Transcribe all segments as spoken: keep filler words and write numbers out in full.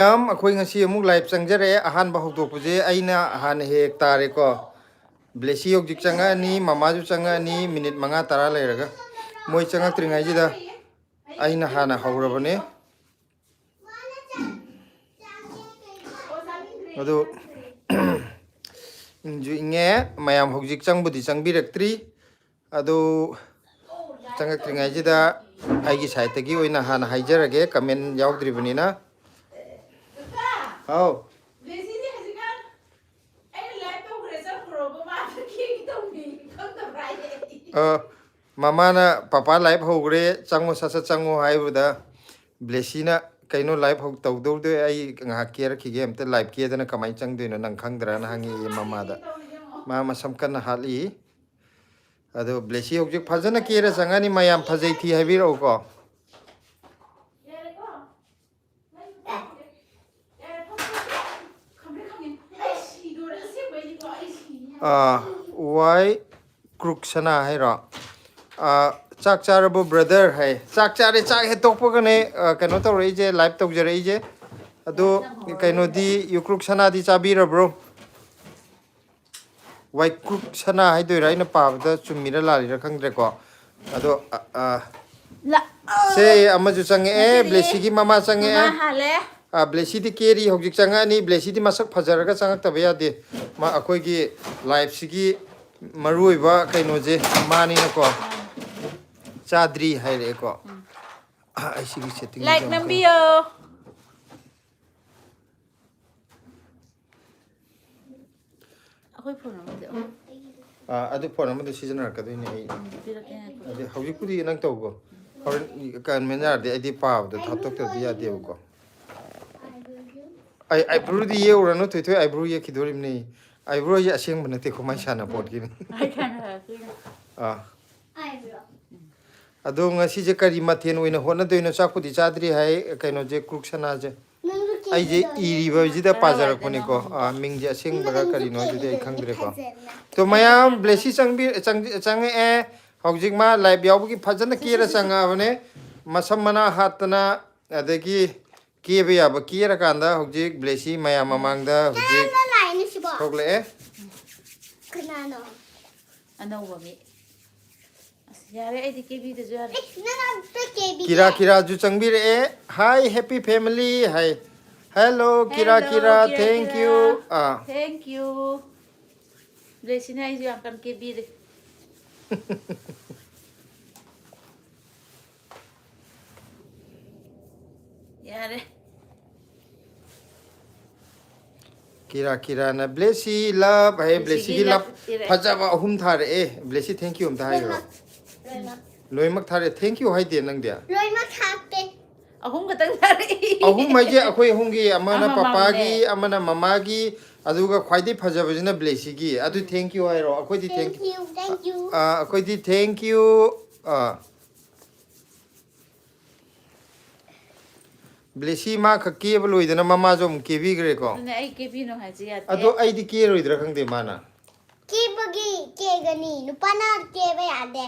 ꯃꯌꯥꯝ, ꯑꯩꯈꯣꯏ ꯉꯁꯤ ꯑꯃꯨꯛ ꯂꯥꯏꯞ ꯆꯪꯖꯔꯛꯑꯦ꯫ ꯑꯍꯥꯟꯕ ꯍꯧꯗꯣꯛꯄꯁꯦ ꯑꯩꯅ ꯍꯥꯟꯅ ꯍꯦꯛ ꯇꯥꯔꯦꯀꯣ꯫ ꯕ꯭ꯂꯦꯁꯤ ꯍꯧꯖꯤꯛ ꯆꯪꯉꯛꯑꯅꯤ, ꯃꯃꯥꯁꯨ ꯆꯪꯉꯛꯑꯅꯤ, ꯃꯤꯅꯤꯠ ꯃꯉꯥ ꯇꯔꯥ ꯂꯩꯔꯒ꯫ ꯃꯣꯏ ꯆꯪꯉꯛꯇ꯭ꯔꯤꯉꯩꯁꯤꯗ ꯑꯩꯅ ꯍꯥꯟꯅ ꯍꯧꯔꯕꯅꯦ꯫ ꯑꯗꯨ ꯏꯪꯁꯨ ꯏꯪꯉꯦ꯫ ꯃꯌꯥꯝ ꯍꯧꯖꯤꯛ ꯆꯪꯕꯨꯗꯤ ꯆꯪꯕꯤꯔꯛꯇ꯭ꯔꯤ꯫ ꯑꯗꯨ ꯆꯪꯉꯛꯇ꯭ꯔꯤꯉꯩꯁꯤꯗ ꯑꯩꯒꯤ ꯁꯥꯏꯠꯇꯒꯤ ꯑꯣꯏꯅ ꯍꯥꯟꯅ ꯍꯥꯏꯖꯔꯒꯦ, ꯀꯃꯦꯟ ꯌꯥꯎꯗ꯭ꯔꯤꯕꯅꯤꯅ꯫ ꯍꯥꯎ꯫ ꯑ, ꯃꯃꯥꯅ "ꯄꯄꯥ ꯂꯥꯏꯞ ꯍꯧꯈ꯭ꯔꯦ, ꯆꯪꯉꯣ, ꯁꯠ ꯁꯠ ꯆꯪꯉꯣ" ꯍꯥꯏꯕꯗ, ꯕ꯭ꯂꯦꯁꯤꯅ "ꯀꯩꯅꯣ ꯂꯥꯏꯞ ꯍꯧ-, ꯇꯧꯗꯧꯗꯣꯏ? ꯑꯩ ꯉꯥꯏꯍꯥꯛ ꯀꯦꯔꯛꯈꯤꯒꯦ, ꯑꯝꯇ ꯂꯥꯏꯞ ꯀꯦꯗꯅ ꯀꯃꯥꯏꯅ ꯆꯪꯗꯣꯏꯅꯣ ꯅꯪ ꯈꯪꯗ꯭ꯔꯥꯅ?" ꯍꯪꯉꯛꯑꯦ ꯃꯃꯥꯗ꯫ ꯃꯥ ꯃꯁꯝ ꯀꯟꯅ ꯍꯥꯠꯂꯤ꯫ ꯑꯗꯣ ꯕ꯭ꯂꯦꯁꯤ ꯍꯧꯖꯤꯛ ꯐꯖꯅ ꯀꯦꯔ ꯆꯪꯉꯅꯤ꯫ ꯃꯌꯥꯝ ꯐꯖꯩ ꯊꯤ ꯍꯥꯏꯕꯤꯔꯛꯎꯀꯣ꯫ ꯑꯥ, ꯋꯥꯏ ꯀ꯭ꯔꯨꯛ ꯁꯅꯥ ꯍꯥꯏꯔꯣ? ꯑꯥ, "ꯆꯥꯛ ꯆꯥꯔꯕꯣ ꯕ꯭ꯔꯗꯔ?" ꯍꯥꯏ꯫ ꯆꯥꯛ ꯆꯥꯔꯦ, ꯆꯥꯛ ꯍꯦꯛ ꯇꯣꯛꯄꯒꯅꯦ, ꯑꯥ, ꯀꯩꯅꯣ ꯇꯧꯔꯛꯏꯁꯦ, ꯂꯥꯏꯞ ꯇꯧꯖꯔꯛꯏꯁꯦ꯫ ꯑꯗꯣ ꯀꯩꯅꯣꯗꯤ, ꯌꯨꯀ꯭ꯔꯨꯛ ꯁꯅꯥꯗꯤ ꯆꯥꯕꯤꯔꯕ꯭ꯔꯣ? ꯋꯥꯏꯀ꯭ꯔꯨꯛ ꯁꯅꯥ ꯍꯥꯏꯗꯣꯏꯔꯥ, ꯑꯩꯅ ꯄꯥꯕꯗ ꯆꯨꯝꯃꯤꯔꯥ ꯂꯥꯜꯂꯤꯔꯥ ꯈꯪꯗ꯭ꯔꯦꯀꯣ꯫ ꯑꯗꯣ, ꯑ, ꯑ, ꯂꯥ-, ꯁꯦ, ꯑꯃꯁꯨ ꯆꯪꯉꯛꯑꯦ, ꯉꯁꯤꯗꯤ ꯕ꯭ꯂꯦꯁꯤꯒꯤ ꯃꯃꯥ ꯆꯪꯉꯛꯑꯦ꯫ ꯃꯃꯥ ꯍꯥꯜꯂꯦ꯫ ꯑ, ꯕ꯭ꯂꯦꯁꯤꯗꯤ ꯀꯦꯔꯤ ꯍꯧꯖꯤꯛ ꯆꯪꯉꯛꯑꯅꯤ꯫ ꯕ꯭ꯂꯦꯁꯤꯗꯤ ꯃꯁꯛ ꯐꯖꯔꯒ ꯆꯪꯉꯛꯇꯕ ꯌꯥꯗꯦ꯫ ꯃꯥ ꯑꯩꯈꯣꯏꯒꯤ ꯂꯥꯏꯐꯁꯤꯒꯤ ꯃꯔꯨꯑꯣꯏꯕ ꯀꯩꯅꯣꯁꯦ ꯃꯥꯅꯤꯅꯀꯣ꯫ ꯆꯥꯗ꯭ꯔꯤ ꯍꯥꯏꯔꯛꯑꯦꯀꯣ꯫ ꯎꯝ꯫ ꯑ, ꯑꯩ ꯁꯤꯒꯤ ꯁꯦꯠꯇꯤꯡꯁꯦ ꯂꯥꯏꯛ ꯑꯃꯨꯛꯇ ꯅꯝꯕꯤꯌꯣ꯫ ꯑꯩꯈꯣꯏ ꯐꯣꯟ ꯑꯃꯗꯤ ꯑꯃꯨꯛ ꯑꯥ, ꯑꯗꯨ ꯐꯣꯟ ꯑꯃꯗ ꯁꯤꯖꯤꯟꯅꯔꯛꯀꯗꯣꯏꯅꯦ ꯑꯩ꯫ ꯄꯤꯔꯛꯀꯦ ꯉꯥꯏꯈꯣ꯫ ꯑꯗꯨꯗꯤ ꯍꯧꯖꯤꯛꯄꯨꯗꯤ ꯅꯪ ꯇꯧꯀꯣ꯫ ꯍꯣꯔꯦꯟ ꯀꯟꯚꯦꯟ ꯌꯥꯔꯗꯤ ꯑꯩꯗꯤ ꯄꯥꯕꯗꯣ ꯍꯥꯞꯇꯣꯛꯇ꯭ꯔꯗꯤ ꯌꯥꯗꯦꯕꯀꯣ꯫ ꯑꯩ ꯑꯥꯏꯕ꯭ꯔꯣꯗꯤ ꯌꯦꯛꯎꯔꯅꯨ, ꯊꯣꯏꯊꯣꯏ ꯑꯥꯏꯕ꯭ꯔꯣ ꯌꯦꯛꯈꯤꯗꯣꯔꯤꯕꯅꯤ꯫ ꯑꯥꯏꯕ꯭ꯔꯣ ꯍꯥꯏꯁꯦ ꯑꯁꯦꯡꯕ ꯅꯠꯇꯦꯀꯣ, ꯃꯥꯏ ꯁꯥꯟꯅ ꯄꯣꯠꯀꯤꯅꯤ꯫ ꯑꯥ꯫ ꯑꯗꯣ ꯉꯁꯤꯁꯦ ꯀꯔꯤ ꯃꯊꯦꯜ ꯑꯣꯏꯅ ꯍꯣꯠꯅꯗꯣꯏꯅꯣ? ꯆꯥꯛꯄꯨꯗꯤ ꯆꯥꯗ꯭ꯔꯤ ꯍꯥꯏ, ꯀꯩꯅꯣꯁꯦ, ꯀ꯭ꯔꯨꯛ ꯁꯅꯥꯁꯦ꯫ ꯑꯩꯁꯦ ꯏꯔꯤꯕꯁꯤꯗ ꯄꯥꯖꯔꯛꯄꯅꯤꯀꯣ꯫ ꯑꯥ, ꯃꯤꯡꯁꯦ ꯑꯁꯦꯡꯕꯔꯥ ꯀꯔꯤꯅꯣ ꯑꯗꯨꯗꯤ ꯑꯩ ꯈꯪꯗ꯭ꯔꯦꯀꯣ꯫ ꯇꯣ ꯃꯌꯥꯝ, ꯕ꯭ꯂꯦꯁꯤ ꯆꯪꯕꯤ-, ꯆꯪ-, ꯆꯪꯉꯛꯑꯦ꯫ ꯍꯧꯖꯤꯛ ꯃꯥ ꯂꯥꯏꯞ ꯌꯥꯎꯕꯒꯤ ꯐꯖꯅ ꯀꯦꯔ ꯆꯪꯉꯛꯑꯕꯅꯦ꯫ ꯃꯁꯝ ꯃꯅꯥ ꯍꯥꯠꯇꯅ, ꯑꯗꯒꯤ ꯀꯦꯕ ꯌꯥꯕ ꯀꯦꯔꯀꯥꯟꯗ ꯍꯧꯖꯤꯛ ꯕ꯭ꯂꯦꯁꯤ ꯃꯌꯥꯝ ꯃꯃꯥꯡꯗ ꯍꯧꯖꯤꯛ ꯀꯅꯥꯅ ꯂꯥꯛꯏꯅꯣ ꯁꯤꯕꯣ? ꯊꯣꯛꯂꯛꯑꯦ꯫ ꯀꯅꯥꯅꯣ? ꯑꯅꯧꯕ ꯃꯤ꯫ ꯑꯁ, ꯌꯥꯔꯦ, ꯑꯩꯗꯤ ꯀꯦꯕꯤꯗꯁꯨ ꯌꯥꯔꯦ꯫ ꯑꯦ, ꯅꯪ ꯑꯝꯇ ꯀꯦꯕꯤꯒꯦ꯫ ꯀꯤꯔꯥ ꯀꯤꯔꯥꯁꯨ ꯆꯪꯕꯤꯔꯛꯑꯦ꯫ Hi, happy family high. Hello, ꯀꯤꯔꯥ Hello, ꯀꯤꯔꯥ, ꯀꯤꯔꯥ thank ꯀꯤꯔꯥ꯫ you. Ah, Thank you. ꯕ꯭ꯂꯦꯁꯤꯅ ꯑꯩꯁꯨ ꯌꯥꯝ ꯀꯟꯅ ꯀꯦꯕꯤꯔꯦ꯫ ꯌꯥꯔꯦ꯫ ꯀꯤꯔꯥ ꯀꯤꯔꯥꯅ ꯕ꯭ꯂꯦꯁꯤ ꯂꯞ ꯍꯥꯏ꯫ ꯕ꯭ꯂꯦꯁꯤꯒꯤ ꯕ꯭ꯂꯦꯁꯤꯒꯤ ꯂꯞ ꯂꯞ ꯄꯤꯔꯛꯑꯦ꯫ ꯐꯖꯕ ꯑꯍꯨꯝ ꯊꯥꯔꯛꯑꯦ꯫ ꯕ꯭ꯂꯦꯁꯤ, thank you ꯑꯝꯇ ꯍꯥꯏꯈ꯭ꯔꯣ꯫ ꯂꯣꯏꯅꯃꯛ꯫ ꯂꯣꯏꯅꯃꯛ꯫ ꯂꯣꯏꯅꯃꯛ ꯊꯥꯔꯛꯑꯦ꯫ Thank you ꯍꯥꯏꯗꯦ ꯅꯪꯗꯤ꯫ ꯂꯣꯏꯅꯃꯛ ꯊꯥꯔꯛꯇꯦ꯫ ꯑꯍꯨꯝ ꯈꯛꯇꯪ ꯊꯥꯔꯛꯏ꯫ ꯑꯍꯨꯝ ꯍꯥꯏꯁꯦ ꯑꯩꯈꯣꯏ ꯑꯍꯨꯝꯒꯤ, ꯑꯃꯅ ꯑꯃ ꯄꯄꯥꯒꯤ, ꯃꯥꯝꯅꯦ꯫ ꯑꯃꯅ ꯃꯃꯥꯒꯤ, ꯑꯗꯨꯒ ꯈ꯭ꯋꯥꯏꯗꯩ ꯐꯖꯕꯁꯤꯅ ꯕ꯭ꯂꯦꯁꯤꯒꯤ꯫ ꯑꯗꯨ thank you ꯍꯥꯏꯔꯣ꯫ ꯑꯩꯈꯣꯏꯗꯤ thank Thank you, thank you. ꯑꯥ, ꯑꯩꯈꯣꯏꯗꯤ thank you꯫ ꯑꯥ, ꯕ꯭ꯂꯦꯁꯤ ꯃꯥ ꯈꯛ ꯀꯦꯕ ꯂꯣꯏꯗꯅ ꯃꯃꯥꯁꯨ ꯑꯃꯨꯛ ꯀꯦꯕꯤꯈ꯭ꯔꯦꯀꯣ꯫ ꯑꯗꯨꯅꯦ ꯑꯩ ꯀꯦꯕꯤꯅꯣ ꯍꯥꯏꯁꯦ ꯌꯥꯗꯦ꯫ ꯑꯗꯣ ꯑꯩꯗꯤ ꯀꯦꯔꯣꯏꯗ꯭ꯔꯥ ꯈꯪꯗꯦ ꯃꯥꯅ꯫ ꯀꯦꯕꯒꯤ ꯀꯦꯒꯅꯤ, ꯅꯨꯄꯥꯅ ꯀꯦꯕ ꯌꯥꯗꯦ꯫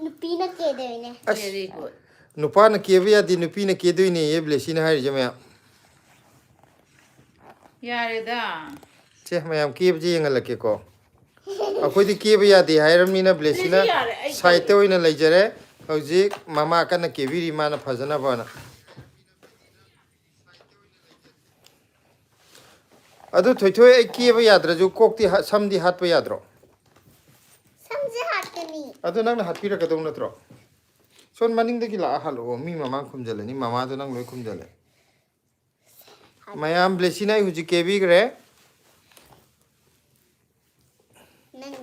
ꯅꯨꯄꯤꯅ ꯀꯦꯗꯣꯏꯅꯦ꯫ ꯑꯁ, Very good. ꯅꯨꯄꯥꯅ ꯀꯦꯕ ꯌꯥꯗꯦ, ꯅꯨꯄꯤꯅ ꯀꯦꯗꯣꯏꯅꯦꯌꯦ ꯕ꯭ꯂꯦꯁꯤꯅ ꯍꯥꯏꯔꯤꯁꯦ ꯃꯌꯥꯝ꯫ ꯌꯥꯔꯦꯗ꯫ ꯁꯦ, ꯃꯌꯥꯝ ꯀꯦꯕꯁꯦ ꯌꯦꯡꯍꯜꯂꯛꯀꯦꯀꯣ꯫ ꯑꯩꯈꯣꯏꯗꯤ ꯀꯦꯕ ꯌꯥꯗꯦ ꯍꯥꯏꯔꯕꯅꯤꯅ ꯕ꯭ꯂꯦꯁꯤꯅ ꯕ꯭ꯂꯦꯁꯤ ꯌꯥꯔꯦ, ꯑꯩ side ꯇ ꯑꯣꯏꯅ ꯂꯩꯖꯔꯦ꯫ ꯍꯧꯖꯤꯛ ꯃꯃꯥ ꯀꯟꯅ ꯀꯦꯕꯤꯔꯤ, ꯃꯥꯅ ꯐꯖꯅꯕꯅ꯫ ꯑꯗꯨ ꯊꯣꯏꯊꯣꯏ, ꯑꯩ ꯀꯦꯕ ꯌꯥꯗ꯭ꯔꯁꯨ ꯀꯣꯛꯇꯤ ꯍꯥ-, ꯁꯝꯗꯤ ꯍꯥꯠꯄ ꯌꯥꯗ꯭ꯔꯣ? ꯁꯝꯁꯦ ꯍꯥꯠꯀꯅꯤ꯫ ꯑꯗꯨ ꯅꯪꯅ ꯍꯥꯠꯄꯤꯔꯛꯀꯗꯧ ꯅꯠꯇ꯭ꯔꯣ? ꯁꯣꯝ ꯃꯅꯤꯡꯗꯒꯤ ꯂꯥꯛꯑ ꯍꯥꯠꯂꯛꯑꯣ, ꯃꯤ ꯃꯃꯥꯡ ꯈꯨꯝꯖꯜꯂꯅꯤ, ꯃꯃꯥꯗꯣ ꯅꯪ ꯂꯣꯏ ꯈꯨꯝꯖꯜꯂꯦ꯫ ꯃꯌꯥꯝ, ꯕ꯭ꯂꯦꯁꯤꯅ ꯑꯩ ꯍꯧꯖꯤꯛ ꯀꯦꯕꯤꯈ꯭ꯔꯦ꯫ ꯅꯪ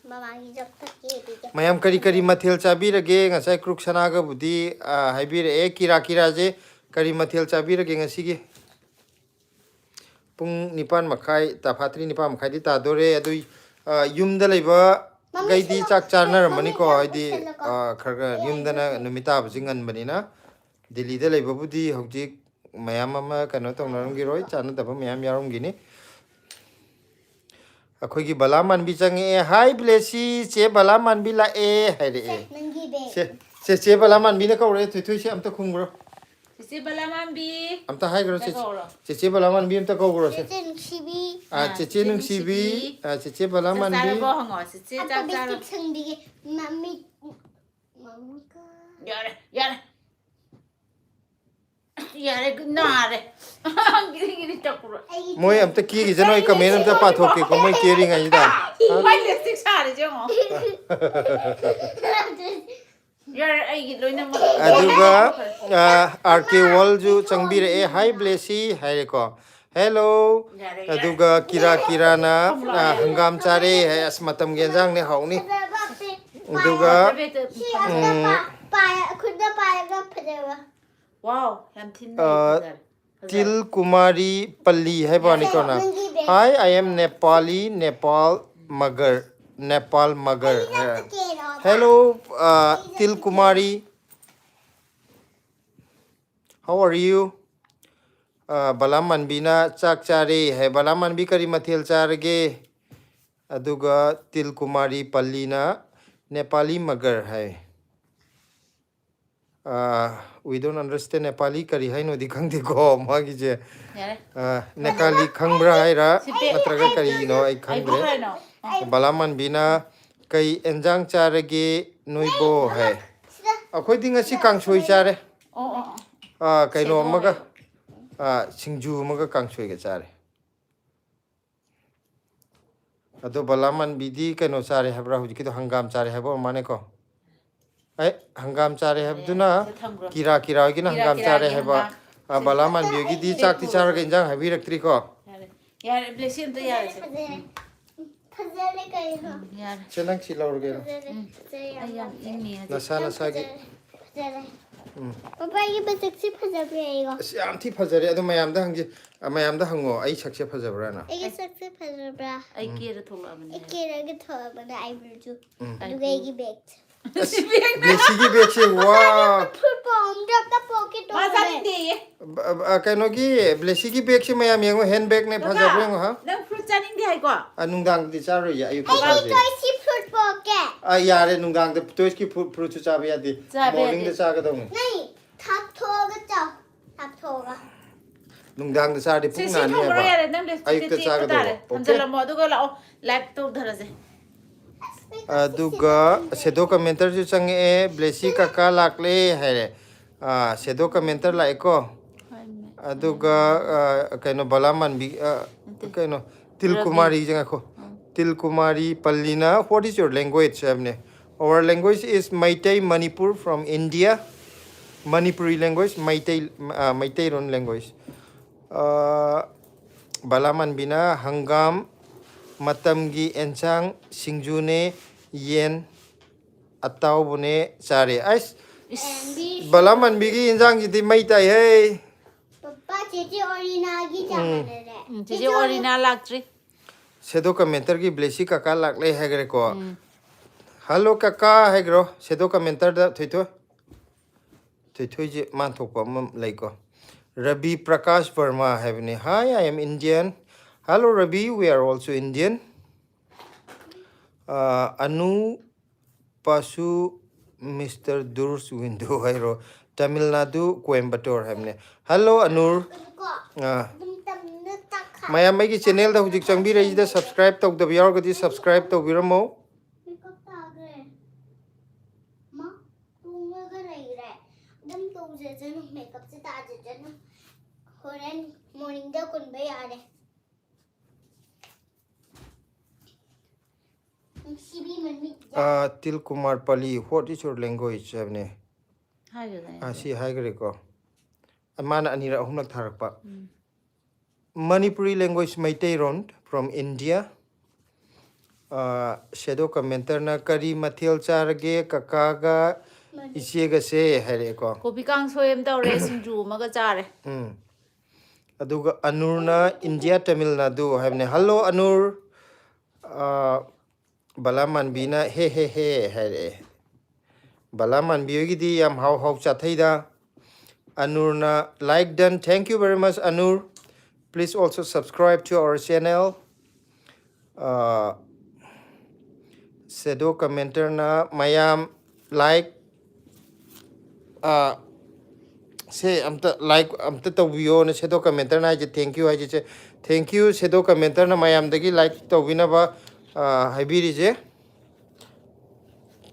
ꯃꯃꯥꯒꯤ ꯖꯣꯛꯇ ꯀꯦꯕꯤꯒꯦ꯫ ꯃꯌꯥꯝ, ꯀꯔꯤ ꯀꯔꯤ ꯃꯊꯦꯜ ꯆꯥꯕꯤꯔꯒꯦ? ꯉꯁꯥꯏ ꯀ꯭ꯔꯨꯛ ꯁꯅꯥꯒꯕꯨꯗꯤ, ꯑ, ꯍꯥꯏꯕꯤꯔꯛꯑꯦ꯫ ꯀꯤꯔꯥ ꯀꯤꯔꯥꯁꯦ ꯀꯔꯤ ꯃꯊꯦꯜ ꯆꯥꯕꯤꯔꯒꯦ ꯉꯁꯤꯒꯤ? ꯄꯨꯡ ꯅꯤꯄꯥꯟ ꯃꯈꯥꯏ ꯇꯥꯐꯥꯠꯇ꯭ꯔꯤ, ꯅꯤꯄꯥꯟ ꯃꯈꯥꯏꯗꯤ ꯇꯥꯗꯣꯔꯦ꯫ ꯑꯗꯨ, ꯑ, ꯌꯨꯝꯗ ꯂꯩꯕ ꯒꯩꯗꯤ ꯆꯥꯛ ꯆꯥꯅꯔꯝꯃꯅꯤꯀꯣ꯫ ꯍꯥꯏꯗꯤ, ꯑ, ꯈꯔ ꯈꯔ ꯌꯨꯝꯗꯅ ꯅꯨꯃꯤꯠ ꯇꯥꯕꯁꯤ ꯉꯟꯕꯅꯤꯅ꯫ ꯗꯤꯜꯂꯤꯗ ꯂꯩꯕꯕꯨꯗꯤ ꯍꯧꯖꯤꯛ ꯃꯌꯥꯝ ꯑꯃ ꯀꯩꯅꯣ ꯇꯧꯅꯔꯝꯈꯤꯔꯣꯏ, ꯆꯥꯟꯅꯗꯕ ꯃꯌꯥꯝ ꯌꯥꯎꯔꯝꯈꯤꯅꯤ꯫ ꯑꯩꯈꯣꯏꯒꯤ ꯕꯂꯥ ꯃꯥꯟꯕꯤ ꯆꯪꯉꯛꯑꯦ꯫ "Hi ꯕ꯭ꯂꯦꯁꯤ, ꯆꯦ ꯕꯂꯥ ꯃꯥꯟꯕꯤ ꯂꯥꯛꯑꯦ" ꯍꯥꯏꯔꯛꯑꯦ꯫ ꯅꯪꯒꯤ ꯕꯦꯒ꯫ ꯁꯦ, ꯁꯦ, ꯆꯦ ꯕꯂꯥ ꯃꯥꯟꯕꯤꯅ ꯀꯧꯔꯛꯑꯦ꯫ ꯊꯣꯏꯊꯣꯏꯁꯦ ꯑꯝꯇ ꯈꯨꯝꯈ꯭ꯔꯣ꯫ ꯆꯦ ꯕꯂꯥꯃꯥꯟꯕꯤ꯫ ꯑꯝꯇ ꯍꯥꯏꯈ꯭ꯔꯣ, ꯆꯦ- ꯀꯧꯔꯣ꯫ ꯆꯦꯆꯦ ꯕꯂꯥꯃꯥꯟꯕꯤ ꯑꯝꯇ ꯀꯧꯈ꯭ꯔꯣꯁꯦ꯫ ꯆꯦꯆꯦ ꯅꯨꯡꯁꯤꯕꯤ꯫ ꯑꯥ, ꯆꯦꯆꯦ ꯅꯨꯡꯁꯤꯕꯤ꯫ ꯑꯥ, ꯆꯦꯆꯦ ꯕꯂꯥꯃꯥꯟꯕꯤ꯫ ꯆꯥꯔꯕꯣ ꯍꯪꯉꯣ, ꯆꯦꯆꯦ ꯑꯝꯇ ꯆꯥꯛ ꯆꯥꯔꯕꯣ? ꯕꯤꯁꯀꯤꯠ ꯁꯪꯕꯤꯒꯦ꯫ ꯃꯃꯤꯠ ꯃꯃꯤꯠꯀ꯫ ꯌꯥꯔꯦ, ꯌꯥꯔꯦ꯫ ꯌꯥꯔꯦ, ꯅꯥꯔꯦ꯫ ꯒꯤꯔꯤ ꯒꯤꯔꯤ ꯇꯧꯔꯣ꯫ ꯑꯩꯒꯤ ꯃꯣꯏ ꯑꯝꯇ ꯀꯦꯈꯤꯁꯅꯨ, ꯑꯩ ꯀꯃꯦꯟ ꯑꯝꯇ ꯄꯥꯊꯣꯛꯀꯦꯀꯣ, ꯃꯣꯏ ꯀꯦꯔꯤꯉꯩꯁꯤꯗ꯫ ꯍꯥ? ꯃꯥꯏ ꯂꯤꯞꯁꯇꯤꯛ ꯁꯥꯔꯤꯁꯦ ꯌꯦꯡꯉꯣ꯫ ꯌꯥꯔꯦ, ꯑꯩꯒꯤ ꯂꯣꯏꯅꯃꯛ꯫ ꯑꯗꯨꯒ ꯑꯥꯔ ꯀꯦ ꯋꯥꯔꯜꯁꯨ ꯆꯪꯕꯤꯔꯛꯑꯦ, "ꯍꯥꯏ ꯕ꯭ꯂꯦꯁꯤ" ꯍꯥꯏꯔꯦꯀꯣ, "ꯍꯦꯜꯂꯣ"꯫ ꯌꯥꯔꯦ, ꯌꯥꯔꯦ꯫ ꯑꯗꯨꯒ ꯀꯤꯔꯥ ꯀꯤꯔꯥꯅ, ꯑꯥ, "ꯍꯪꯒꯥꯝ ꯆꯥꯔꯦ" ꯍꯥꯏ꯫ ꯑꯁ, ꯃꯇꯝꯒꯤ ꯑꯦꯟꯖꯥꯡꯅꯦ, ꯍꯥꯎꯅꯤ꯫ ꯐꯖꯕ ꯄꯤ- ꯑꯗꯨꯒ ꯐꯖꯕꯦ ꯇ- ꯁꯤ ꯑꯝꯇ ꯄꯥ- ꯄꯥꯏ- ꯈꯨꯠꯇ ꯄꯥꯏꯔꯒ ꯐꯖꯕ꯫ ꯋꯥꯎ, ꯌꯥꯝ ꯊꯤꯅ ꯑꯥ, ꯐꯖꯔꯦ꯫ ꯐꯖꯔꯦ꯫ ꯇꯤꯜ ꯀꯨꯃꯥꯔꯤ ꯄꯜꯂꯤ ꯍꯥꯏꯕ ꯋꯥꯅꯤꯀꯣ ꯅꯪ꯫ ꯅꯪꯒꯤ ꯕꯦꯒ꯫ "Hi, I am Nepali, Nepal Magar, Nepal Magar" ꯍꯥꯏ꯫ ꯀꯦꯔꯣ? "Hello, ah, Til Kumari, how are you?" ꯑꯥ, ꯕꯂꯥꯃꯥꯟꯕꯤꯅ "ꯆꯥꯛ ꯆꯥꯔꯦ" ꯍꯥꯏ꯫ ꯕꯂꯥꯃꯥꯟꯕꯤ, ꯀꯔꯤ ꯃꯊꯦꯜ ꯆꯥꯔꯒꯦ? ꯑꯗꯨꯒ ꯇꯤꯜ Kumari ꯄꯜꯂꯤꯅ "Nepali Magar" high. Ah, "We don't understand Nepali", ꯀꯔꯤ ꯍꯥꯏꯅꯣꯗꯤ ꯈꯪꯗꯦꯀꯣ ꯃꯥꯒꯤꯁꯦ꯫ ꯌꯥꯔꯦ꯫ ꯑꯥ, ꯅꯦꯀꯥꯂꯤ ꯈꯪꯕ꯭ꯔꯥ ꯍꯥꯏꯔ ꯁꯤ ꯕꯦꯛ- ꯅꯠꯇ꯭ꯔꯒ ꯀꯔꯤꯅꯣ ꯑꯩ ꯑꯩ ꯈꯪꯗ꯭ꯔꯦ꯫ ꯄꯣꯛ ꯀꯩꯅꯣ? ꯑꯣ, ꯕꯂꯥꯃꯥꯟꯕꯤꯅ "ꯀꯩ ꯑꯦꯟꯖꯥꯡ ꯆꯥꯔꯒꯦ ꯅꯣꯏꯕꯣ?" ꯍꯥꯏ꯫ ꯁꯤꯗ꯫ "ꯑꯩꯈꯣꯏꯗꯤ ꯉꯁꯤ ꯀꯥꯡꯁꯣꯏ ꯆꯥꯔꯦ"꯫ ꯑꯣ, ꯑꯣ, ꯑꯣ꯫ ꯑꯥ, ꯀꯩꯅꯣ ꯁꯦꯕꯣꯠ꯫ ꯑꯃꯒ, ꯑꯥ, ꯁꯤꯡꯖꯨ ꯑꯃꯒ ꯀꯥꯡꯁꯣꯏꯒ ꯆꯥꯔꯦ꯫ ꯑꯗꯣ ꯕꯂꯥꯃꯥꯟꯕꯤꯗꯤ ꯀꯩꯅꯣ ꯆꯥꯔꯦ ꯍꯥꯏꯕ꯭ꯔꯥ? ꯍꯧꯖꯤꯛꯀꯤꯗꯣ ꯍꯪꯒꯥꯝ ꯆꯥꯔꯦ ꯍꯥꯏꯕ ꯑꯣꯏꯔ ꯃꯥꯅꯦꯀꯣ? ꯑꯦ, ꯍꯪꯒꯥꯝ ꯆꯥꯔꯦ ꯍꯥꯏꯕꯗꯨꯅ ꯁꯤ ꯊꯝꯈ꯭ꯔꯣ꯫ ꯀꯤꯔꯥ ꯀꯤꯔꯥ ꯍꯣꯏꯒꯤꯅ ꯀꯤꯔꯥ ꯍꯪꯒꯥꯝ ꯆꯥꯔꯦ ꯀꯤꯔꯥꯒꯤ ꯍꯥꯏꯕ꯫ ꯍꯪꯒꯥꯝ꯫ ꯑꯥ, ꯕꯂꯥꯃꯥꯟꯕꯤ ꯍꯣꯏꯒꯤꯗꯤ ꯆꯥꯛꯇꯤ ꯆꯥꯔꯒ ꯏꯟꯖꯥꯡ ꯍꯥꯏꯕꯤꯔꯛꯇ꯭ꯔꯤꯀꯣ? ꯌꯥꯔꯦ, ꯌꯥꯔꯦ, ꯕ꯭ꯂꯦꯁꯤ ꯑꯝꯇ ꯌꯥꯔꯦꯁꯦ꯫ ꯐꯖꯔꯦ꯫ ꯐꯖꯔꯦ ꯀꯩꯅꯣ? ꯌꯥꯔꯦ꯫ ꯁꯦ, ꯅꯪ ꯁꯤ ꯂꯧꯔꯒꯦꯔꯣ? ꯐꯖꯔꯦ, ꯐꯖꯔꯦ ꯌꯥꯝ ꯑꯩ ꯌꯥꯝ ꯐꯖꯔꯦ꯫ ꯏꯪꯉꯦ ꯍꯧꯖꯤꯛ꯫ ꯅꯁꯥ ꯌꯥꯝ ꯅꯁꯥꯒꯤ꯫ ꯐꯖꯔꯦ, ꯐꯖꯔꯦ꯫ ꯎꯝ꯫ ꯄꯄꯥꯒꯤ ꯃꯁꯛꯁꯤ ꯐꯖꯕ꯭ꯔꯥ ꯌꯦꯡꯉꯣ꯫ ꯑꯁ, ꯌꯥꯝ ꯊꯤ ꯐꯖꯔꯦ꯫ ꯑꯗꯣ ꯃꯌꯥꯝꯗ ꯍꯪꯖꯦ, ꯑ, ꯃꯌꯥꯝꯗ ꯍꯪꯉꯣ, "ꯑꯩ ꯁꯛꯁꯦ ꯐꯖꯕ꯭ꯔꯥꯅ?" ꯑꯩꯒꯤ ꯁꯛꯁꯦ ꯐꯖꯕ꯭ꯔꯥ? ꯑꯩ ꯀꯦꯔ ꯊꯣꯛꯂꯛꯑꯕꯅꯦ꯫ ꯑꯩ ꯀꯦꯔꯒ ꯊꯣꯛꯑꯕꯅꯦ, ꯑꯩ ꯕꯤꯔꯖꯨ꯫ ꯎꯝ꯫ ꯑꯗꯨꯒ ꯑꯩꯒꯤ ꯕꯦꯒꯁꯦ꯫ ꯑꯁ, ꯕ꯭ꯂꯦꯁꯤꯒꯤ ꯕꯦꯒꯁꯦ, ꯋꯥ! ꯐꯨꯔꯤꯠ ꯄꯣꯝꯗ꯭ꯔꯒ ꯄꯣꯀꯦꯠ ꯃꯥ ꯇꯧꯕꯅꯦ꯫ ꯆꯥꯅꯤꯡꯗꯦꯌꯦ꯫ ꯕ-, ꯑ, ꯀꯩꯅꯣꯒꯤ, ꯕ꯭ꯂꯦꯁꯤꯒꯤ ꯕꯦꯒꯁꯦ ꯃꯌꯥꯝ ꯌꯦꯡꯉꯣ, ꯍꯦꯟ ꯕꯦꯒꯅꯦ, ꯐꯖꯕ꯭ꯔꯥ ꯌꯦꯡꯉꯣ, ꯍꯥ? ꯅꯪ ꯐ꯭ꯔꯨꯠ ꯆꯥꯅꯤꯡꯗꯦ ꯍꯥꯏꯀꯣ? ꯑ, ꯅꯨꯡꯗꯥꯡꯗꯗꯤ ꯆꯥꯔꯣꯏꯌꯦ, ꯑꯌꯨꯛꯇ ꯑꯩꯒꯤ ꯆꯥꯁꯦ꯫ ꯇꯣꯏꯁꯤ ꯐ꯭ꯔꯨꯠ ꯄꯣꯀꯦꯠ꯫ ꯑ, ꯌꯥꯔꯦ, ꯅꯨꯡꯗꯥꯡꯗ ꯇꯣꯏꯁꯀꯤ ꯐ꯭ꯔꯨꯠ, ꯐ꯭ꯔꯨꯠꯁꯨ ꯆꯥꯕ ꯌꯥꯗꯦ꯫ ꯆꯥꯕ ꯌꯥꯗꯦ꯫ ꯃꯣꯔꯅꯤꯡꯗ ꯆꯥꯒꯗꯧꯅꯤ꯫ ꯅꯪ ꯊꯥꯛꯊꯣꯛꯑꯒ ꯆꯥꯎ꯫ ꯇꯧꯔꯒ꯫ ꯅꯨꯡꯗꯥꯡꯗ ꯆꯥꯔꯗꯤ ꯁꯤ ꯄꯨꯛ ꯁꯤ ꯊꯝꯈ꯭ꯔꯣ ꯅꯥꯅꯤꯕ꯫ ꯌꯥꯔꯦ, ꯅꯪ lipstick ꯑꯌꯨꯛꯇ ꯇꯤ ꯇꯦꯛꯄ ꯆꯥꯒꯗꯧꯕ꯫ ꯇꯥꯔꯦ. Okay? ꯊꯝꯖꯤꯜꯂꯝꯃꯣ, ꯑꯗꯨꯒ ꯂꯥꯛꯑꯣ, live ꯇꯧꯊꯔꯁꯦ. ꯑꯗꯨꯒ shadow commenterꯁꯨ ꯆꯪꯉꯛꯑꯦ, ꯕ꯭ꯂꯦꯁꯤ ꯀꯀꯥ ꯂꯥꯛꯂꯦ ꯍꯥꯏꯔꯦ. ꯑꯥ, shadow commenter ꯂꯥꯛꯑꯦꯀꯣ. ꯑꯗꯨꯒ ꯑꯥ, ꯀꯩꯅꯣ, ꯕꯂꯥ ꯃꯥꯟꯕꯤ, ꯑꯥ, ꯅꯠꯇꯦ. ꯀꯩꯅꯣ, ꯇꯤꯜ ꯔꯕꯤ. ꯀꯨꯃꯥꯔꯤ ꯆꯪꯉꯛꯈꯣ. ꯇꯤꯜ Kumari ꯄꯜꯂꯤꯅ, "What is your language?" ꯍꯥꯏꯕꯅꯦ. "Our language is Maitai Manipur from India." Manipuri language, Meitei, ah, Meiteilon language. ꯑꯥ, ꯕꯂꯥ ꯃꯥꯟꯕꯤꯅ, "ꯍꯪꯒꯥꯝ ꯃꯇꯝꯒꯤ ꯑꯦꯟꯁꯥꯡ ꯁꯤꯡꯖꯨꯅꯦ, ꯌꯦꯟ ꯑꯇꯥꯎꯕꯅꯦ ꯆꯥꯔꯦ"꯫ ꯑꯁ, ꯏꯁ. ꯕꯂꯥ ꯃꯥꯟꯕꯤꯒꯤ ꯏꯟꯖꯥꯡꯁꯤꯗꯤ ꯃꯩ ꯇꯥꯏꯍꯦ꯫ ꯄꯄꯥ, ꯆꯦꯆꯦ ꯑꯣꯔꯤꯅꯥꯒꯤ ꯆꯥ ꯃꯥꯟꯅꯔꯦ꯫ ꯎꯝ, ꯆꯦꯆꯦ ꯑꯣꯔꯤꯅꯥ ꯂꯥꯛꯇ꯭ꯔꯤ. Shadow commenterꯒꯤ ꯕ꯭ꯂꯦꯁꯤ ꯀꯀꯥ ꯂꯥꯛꯂꯦ ꯍꯥꯏꯈ꯭ꯔꯦꯀꯣ꯫ ꯎꯝ. "Hello ꯀꯀꯥ" ꯍꯥꯏꯈ꯭ꯔꯣ shadow commenterꯗ, ꯊꯣꯏꯊꯣꯏ꯫ ꯊꯣꯏꯊꯣꯏꯁꯦ ꯃꯥꯟ ꯊꯣꯛꯄ ꯑꯃ ꯂꯩꯀꯣ꯫ ꯔꯕꯤ ꯄ꯭ꯔꯀꯥꯁ ꯕꯔꯃꯥ ꯍꯥꯏꯕꯅꯤ꯫ "Hi, I am Indian." "Hello Ravi, we are also Indian." Ah, Anu ꯄꯥꯁꯨ, Mister Dur's window ꯍꯥꯏꯔꯣ, ꯇꯥꯃꯤꯜ ꯅꯥꯗꯨ, ꯀꯣꯏꯝꯕꯇꯣꯔ ꯍꯥꯏꯕꯅꯦ꯫ "Hello ꯑꯅꯨꯔ." ꯀꯣ, ꯑꯥ, ꯑꯗꯨꯝ ꯇꯝꯅ ꯇꯥꯛꯈꯥ-, ꯃꯌꯥꯝ ꯑꯩꯒꯤ channelꯗ ꯍꯧꯖꯤꯛ ꯆꯪꯕꯤꯔꯛꯏꯁꯤꯗ subscribe ꯇꯧꯗꯕ ꯌꯥꯎꯔꯒꯗꯤ subscribe ꯇꯧꯕꯤꯔꯝꯃꯣ꯫ Makeup ꯇꯥꯈ꯭ꯔꯦ꯫ ꯃꯥ ꯇꯣꯡꯉꯒ ꯂꯩꯈ꯭ꯔꯦ꯫ ꯑꯗꯨꯝ ꯇꯧꯖꯖꯅꯨ, makeupꯁꯦ ꯇꯥꯖꯖꯅꯨ꯫ ꯍꯣꯔꯦꯟ morningꯗ ꯀꯨꯟꯕ ꯌꯥꯔꯦ꯫ ꯅꯨꯡꯁꯤꯕꯤ ꯃꯃꯤꯠ. ꯑꯥ, ꯇꯤꯜ ꯀꯨꯃꯥꯔ ꯄꯂꯤ, "What is your language?" ꯍꯥꯏꯕꯅꯦ꯫ ꯍꯥꯏꯈ꯭ꯔꯦꯗꯥꯏꯅꯦ? ꯑꯥ, ꯁꯤ ꯍꯥꯏꯈ꯭ꯔꯦꯀꯣ꯫ ꯃꯥꯅ ꯑꯅꯤꯔꯛ ꯑꯍꯨꯝꯂꯛ ꯊꯥꯔꯛꯄ꯫ ꯎꯝ. "Manipuri language, Meiteilon from India." Ah, shadow commenterꯅ, "ꯀꯔꯤ ꯃꯊꯦꯜ ꯆꯥꯔꯒꯦ ꯀꯀꯥꯒ ꯏꯆꯦꯒꯁꯦ?" ꯍꯥꯏꯔꯛꯑꯦꯀꯣ꯫ ꯀꯣꯕꯤ ꯀꯥꯡꯁꯣꯏ ꯑꯃ ꯇꯧꯔꯦ, ꯁꯤꯡꯖꯨ ꯑꯃꯒ ꯆꯥꯔꯦ. ꯎꯝ꯫ ꯑꯗꯨꯒ ꯑꯅꯨꯔꯅ, "India, Tamil Nadu" ꯍꯥꯏꯕꯅꯦ꯫ "Hello ꯑꯅꯨꯔ." ꯑꯥ, ꯕꯂꯥ ꯃꯥꯟꯕꯤꯅ "ꯍꯦ ꯍꯦ ꯍꯦ" ꯍꯥꯏꯔꯛꯑꯦ꯫ ꯕꯂꯥ ꯃꯥꯟꯕꯤ ꯍꯣꯏꯒꯤꯗꯤ ꯌꯥꯝ ꯍꯥꯎ ꯍꯥꯎ ꯆꯥꯊꯩꯗ꯫ ꯑꯅꯨꯔꯅ, "Like done, thank you very much ꯑꯅꯨꯔ, please also subscribe to our channel." Ah, shadow commenterꯅ, "ꯃꯌꯥꯝ like, ꯑꯥ, ꯁꯦ ꯑꯝꯇ ꯂꯥꯏꯛ ꯑꯝꯇ ꯇꯧꯕꯤꯌꯣꯅ ꯁꯦꯗꯣ ꯀꯃꯦꯟꯇꯔꯅ ꯍꯥꯏꯁꯦ꯫ Thank you ꯍꯥꯏꯁꯦ ꯁꯦ꯫ Thank you ꯁꯦꯗꯣ ꯀꯃꯦꯟꯇꯔꯅ ꯃꯌꯥꯝꯗꯒꯤ ꯂꯥꯏꯛ ꯇꯧꯕꯤꯅꯕ, ꯑ, ꯍꯥꯏꯕꯤꯔꯤꯁꯦ꯫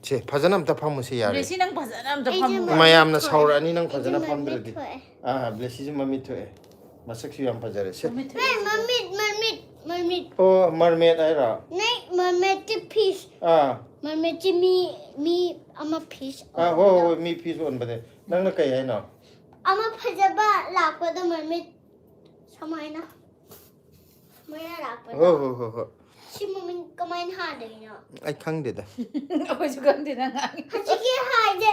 ꯁꯦ, ꯐꯖꯅ ꯑꯝꯇ ꯐꯝꯃꯨꯁꯦ ꯌꯥꯔꯦ꯫ ꯕ꯭ꯂꯦꯁꯤ, ꯅꯪ ꯐꯖꯅ ꯑꯝꯇ ꯑꯩꯁꯦ ꯐꯝꯃꯨ꯫ ꯃꯃꯤꯠ ꯃꯌꯥꯝꯅ ꯊꯣꯛꯑꯦ꯫ ꯁꯥꯎꯔꯛꯑꯅꯤ ꯅꯪ ꯑꯩꯁꯦ ꯐꯖꯅ ꯃꯃꯤꯠ ꯐꯝꯗ꯭ꯔꯗꯤ꯫ ꯊꯣꯛꯑꯦ꯫ ꯑꯥ, ꯕ꯭ꯂꯦꯁꯤꯁꯨ ꯃꯃꯤꯠ ꯊꯣꯛꯑꯦ꯫ ꯃꯁꯛꯁꯨ ꯌꯥꯝ ꯐꯖꯔꯦ꯫ ꯁꯦ꯫ ꯃꯃꯤꯠ ꯊꯣꯛꯑꯦ꯫ ꯃꯃꯤꯠ, ꯃꯃꯤꯠ, ꯃꯃꯤꯠ꯫ ꯑꯣ, ꯃꯔꯃꯦꯠ ꯍꯥꯏꯔꯣ? ꯅꯩ, ꯃꯔꯃꯦꯠꯇꯤ ꯐꯤꯁ꯫ ꯑꯥ꯫ ꯃꯔꯃꯦꯠꯁꯤ ꯃꯤ, ꯃꯤ ꯑꯃ ꯐꯤꯁ ꯑꯥ, ꯍꯣꯏ, ꯑꯣꯟꯕꯗꯣ꯫ ꯍꯣꯏ, ꯃꯤ ꯐꯤꯁ ꯑꯣꯟꯕꯅꯦ꯫ ꯅꯪꯅ ꯀꯩ ꯍꯥꯏꯅꯣ? ꯑꯃ ꯐꯖꯕ ꯂꯥꯛꯄꯗꯣ ꯃꯔꯃꯦꯠ ꯁꯨꯃꯥꯏꯅ꯫ ꯃꯌꯥ ꯂꯥꯛꯄꯗꯣ꯫ ꯍꯣꯏ, ꯍꯣꯏ, ꯍꯣꯏ, ꯍꯣꯏ꯫ ꯁꯤ ꯃꯃꯤꯡ ꯀꯃꯥꯏꯅ ꯍꯥꯏꯗꯣꯏꯅꯣ? ꯑꯩ ꯈꯪꯗꯦꯗ꯫ ꯑꯩꯈꯣꯏꯁꯨ ꯈꯪꯗꯦ ꯅꯪ ꯉꯥꯡꯉꯤ꯫ ꯍꯧꯖꯤꯛꯀꯤ ꯍꯥꯏꯁꯦ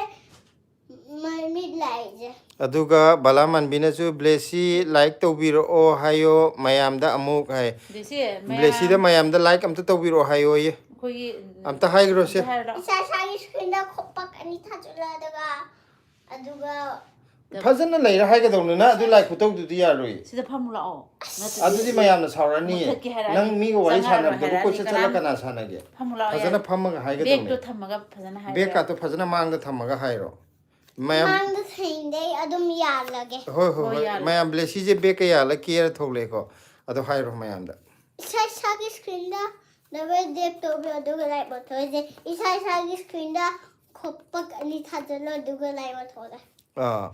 ꯃꯃꯤꯠ ꯂꯥꯛꯏꯁꯦ꯫ ꯑꯗꯨꯒ ꯕꯂꯥ ꯃꯥꯟꯕꯤꯅꯁꯨ "ꯕ꯭ꯂꯦꯁꯤ ꯂꯥꯏꯛ ꯇꯧꯕꯤꯔꯛꯑꯣ ꯍꯥꯏꯌꯣ ꯃꯌꯥꯝꯗ ꯑꯃꯨꯛ" ꯍꯥꯏ꯫ ꯕ꯭ꯂꯦꯁꯤ, ꯃꯌꯥꯝ ꯕ꯭ꯂꯦꯁꯤꯗ ꯃꯌꯥꯝꯗ ꯂꯥꯏꯛ ꯑꯝꯇ ꯇꯧꯕꯤꯔꯛꯑꯣ ꯍꯥꯏꯌꯣꯌꯦ꯫ ꯑꯩꯈꯣꯏꯒꯤ ꯑꯝꯇ ꯍꯥꯏꯈ꯭ꯔꯣꯁꯦ꯫ ꯑꯝꯇ ꯍꯥꯏꯔꯣ꯫ ꯏꯁꯥ ꯏꯁꯥꯒꯤ ꯁ꯭ꯀ꯭ꯔꯤꯟꯗ ꯈꯣꯄꯛ ꯑꯅꯤ ꯊꯥꯖꯤꯜꯂꯣ, ꯑꯗꯨꯒ, ꯑꯗꯨꯒ ꯐꯖꯅ ꯂꯩꯔ ꯍꯥꯏꯒꯗꯧꯅꯤꯅ, ꯑꯗꯨ ꯂꯥꯏ ꯈꯨꯇꯧꯗꯨꯗꯤ ꯌꯥꯔꯣꯏ꯫ ꯁꯤꯗ ꯐꯝꯃꯨ ꯂꯥꯛꯑꯣ꯫ ꯅꯠꯇ꯭ꯔꯗꯤ ꯑꯗꯨꯗꯤ ꯃꯌꯥꯝꯅ ꯁꯥꯎꯔꯛꯑꯅꯤ꯫ ꯃꯨꯊꯠꯀꯦ ꯍꯥꯏꯔꯛꯑꯅꯤ, ꯅꯪ ꯃꯤꯒ ꯋꯥꯔꯤ ꯆꯪꯉꯛꯑꯔꯣꯏ ꯁꯥꯟꯅꯕꯗꯨꯕꯨ ꯍꯥꯏꯔꯛꯑꯅꯤ, ꯀꯣꯏꯆꯠ ꯆꯠꯂ ꯀꯅꯥꯝ ꯀꯅꯥ ꯁꯥꯟꯅꯒꯦ? ꯐꯝꯃꯨ ꯂꯥꯛꯑꯣ, ꯐꯖꯅ ꯌꯥꯔꯦ꯫ ꯐꯝꯃꯒ ꯍꯥꯏꯒꯗꯧꯅꯤ꯫ ꯕꯦꯒꯇꯣ ꯊꯝꯃꯒ ꯐꯖꯅ ꯍꯥꯏꯔꯣ꯫ ꯕꯦꯒꯀꯥꯇꯣ ꯐꯖꯅ ꯃꯥꯡꯗ ꯊꯝꯃꯒ ꯍꯥꯏꯔꯣ꯫ ꯃꯌꯥꯝ ꯃꯥꯡꯗ ꯊꯝꯗꯦ, ꯑꯗꯨꯝ ꯌꯥꯜꯂꯒꯦ꯫ ꯍꯣꯏ, ꯍꯣꯏ, ꯍꯣꯏ, ꯍꯣꯏ꯫ ꯌꯥꯜꯂꯣ꯫ ꯃꯌꯥꯝ ꯕ꯭ꯂꯦꯁꯤꯁꯦ ꯕꯦꯒꯀ ꯌꯥꯜꯂ ꯀꯦꯔ ꯊꯣꯛꯂꯛꯑꯦꯀꯣ꯫ ꯑꯗꯣ ꯍꯥꯏꯔꯣ ꯃꯌꯥꯝꯗ꯫ ꯏꯁꯥ ꯏꯁꯥꯒꯤ ꯁ꯭ꯀ꯭ꯔꯤꯟꯗ ꯗꯕꯜ ꯇꯦꯞ ꯇꯧꯕꯤꯌꯣ, ꯑꯗꯨꯒ ꯂꯥꯏꯛ ꯑꯣꯟꯊꯣꯛꯑꯁꯦ꯫ ꯏꯁꯥ ꯏꯁꯥꯒꯤ ꯁ꯭ꯀ꯭ꯔꯤꯟꯗ ꯈꯣꯄꯛ ꯑꯅꯤ ꯊꯥꯖꯤꯜꯂꯣ, ꯑꯗꯨꯒ ꯂꯥꯏꯛ ꯑꯣꯟꯊꯣꯛꯑꯁꯦ꯫ ꯑꯥ,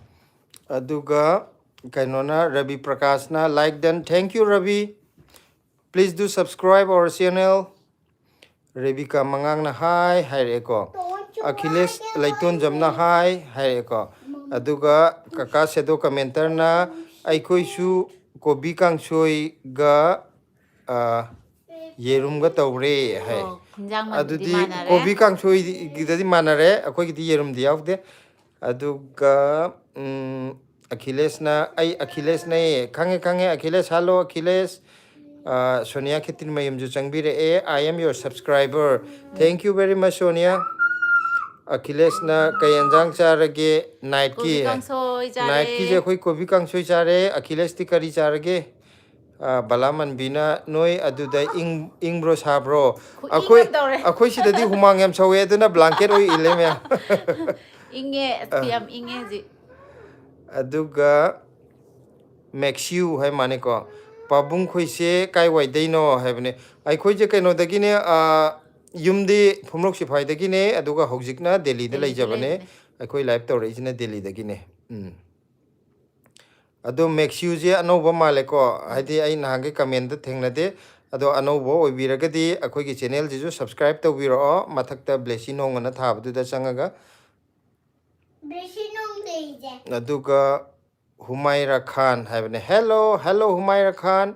ꯑꯗꯨꯒ ꯀꯩꯅꯣꯅ, Ravi ꯄ꯭ꯔꯀꯥꯁꯅ "Like done, thank you Ravi, please do subscribe our channel." Rebika ꯃꯉꯥꯡꯅ "ꯍꯥꯏ" ꯍꯥꯏꯔꯛꯑꯦꯀꯣ꯫ ꯑꯈꯤꯂꯦꯁ ꯂꯩꯇꯣꯟꯖꯝꯅ "ꯍꯥꯏ" ꯍꯥꯏꯔꯛꯑꯦꯀꯣ꯫ ꯑꯗꯨꯒ ꯀꯀꯥ ꯁꯦꯗꯣ ꯀꯃꯦꯟꯇꯔꯅ "ꯑꯩꯈꯣꯏꯁꯨ ꯀꯣꯕꯤ ꯀꯥꯡꯁꯣꯏꯒ, ꯑ, ꯌꯦꯔꯨꯝꯒ ꯇꯧꯔꯦ" ꯍꯥꯏ꯫ ꯑꯣ, ꯍꯤꯟꯖꯥꯡ ꯃꯥꯟꯗꯨꯗꯤ ꯑꯗꯨꯗꯤ ꯃꯥꯟꯅꯔꯦ꯫ ꯀꯣꯕꯤ ꯀꯥꯡꯁꯣꯏꯒꯤꯗꯗꯤ ꯃꯥꯟꯅꯔꯦ, ꯑꯩꯈꯣꯏꯒꯤꯗꯤ ꯌꯦꯔꯨꯝꯗꯤ ꯌꯥꯎꯗꯦ꯫ ꯑꯗꯨꯒ, ꯎꯝ, ꯑꯈꯤꯂꯦꯁꯅ, "ꯑꯩ ꯑꯈꯤꯂꯦꯁꯅꯦ"꯫ ꯈꯪꯉꯦ, ꯈꯪꯉꯦ, ꯑꯈꯤꯂꯦꯁ꯫ Hello ꯑꯈꯤꯂꯦꯁ꯫ ꯑ, Sonia ꯈꯦꯇ꯭ꯔꯤꯃꯌꯨꯝꯁꯨ ꯆꯪꯕꯤꯔꯛꯑꯦ꯫ "I am your subscriber." Thank you very much, Sonia. ꯑꯈꯤꯂꯦꯁꯅ "ꯀꯩ ꯌꯦꯟꯖꯥꯡ ꯆꯥꯔꯒꯦ ꯅꯥꯏꯠꯀꯤ?" ꯀꯣꯕꯤ ꯀꯥꯡꯁꯣꯏ ꯆꯥꯔꯦ꯫ ꯅꯥꯏꯠꯀꯤꯁꯦ ꯑꯩꯈꯣꯏ ꯀꯣꯕꯤ ꯀꯥꯡꯁꯣꯏ ꯆꯥꯔꯦ꯫ ꯑꯈꯤꯂꯦꯁꯇꯤ ꯀꯔꯤ ꯆꯥꯔꯒꯦ? ꯑ, ꯕꯂꯥ ꯃꯟꯕꯤꯅ "ꯅꯣꯏ ꯑꯗꯨꯗ ꯏꯪ-, ꯏꯪꯕ꯭ꯔꯣ ꯁꯥꯕ꯭ꯔꯣ?" ꯈꯨꯏꯪ ꯑꯩꯈꯣꯏ, ꯑꯃ ꯇꯧꯔꯦ꯫ ꯑꯩꯈꯣꯏ ꯁꯤꯗꯗꯤ ꯍꯨꯃꯥꯡ ꯌꯥꯝ ꯁꯧꯋꯦ, ꯑꯗꯨꯅ ꯕ꯭ꯂꯥꯡꯀꯦꯠ ꯑꯣꯏ ꯏꯜꯂꯦ ꯃꯌꯥꯝ꯫ ꯏꯪꯉꯦ, ꯑꯁ, ꯑ꯫ ꯌꯥꯝ ꯏꯪꯉꯦ ꯍꯧꯖꯤꯛ꯫ ꯑꯗꯨꯒ ꯃꯦꯛꯁꯤꯌꯨ ꯍꯥꯏ ꯃꯥꯅꯦꯀꯣ꯫ "ꯄꯥꯕꯨꯡ ꯈꯣꯏꯁꯦ ꯀꯥꯏꯋꯥꯏꯗꯩꯅꯣ?" ꯍꯥꯏꯕꯅꯦ꯫ ꯑꯩꯈꯣꯏꯁꯦ ꯀꯩꯅꯣꯗꯒꯤꯅꯦ, ꯑ, ꯌꯨꯝꯗꯤ ꯐꯨꯝꯂꯣꯛ ꯁꯤꯐꯥꯏꯗꯒꯤꯅꯦ, ꯑꯗꯨꯒ ꯍꯧꯖꯤꯛꯅ ꯗꯦꯜꯂꯤꯗ ꯗꯦꯜꯂꯤꯗ ꯂꯩꯖꯕꯅꯦ꯫ ꯂꯩꯕꯅꯦ꯫ ꯑꯩꯈꯣꯏ ꯂꯥꯏꯚ ꯇꯧꯔꯛꯏꯁꯤꯅ ꯗꯦꯜꯂꯤꯗꯒꯤꯅꯦ꯫ ꯎꯝ꯫ ꯑꯗꯣ ꯃꯦꯛꯁꯤꯌꯨꯁꯦ ꯑꯅꯧꯕ ꯃꯥꯜꯂꯦꯀꯣ, ꯍꯥꯏꯗꯤ ꯑꯩ ꯅꯍꯥꯟꯒꯩ ꯀꯃꯦꯟꯗ ꯊꯦꯡꯅꯗꯦ꯫ ꯑꯗꯣ ꯑꯅꯧꯕ ꯑꯣꯏꯕꯤꯔꯒꯗꯤ ꯑꯩꯈꯣꯏꯒꯤ ꯆꯦꯅꯦꯜꯁꯤꯁꯨ ꯁꯕꯁꯀ꯭ꯔꯥꯏꯕ ꯇꯧꯕꯤꯔꯛꯑꯣ, ꯃꯊꯛꯇ ꯕ꯭ꯂꯦꯁꯤ ꯅꯣꯡ ꯑꯅ ꯊꯥꯕꯗꯨꯗ ꯆꯪꯉꯒ꯫ ꯕ꯭ꯂꯦꯁꯤ ꯅꯣꯡ ꯂꯩꯔꯤꯁꯦ꯫ ꯑꯗꯨꯒ ꯍꯨꯃꯥꯏꯔꯥ ꯈꯥꯟ ꯍꯥꯏꯕꯅꯦ꯫ "Hello, hello, ꯍꯨꯃꯥꯏꯔꯥ ꯈꯥꯟ"꯫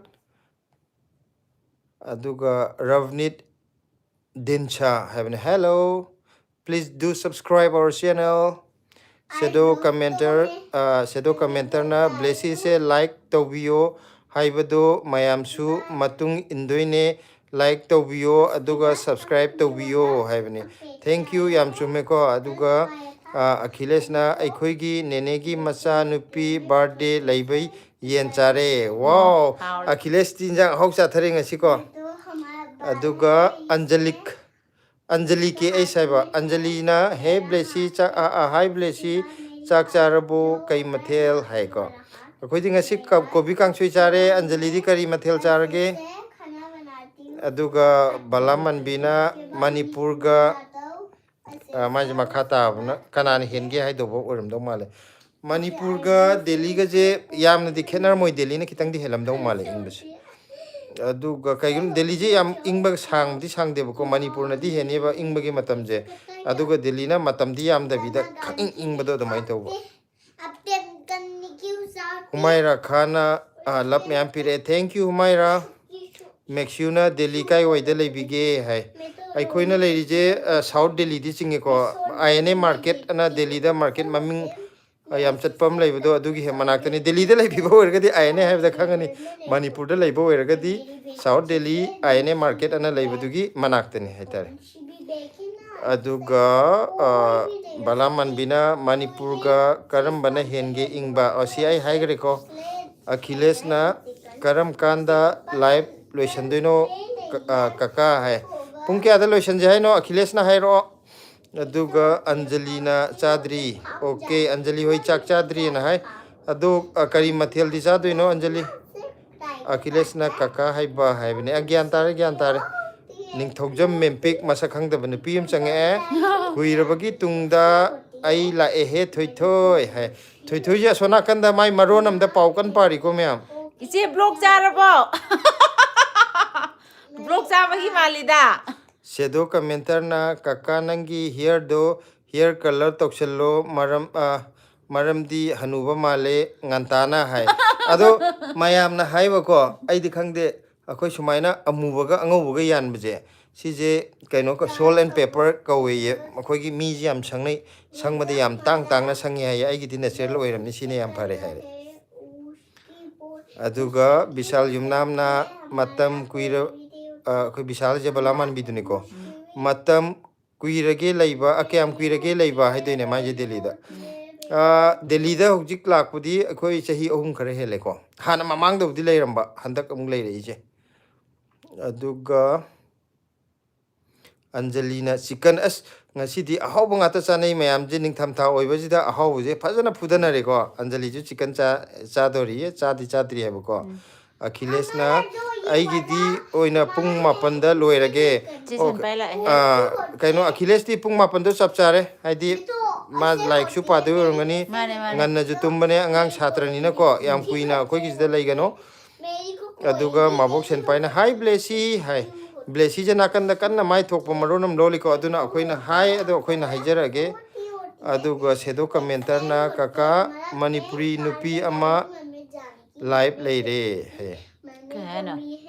ꯑꯗꯨꯒ ꯔꯕꯅꯤꯠ ꯗꯤꯟꯁꯥ ꯍꯥꯏꯕꯅꯦ꯫ "Hello, please do subscribe our channel." ꯁꯦꯗꯣ ꯑꯩ ꯀꯃꯦꯟꯇꯔ, ꯇꯧꯔꯦ꯫ ꯑ, ꯁꯦꯗꯣ ꯀꯃꯦꯟꯇꯔꯅ "ꯕ꯭ꯂꯦꯁꯤꯁꯦ ꯂꯥꯏꯛ ꯇꯧꯕꯤꯌꯣ ꯍꯥꯏꯕꯗꯣ ꯃꯌꯥꯝꯁꯨ ꯃꯇꯨꯡ ꯏꯟꯗꯣꯏꯅꯦ, ꯂꯥꯏꯛ ꯇꯧꯕꯤꯌꯣ ꯑꯗꯨꯒ ꯁꯕꯁꯀ꯭ꯔꯥꯏꯕ ꯇꯧꯕꯤꯌꯣ" ꯍꯥꯏꯕꯅꯦ꯫ Thank you, ꯌꯥꯝ ꯆꯨꯝꯃꯦꯀꯣ꯫ ꯑꯗꯨꯒ, ꯑ, ꯑꯈꯤꯂꯦꯁꯅ "ꯑꯩꯈꯣꯏꯒꯤ ꯅꯦꯅꯦꯒꯤ ꯃꯆꯥꯅꯨꯄꯤ ꯕꯥꯔꯗꯦ ꯂꯩꯕꯩ ꯌꯦꯟ ꯆꯥꯔꯦ"꯫ ꯋꯥꯎ! ꯍꯥꯎꯔꯦ꯫ ꯑꯈꯤꯂꯦꯁꯇꯤ ꯏꯟꯖꯥꯡ ꯑꯍꯥꯎ ꯆꯥꯊꯔꯦ ꯉꯁꯤꯀꯣ꯫ ꯑꯗꯨꯒ ꯑꯟꯖꯂꯤꯛ, ꯑꯟꯖꯂꯤ ꯀꯦ ꯑꯩꯁ ꯍꯥꯏꯕ꯫ ꯑꯟꯖꯂꯤꯅ, "ꯍꯦ ꯕ꯭ꯂꯦꯁꯤ, ꯆꯥꯛ, ꯑ, ꯑ, ꯍꯥꯏ ꯕ꯭ꯂꯦꯁꯤ, ꯆꯥꯛ ꯆꯥꯔꯕꯣ? ꯀꯩ ꯃꯊꯦꯜ?" ꯍꯥꯏꯀꯣ꯫ ꯑꯩꯈꯣꯏꯗꯤ ꯉꯁꯤ ꯀ-, ꯀꯣꯕꯤ ꯀꯥꯡꯁꯣꯏ ꯆꯥꯔꯦ꯫ ꯑꯟꯖꯂꯤꯗꯤ ꯀꯔꯤ ꯃꯊꯦꯜ ꯆꯥꯔꯒꯦ? ꯑꯗꯨꯒ ꯕꯂꯥꯃꯟꯕꯤꯅ ꯃꯅꯤꯄꯨꯔꯒ, ꯑ, ꯃꯥꯏꯁꯦ ꯃꯈꯥ ꯇꯥꯕꯅ ꯀꯅꯥꯅ ꯍꯦꯟꯒꯦ ꯍꯥꯏꯗꯧꯕ ꯑꯣꯏꯔꯝꯗꯧ ꯃꯥꯜꯂꯦ꯫ ꯃꯅꯤꯄꯨꯔꯒ ꯗꯦꯜꯂꯤꯒꯁꯦ ꯌꯥꯝꯅꯗꯤ ꯈꯦꯠꯅꯔꯝꯃꯣꯏ, ꯗꯦꯜꯂꯤꯅ ꯈꯤꯇꯪꯗꯤ ꯍꯦꯜꯂꯝꯗꯧ ꯃꯥꯜꯂꯦ ꯏꯪꯕꯁꯦ꯫ ꯑꯗꯨꯒ ꯀꯩꯒꯤꯅꯣ ꯗꯦꯜꯂꯤꯁꯦ ꯌꯥꯝ ꯏꯪꯕ ꯁꯥꯡꯕꯗꯤ ꯁꯥꯡꯗꯦꯕꯀꯣ, ꯃꯅꯤꯄꯨꯔꯅꯗꯤ ꯍꯦꯟꯅꯤꯕ ꯏꯪꯕꯒꯤ ꯃꯇꯝꯁꯦ꯫ ꯑꯗꯨꯒ ꯗꯦꯜꯂꯤꯅ ꯃꯇꯝꯗꯤ ꯌꯥꯝꯗꯕꯤꯗ ꯈꯪꯏꯪ ꯏꯪꯕꯗꯣ ꯑꯗꯨꯃꯥꯏꯅ ꯇꯧꯕ꯫ ꯍꯨꯃꯥꯏꯔꯥ ꯈꯥꯟꯅ, ꯑ, ꯂꯞ ꯃꯌꯥꯝ ꯄꯤꯔꯛꯑꯦ꯫ Thank you, ꯍꯨꯃꯥꯏꯔꯥ꯫ ꯃꯦꯛꯁꯤꯌꯨꯅ "ꯗꯦꯜꯂꯤ ꯀꯥꯏꯋꯥꯏꯗ ꯂꯩꯕꯤꯒꯦ?" ꯍꯥꯏ꯫ ꯑꯩꯈꯣꯏꯅ ꯂꯩꯔꯤꯁꯦ, ꯑ, ꯁꯥꯎꯠ ꯗꯦꯜꯂꯤꯗꯤ ꯆꯤꯡꯉꯦꯀꯣ꯫ ꯑꯥꯏ ꯑꯦꯟ ꯑꯦ ꯃꯥꯔꯀꯦꯠ ꯑꯅ ꯗꯦꯜꯂꯤꯗ ꯃꯥꯔꯀꯦꯠ ꯃꯃꯤꯡ, ꯑ, ꯌꯥꯝ ꯆꯠꯄ ꯑꯃ ꯂꯩꯕꯗꯣ ꯑꯗꯨꯒꯤ ꯍꯦꯛ ꯃꯅꯥꯛꯇꯅꯤ꯫ ꯗꯦꯜꯂꯤꯗ ꯂꯩꯕꯤꯕ ꯑꯣꯏꯔꯒꯗꯤ ꯑꯥꯏ ꯑꯦꯟ ꯑꯦ ꯍꯥꯏꯕꯗ ꯈꯪꯒꯅꯤ꯫ ꯃꯅꯤꯄꯨꯔꯗ ꯂꯩꯕ ꯑꯣꯏꯔꯒꯗꯤ south Delhi I N A market ꯑꯅ ꯂꯩꯕꯗꯨꯒꯤ ꯃꯅꯥꯛꯇꯅꯤ ꯍꯥꯏꯇꯥꯔꯦ꯫ ꯑꯗꯨꯒ, ꯑ, ꯕꯂꯥꯃꯟꯕꯤꯅ "ꯃꯅꯤꯄꯨꯔꯒ ꯀꯔꯝꯕꯅ ꯍꯦꯟꯒꯦ ꯏꯪꯕ?" ꯑꯣ, ꯁꯤ ꯑꯩ ꯍꯥꯏꯈ꯭ꯔꯦꯀꯣ꯫ ꯑꯈꯤꯂꯦꯁꯅ "ꯀꯔꯝ ꯀꯥꯟꯗ ꯂꯥꯏꯚ ꯂꯣꯏꯁꯟꯗꯣꯏꯅꯣ, ꯀ-, ꯑ, ꯀꯀꯥ?" ꯍꯥꯏ꯫ ꯄꯨꯡ ꯀꯌꯥꯗ ꯂꯣꯏꯁꯟꯁꯦ ꯍꯥꯏꯅꯣ? ꯑꯈꯤꯂꯦꯁꯅ ꯍꯥꯏꯔꯛꯑꯣ꯫ ꯑꯗꯨꯒ ꯑꯟꯖꯂꯤꯅ ꯆꯥꯗ꯭ꯔꯤ꯫ ꯑꯣꯀꯦ, ꯑꯟꯖꯂꯤ ꯍꯣꯏ ꯆꯥꯛ ꯆꯥꯗ꯭ꯔꯤꯅ ꯍꯥꯏ꯫ ꯑꯗꯣ, ꯑ, ꯀꯔꯤ ꯃꯊꯦꯜꯗꯤ ꯆꯥꯗꯣꯏꯅꯣ, ꯑꯟꯖꯂꯤ? ꯑꯈꯤꯂꯦꯁꯅ ꯀꯀꯥ ꯍꯥꯏꯕ ꯍꯥꯏꯕꯅꯦ꯫ ꯑ, ꯒ꯭ꯌꯥꯟ ꯇꯥꯔꯦ, ꯒ꯭ꯌꯥꯟ ꯇꯥꯔꯦ꯫ ꯅꯤꯡꯊꯧꯖꯝ ꯃꯦꯝꯄꯤꯛ ꯃꯁꯛ ꯈꯪꯗꯕ ꯅꯨꯄꯤ ꯑꯃ ꯆꯪꯉꯛꯑꯦ꯫ ꯀꯨꯏꯔꯕꯒꯤ ꯇꯨꯡꯗ ꯑꯩ ꯂꯥꯛꯑꯦꯍꯦ ꯊꯣꯏꯊꯣꯏ ꯍꯥꯏ꯫ ꯊꯣꯏꯊꯣꯏꯁꯦ ꯑꯁꯣꯝ ꯅꯥꯀꯟꯗ ꯃꯥꯏ ꯃꯔꯣꯟ ꯑꯃꯗ ꯄꯥꯎ ꯀꯟꯅ ꯄꯥꯔꯤꯀꯣ ꯃꯌꯥꯝ꯫ ꯏꯆꯦ, ꯕ꯭ꯂꯣꯛ ꯆꯥꯔꯕꯣ? ꯕ꯭ꯂꯣꯛ ꯆꯥꯕꯒꯤ ꯃꯥꯜꯂꯤꯗ꯫ ꯁꯦꯗꯣ ꯀꯃꯦꯟꯇꯔꯅ, "ꯀꯀꯥ, ꯅꯪꯒꯤ ꯍꯤꯌꯔꯗꯣ ꯍꯤꯌꯔ ꯀꯂꯔ ꯇꯧꯁꯜꯂꯣ, ꯃꯔꯝ, ꯑ, ꯃꯔꯝꯗꯤ ꯍꯅꯨꯕ ꯃꯥꯜꯂꯦ ꯉꯟꯇꯥꯅ" ꯍꯥꯏ꯫ ꯑꯗꯣ ꯃꯌꯥꯝꯅ ꯍꯥꯏꯕꯀꯣ, ꯑꯩꯗꯤ ꯈꯪꯗꯦ, ꯑꯩꯈꯣꯏ ꯁꯨꯃꯥꯏꯅ ꯑꯃꯨꯕꯒ ꯑꯉꯧꯕꯒ ꯌꯥꯟꯕꯁꯦ, ꯁꯤꯁꯦ ꯀꯩꯅꯣ, ꯁꯣꯜ ꯑꯦꯟ ꯄꯦꯄꯔ ꯀꯧꯋꯦꯌꯦ꯫ ꯑꯩꯈꯣꯏꯒꯤ ꯃꯤꯁꯦ ꯌꯥꯝ ꯁꯪꯅꯩ, ꯁꯪꯕꯗ ꯌꯥꯝ ꯇꯥꯡ ꯇꯥꯡꯅ ꯁꯪꯉꯦ ꯍꯥꯏꯌꯦ꯫ ꯑꯩꯒꯤꯗꯤ ꯅꯦꯆꯔꯦꯜ ꯑꯣꯏꯔꯝꯅꯤ, ꯁꯤꯅ ꯌꯥꯝ ꯐꯔꯦ ꯍꯥꯏꯔꯦ꯫ ꯑꯗꯨꯒ ꯕꯤꯁꯥꯜ ꯌꯨꯝꯅꯥꯝꯅ ꯃꯇꯝ ꯀꯨꯏꯔ-, ꯑ, ꯑꯩꯈꯣꯏ ꯕꯤꯁꯥꯜꯁꯦ ꯕꯂꯥ ꯃꯥꯟꯕꯤꯗꯨꯅꯤꯀꯣ꯫ ꯃꯇꯝ ꯀꯨꯏꯔꯒꯦ ꯂꯩꯕ, ꯑ, ꯀꯌꯥꯝ ꯀꯨꯏꯔꯒꯦ ꯂꯩꯕ ꯍꯥꯏꯗꯣꯏꯅꯦ ꯃꯥꯏꯁꯦ ꯗꯦꯜꯂꯤꯗ꯫ ꯑ, ꯗꯦꯜꯂꯤꯗ ꯍꯧꯖꯤꯛ ꯂꯥꯛꯄꯗꯤ ꯑꯩꯈꯣꯏ ꯆꯍꯤ ꯑꯍꯨꯝ ꯈꯔ ꯍꯦꯜꯂꯦꯀꯣ꯫ ꯍꯥꯟꯅ ꯃꯃꯥꯡꯗꯕꯨꯗꯤ ꯂꯩꯔꯝꯕ, ꯍꯟꯗꯛ ꯑꯃꯨꯛ ꯂꯩꯔꯛꯏꯁꯦ꯫ ꯑꯗꯨꯒ ꯑꯟꯖꯂꯤꯅ ꯆꯤꯛꯀꯟ, ꯑꯁ, ꯉꯁꯤꯗꯤ ꯑꯍꯥꯎꯕ ꯉꯥꯛꯇ ꯆꯥꯅꯩ ꯃꯌꯥꯝꯁꯦ, ꯅꯤꯡꯊꯝꯊꯥ ꯑꯣꯏꯕꯁꯤꯗ ꯑꯍꯥꯎꯕꯁꯦ ꯐꯖꯅ ꯐꯨꯗꯅꯔꯦꯀꯣ꯫ ꯑꯟꯖꯂꯤꯁꯨ ꯆꯤꯛꯀꯟ ꯆꯥ-, ꯆꯥꯗꯣꯔꯤꯌꯦ, ꯆꯥꯗꯤ ꯆꯥꯗ꯭ꯔꯤ ꯍꯥꯏꯕꯀꯣ꯫ ꯑꯈꯤꯂꯦꯁꯅ, "ꯑꯩꯒꯤꯗꯤ ꯑꯣꯏꯅ ꯄꯨꯡ ꯃꯥꯄꯟꯗ ꯂꯣꯏꯔꯒꯦ"꯫ ꯆꯦ ꯑꯣ, ꯁꯟꯄꯥꯏ ꯂꯥꯛꯑꯦꯍꯦ꯫ ꯑꯥ, ꯀꯩꯅꯣ, ꯑꯈꯤꯂꯦꯁꯇꯤ ꯄꯨꯡ ꯃꯥꯄꯟꯗꯣ ꯆꯞ ꯆꯥꯔꯦ, ꯍꯥꯏꯗꯤ ꯃꯥ ꯂꯥꯏꯔꯤꯛꯁꯨ ꯄꯥꯗꯣꯏ ꯑꯣꯏꯔꯝꯒꯅꯤ, ꯃꯥꯅꯦ, ꯃꯥꯅꯦ꯫ ꯉꯟꯅꯁꯨ ꯇꯨꯝꯕꯅꯦ, ꯑꯉꯥꯡ ꯁꯥꯇ꯭ꯔꯅꯤꯅꯀꯣ, ꯌꯥꯝ ꯀꯨꯏꯅ ꯑꯩꯈꯣꯏꯒꯤꯁꯤꯗ ꯂꯩꯒꯅꯣ꯫ ꯑꯗꯨꯒ ꯃꯥꯕꯣꯛ ꯁꯦꯟꯄꯥꯏꯅ, "ꯍꯥꯏ ꯕ꯭ꯂꯦꯁꯤ" ꯍꯥꯏ꯫ ꯕ꯭ꯂꯦꯁꯤꯁꯦ ꯅꯥꯀꯟꯗ ꯀꯟꯅ ꯃꯥꯏ ꯊꯣꯛꯄ ꯃꯔꯣꯟ ꯑꯃ ꯂꯣꯜꯂꯤꯀꯣ, ꯑꯗꯨꯅ ꯑꯩꯈꯣꯏꯅ ꯍꯥꯏ, ꯑꯗꯣ ꯑꯩꯈꯣꯏꯅ ꯍꯥꯏꯖꯔꯛꯑꯒꯦ꯫ ꯑꯗꯨꯒ ꯁꯦꯗꯣ ꯀꯃꯦꯟꯇꯔꯅ, "ꯀꯀꯥ, ꯃꯅꯤꯄꯨꯔꯤ ꯅꯨꯄꯤ ꯑꯃ ꯂꯥꯏꯚ ꯂꯩꯔꯦ" ꯍꯥꯏꯌꯦ꯫ ꯀꯩ ꯍꯥꯏꯅꯣ?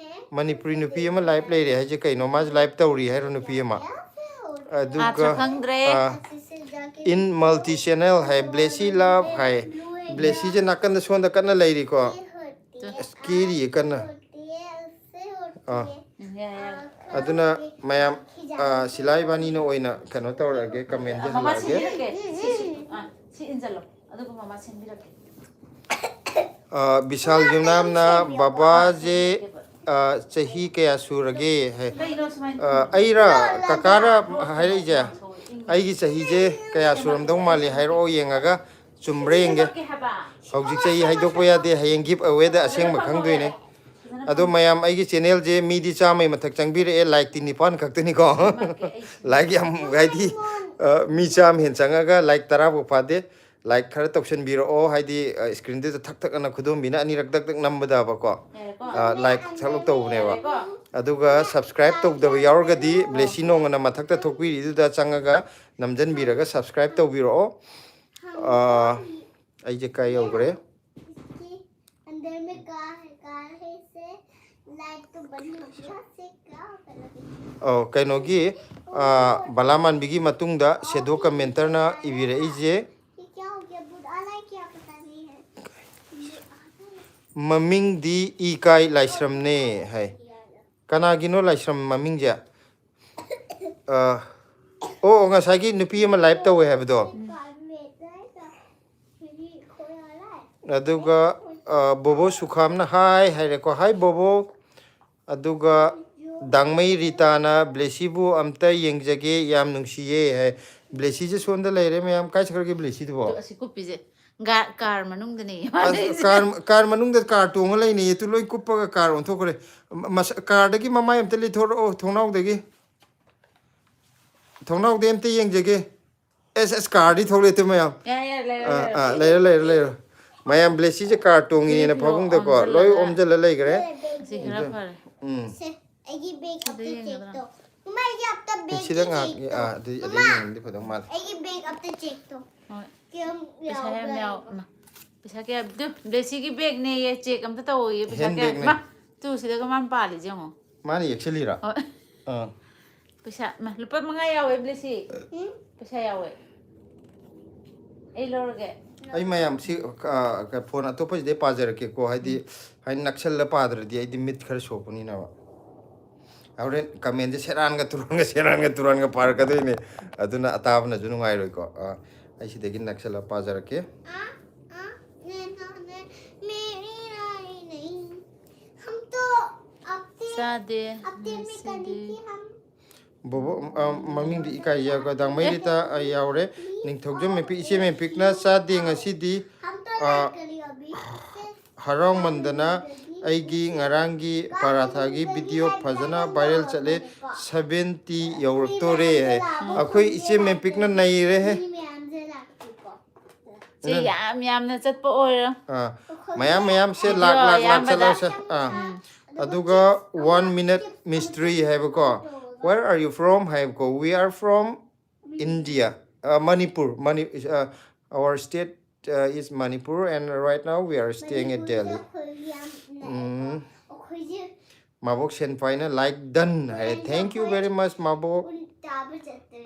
ꯃꯅꯤꯄꯨꯔꯤ ꯅꯨꯄꯤ ꯑꯃ ꯂꯥꯏꯚ ꯂꯩꯔꯦ ꯍꯥꯏꯁꯦ ꯀꯩꯅꯣ? ꯃꯥꯁꯨ ꯂꯥꯏꯚ ꯇꯧꯔꯤ ꯍꯥꯏꯔꯣ, ꯅꯨꯄꯤ ꯑꯃ? ꯑꯗꯨꯒ, ꯑꯥ, ꯈꯪꯗ꯭ꯔꯦ꯫ ꯑꯥ, "in multi channel" ꯍꯥꯏ, "ꯕ꯭ꯂꯦꯁꯤ ꯂꯥꯚ" ꯍꯥꯏ꯫ ꯕ꯭ꯂꯦꯁꯤꯁꯦ ꯅꯥꯀꯟꯗ ꯁꯣꯝꯗ ꯀꯟꯅ ꯂꯩꯔꯤꯀꯣ꯫ ꯑꯁ, ꯀꯦꯔꯤꯌꯦ ꯀꯟꯅ꯫ ꯑꯥ꯫ ꯎꯝ, ꯌꯥꯔꯦ, ꯌꯥꯔꯦ꯫ ꯑꯗꯨꯅ ꯃꯌꯥꯝ, ꯑꯥ, ꯁꯤꯂꯥ ꯏꯕꯥꯅꯤꯅ ꯑꯣꯏꯅ ꯀꯩꯅꯣ ꯇꯧꯔꯛꯑꯒꯦ, ꯀꯃꯦꯟꯁꯦ ꯃꯃꯥ ꯍꯜꯂꯛꯑꯒꯦ꯫ ꯁꯤꯟꯕꯤꯔꯛꯀꯦ꯫ ꯁꯤ, ꯁꯤ, ꯑꯥ, ꯁꯤ ꯏꯟꯁꯤꯜꯂꯣ꯫ ꯑꯗꯨꯒ ꯃꯃꯥ ꯁꯤꯟꯕꯤꯔꯛꯀꯦ꯫ ꯑꯥ, ꯕꯤꯁꯥꯜ ꯌꯨꯝꯅꯥꯝꯅ, "ꯕꯕꯥꯁꯦ, ꯑꯥ, ꯆꯍꯤ ꯀꯌꯥ ꯁꯨꯔꯒꯦ?" ꯍꯥꯏ꯫ ꯀꯩꯅꯣ ꯁꯨꯃꯥꯏꯅ ꯑꯥ, ꯑꯩꯔ, ꯀꯀꯥꯔ ꯍꯥꯏꯔꯛꯏꯁꯦ? ꯑꯩꯒꯤ ꯆꯍꯤꯁꯦ ꯀꯌꯥ ꯁꯨꯔꯝꯗꯧ ꯃꯥꯜꯂꯤ ꯍꯥꯏꯔꯛꯑꯣ, ꯌꯦꯡꯉꯒ ꯆꯨꯝꯕ꯭ꯔꯥ ꯌꯦꯡꯒꯦ꯫ ꯍꯧꯖꯤꯛ ꯆꯍꯤ ꯍꯥꯏꯗꯣꯛꯄ ꯌꯥꯗꯦ, ꯍꯌꯦꯡ ꯒꯤꯐ ꯑꯋꯦꯗ ꯑꯁꯦꯡꯕ ꯈꯪꯗꯣꯏꯅꯦ꯫ ꯑꯗꯣ ꯃꯌꯥꯝ, ꯑꯩꯒꯤ ꯆꯦꯅꯦꯜꯁꯦ ꯃꯤꯗꯤ ꯆꯥꯝꯃꯩ ꯃꯊꯛ ꯆꯪꯕꯤꯔꯛꯑꯦ, ꯂꯥꯏꯛꯇꯤ ꯅꯤꯄꯥꯟ ꯈꯛꯇꯅꯤꯀꯣ꯫ ꯂꯥꯏꯛ ꯌꯥꯝ, ꯍꯥꯏꯗꯤ, ꯑ, ꯃꯤ ꯆꯥꯝꯃ ꯍꯦꯟ ꯆꯪꯉꯒ ꯂꯥꯏꯛ ꯇꯔꯥ ꯐꯥꯎ ꯐꯥꯗꯦ꯫ ꯂꯥꯏꯛ ꯈꯔ ꯇꯧꯁꯟꯕꯤꯔꯛꯑꯣ, ꯍꯥꯏꯗꯤ, ꯑ, ꯁ꯭ꯀ꯭ꯔꯤꯟꯗꯨꯗ ꯊꯛ ꯊꯛ ꯑꯅ ꯈꯨꯗꯣꯝꯕꯤꯅ ꯑꯅꯤꯔꯛ ꯗꯛ ꯗꯛ ꯅꯝꯕꯗꯕꯀꯣ, ꯌꯥꯔꯦꯀꯣ? ꯑ, ꯂꯥꯏꯛ ꯊꯛꯂꯛ ꯇꯧꯕꯅꯦꯕ꯫ ꯌꯥꯔꯦꯀꯣ? ꯑꯗꯨꯒ ꯁꯕꯁꯀ꯭ꯔꯥꯏꯕ ꯇꯧꯗꯕ ꯌꯥꯎꯔꯒꯗꯤ, ꯕ꯭ꯂꯦꯁꯤ ꯅꯣꯡꯃꯅ ꯃꯊꯛꯇ ꯊꯣꯛꯄꯤꯔꯤꯗꯨꯗ ꯆꯪꯉꯒ ꯅꯝꯖꯟꯕꯤꯔꯒ ꯁꯕꯁꯀ꯭ꯔꯥꯏꯕ ꯇꯧꯕꯤꯔꯛꯑꯣ꯫ ꯑ, ꯑꯩꯁꯦ ꯀꯥꯏ ꯌꯧꯈ꯭ꯔꯦ? इसके अंदर में कार है, कार है, इससे लाइट तो बंद हो गया, इससे क्या होता है? ꯑꯧ, ꯀꯩꯅꯣꯒꯤ, ꯑ, ꯕꯂꯥꯃꯥꯟꯕꯤꯒꯤ ꯃꯇꯨꯡꯗ ꯁꯦꯗꯣ ꯀꯃꯦꯟꯇꯔꯅ ꯏꯕꯤꯔꯛꯏꯁꯦ, ये क्या हो गया? बुरा वाला है क्या? पता नहीं है। ꯃꯃꯤꯡꯗꯤ ꯏꯀꯥꯏ ꯂꯥꯏꯁ꯭ꯔꯝꯅꯦ ꯍꯥꯏ꯫ ꯀꯅꯥꯒꯤꯅꯣ ꯂꯥꯏꯁ꯭ꯔꯝ ꯃꯃꯤꯡꯁꯦ? ꯑ, ꯑꯣ, ꯉꯁꯥꯏꯒꯤ ꯅꯨꯄꯤ ꯑꯃ ꯂꯥꯏꯚ ꯇꯧꯋꯦ ꯍꯥꯏꯕꯗꯣ꯫ ꯑꯗꯨꯒ, ꯑ, ꯕꯣꯕꯣ ꯁꯨꯈꯥꯝꯅ ꯍꯥꯏ ꯍꯥꯏꯔꯦꯀꯣ꯫ ꯍꯥꯏ ꯕꯣꯕꯣ꯫ ꯑꯗꯨꯒ ꯗꯥꯡꯃꯩ ꯔꯤꯇꯥꯅ ꯕ꯭ꯂꯦꯁꯤꯕꯨ ꯑꯝꯇ ꯌꯦꯡꯖꯒꯦ, ꯌꯥꯝ ꯅꯨꯡꯁꯤꯌꯦ ꯍꯥꯏ꯫ ꯕ꯭ꯂꯦꯁꯤꯁꯦ ꯁꯣꯝꯗ ꯂꯩꯔꯦ ꯃꯌꯥꯝ꯫ ꯀꯥꯏ ꯆꯠꯈ꯭ꯔꯒꯦ ꯕ꯭ꯂꯦꯁꯤꯗꯨꯕꯣ? ꯑꯗꯣ ꯑꯁꯤ ꯀꯨꯞꯄꯤꯁꯦ ꯒꯥ-, ꯀꯥꯔ ꯃꯅꯨꯡꯗꯅꯦ ꯑꯁ, ꯃꯥꯅ ꯂꯩꯁꯦ꯫ ꯀꯥꯔ, ꯀꯥꯔ ꯃꯅꯨꯡꯗ ꯀꯥꯔ ꯇꯣꯡꯉ ꯂꯩꯅꯩꯌꯦ꯫ ꯇꯨ ꯂꯣꯏ ꯀꯨꯞꯄꯒ ꯀꯥꯔ ꯑꯣꯟꯊꯣꯛꯈ꯭ꯔꯦ꯫ ꯃꯁ-, ꯀꯥꯔꯗꯒꯤ ꯃꯃꯥꯏ ꯑꯝꯇ ꯂꯩꯊꯣꯔꯛꯑꯣ ꯊꯣꯡꯅꯥꯎꯗꯒꯤ꯫ ꯊꯣꯡꯅꯥꯎꯗꯩ ꯑꯝꯇ ꯌꯦꯡꯖꯒꯦ꯫ ꯑꯦꯁ, ꯑꯦꯁ, ꯀꯥꯔꯗꯤ ꯊꯣꯛꯂꯛꯑꯦ ꯇꯨ ꯃꯌꯥꯝ꯫ ꯌꯥꯔꯦ, ꯌꯥꯔꯦ, ꯂꯩꯔꯣ, ꯑꯥ, ꯂꯩꯔꯣ꯫ ꯑꯥ, ꯂꯩꯔꯣ, ꯂꯩꯔꯣ, ꯂꯩꯔꯣ꯫ ꯃꯌꯥꯝ ꯕ꯭ꯂꯦꯁꯤꯁꯦ ꯀꯥꯔ ꯇꯣꯡꯉꯤꯅ ꯁꯤꯗꯤ ꯐꯃꯨꯡꯗꯀꯣ ꯂꯣꯏ ꯑꯣꯝꯖꯜꯂꯒ꯫ ꯑꯣꯝꯖꯜꯂ ꯂꯩꯈ꯭ꯔꯦ꯫ ꯁꯤ ꯈꯔ ꯐꯔꯦ꯫ ꯎꯝ꯫ ꯁꯦ, ꯑꯩꯒꯤ ꯕꯦꯒ ꯑꯗꯨ ꯑꯝꯇ ꯆꯦꯛ ꯌꯦꯡꯒꯗ꯭ꯔꯥ? ꯇꯧ꯫ ꯃꯃꯥ, ꯑꯩꯒꯤ ꯑꯝꯇ ꯕꯦꯒ ꯁꯤꯗ ꯆꯦꯛ ꯉꯥꯏꯍꯥꯛ, ꯇꯧ꯫ ꯑꯥ, ꯑꯗꯨ, ꯑꯗꯨ ꯃꯃꯥ, ꯌꯦꯡꯉꯗꯤ ꯐꯗꯧ ꯃꯥꯜꯂꯦ꯫ ꯑꯩꯒꯤ ꯕꯦꯒ ꯑꯝꯇ ꯆꯦꯛ ꯇꯧ꯫ ꯍꯣꯏ꯫ ꯀꯌꯥꯝ ꯄꯩꯁꯥ ꯌꯥꯝ ꯌꯥꯎꯕ꯭ꯔꯥ ꯌꯥꯎ-, ꯌꯦꯡꯉꯣ꯫ ꯃꯥ, ꯄꯩꯁꯥ ꯀꯌꯥ? ꯑꯗꯨ ꯕ꯭ꯂꯦꯁꯤꯒꯤ ꯕꯦꯒꯅꯦꯌꯦ, ꯆꯦꯛ ꯑꯝꯇ ꯇꯧꯋꯣꯌꯦ, ꯄꯩꯁꯥ ꯍꯦꯟ ꯀꯌꯥ? ꯕꯦꯒꯅꯦ꯫ ꯃꯥ, ꯇꯨ ꯁꯤꯗꯒ ꯃꯥꯅ ꯄꯥꯜꯂꯤꯁꯦ ꯌꯦꯡꯉꯣ꯫ ꯃꯥꯅ ꯌꯦꯛꯁꯜꯂꯤꯔꯥ? ꯍꯣꯏ꯫ ꯑꯥ꯫ ꯄꯩꯁꯥ, ꯃꯥ, ꯂꯨꯄꯥ ꯃꯉꯥ ꯌꯥꯎꯋꯦ ꯕ꯭ꯂꯦꯁꯤ꯫ ꯎꯝ? ꯄꯩꯁꯥ ꯌꯥꯎꯋꯦ꯫ ꯑꯩ ꯂꯧꯔꯒꯦ꯫ ꯑꯩ ꯃꯌꯥꯝ ꯁꯤ, ꯑ, ꯀ-, ꯐꯣꯟ ꯑꯇꯣꯞꯄꯁꯤꯗꯩ ꯄꯥꯖꯔꯛꯀꯦꯀꯣ, ꯍꯥꯏꯗꯤ, ꯎꯝ꯫ ꯍꯥꯏꯗꯤ ꯅꯛꯁꯜꯂ ꯄꯥꯗ꯭ꯔꯗꯤ ꯑꯩꯗꯤ ꯃꯤꯠ ꯈꯔ ꯁꯣꯛꯄꯅꯤꯅꯕ꯫ ꯍꯣꯔꯦꯟ ꯀꯃꯦꯟꯁꯦ ꯁꯦꯔꯥꯟꯒ ꯇꯨꯔꯥꯟꯒ, ꯁꯦꯔꯥꯟꯒ ꯇꯨꯔꯥꯟꯒ ꯄꯥꯔꯛꯀꯗꯣꯏꯅꯦ꯫ ꯑꯗꯨꯅ ꯑꯇꯥꯕꯅꯁꯨ ꯅꯨꯡꯉꯥꯏꯔꯣꯏꯀꯣ꯫ ꯑ, ꯑꯩ ꯁꯤꯗꯒꯤ ꯅꯛꯁꯜꯂ ꯄꯥꯖꯔꯛꯀꯦ꯫ ꯑ, ꯑ, ꯅꯦ, ꯅꯣ, ꯅꯦ, ꯃꯦꯔꯤ ꯔꯥꯅꯤ ꯅꯦ꯫ ꯍꯝ ꯇꯣ ꯑꯞꯇꯦ, ꯆꯥꯗꯦ ꯑꯞꯇꯦ ꯃꯦ ꯉꯁꯤꯗꯤ꯫ ꯀꯅꯤ ꯀꯤ ꯍꯝ ꯕꯣꯕꯣ, ꯑ, ꯃꯃꯤꯡꯗꯤ ꯏꯀꯥꯏꯖꯩꯀꯣ꯫ ꯗꯥꯡꯃꯩ ꯔꯤꯇꯥ, ꯑ, ꯌꯥꯎꯔꯦ꯫ ꯅꯤꯡꯊꯧꯖꯝ ꯃꯩꯄꯤ, ꯏꯆꯦ ꯃꯦꯝꯄꯤꯛꯅ ꯆꯥꯗꯦ ꯉꯁꯤꯗꯤ, ꯑ, ꯍꯔꯥꯎꯃꯟꯗꯅ ꯑꯩꯒꯤ ꯉꯔꯥꯡꯒꯤ ꯄꯔꯥꯊꯥꯒꯤ ꯚꯤꯗꯤꯑꯣ ꯐꯖꯅ ꯚꯥꯏꯔꯦꯜ ꯆꯠꯂꯦ, ꯁꯚꯦꯟꯇꯤ ꯌꯧꯔꯛꯇꯣꯔꯦ ꯍꯥꯏ꯫ ꯑꯩꯈꯣꯏ ꯏꯆꯦ ꯃꯦꯝꯄꯤꯛꯅ ꯅꯩꯔꯦꯍꯦ꯫ ꯁꯤ ꯌꯥꯝ ꯌꯥꯝꯅ ꯆꯠꯄ ꯑꯣꯏꯔꯣ꯫ ꯑꯥ, ꯃꯌꯥꯝ ꯃꯌꯥꯝꯁꯦ ꯂꯥꯛ ꯂꯥꯛ ꯂꯥꯛ ꯆꯠꯂꯁꯦ꯫ ꯑꯥ, ꯑꯗꯨꯒ one minute mystery ꯍꯥꯏꯕꯀꯣ, "Where are you from?" ꯍꯥꯏꯕꯀꯣ, "We are from India, uh, Manipur, Mani, uh, our state, uh, is Manipur, and right now we are staying at Delhi." Um, ꯃꯥꯕꯣꯛ ꯁꯦꯟꯐꯥꯏꯅ like done ꯍꯥꯏꯔꯦ꯫ Thank you very much, ꯃꯥꯕꯣꯛ꯫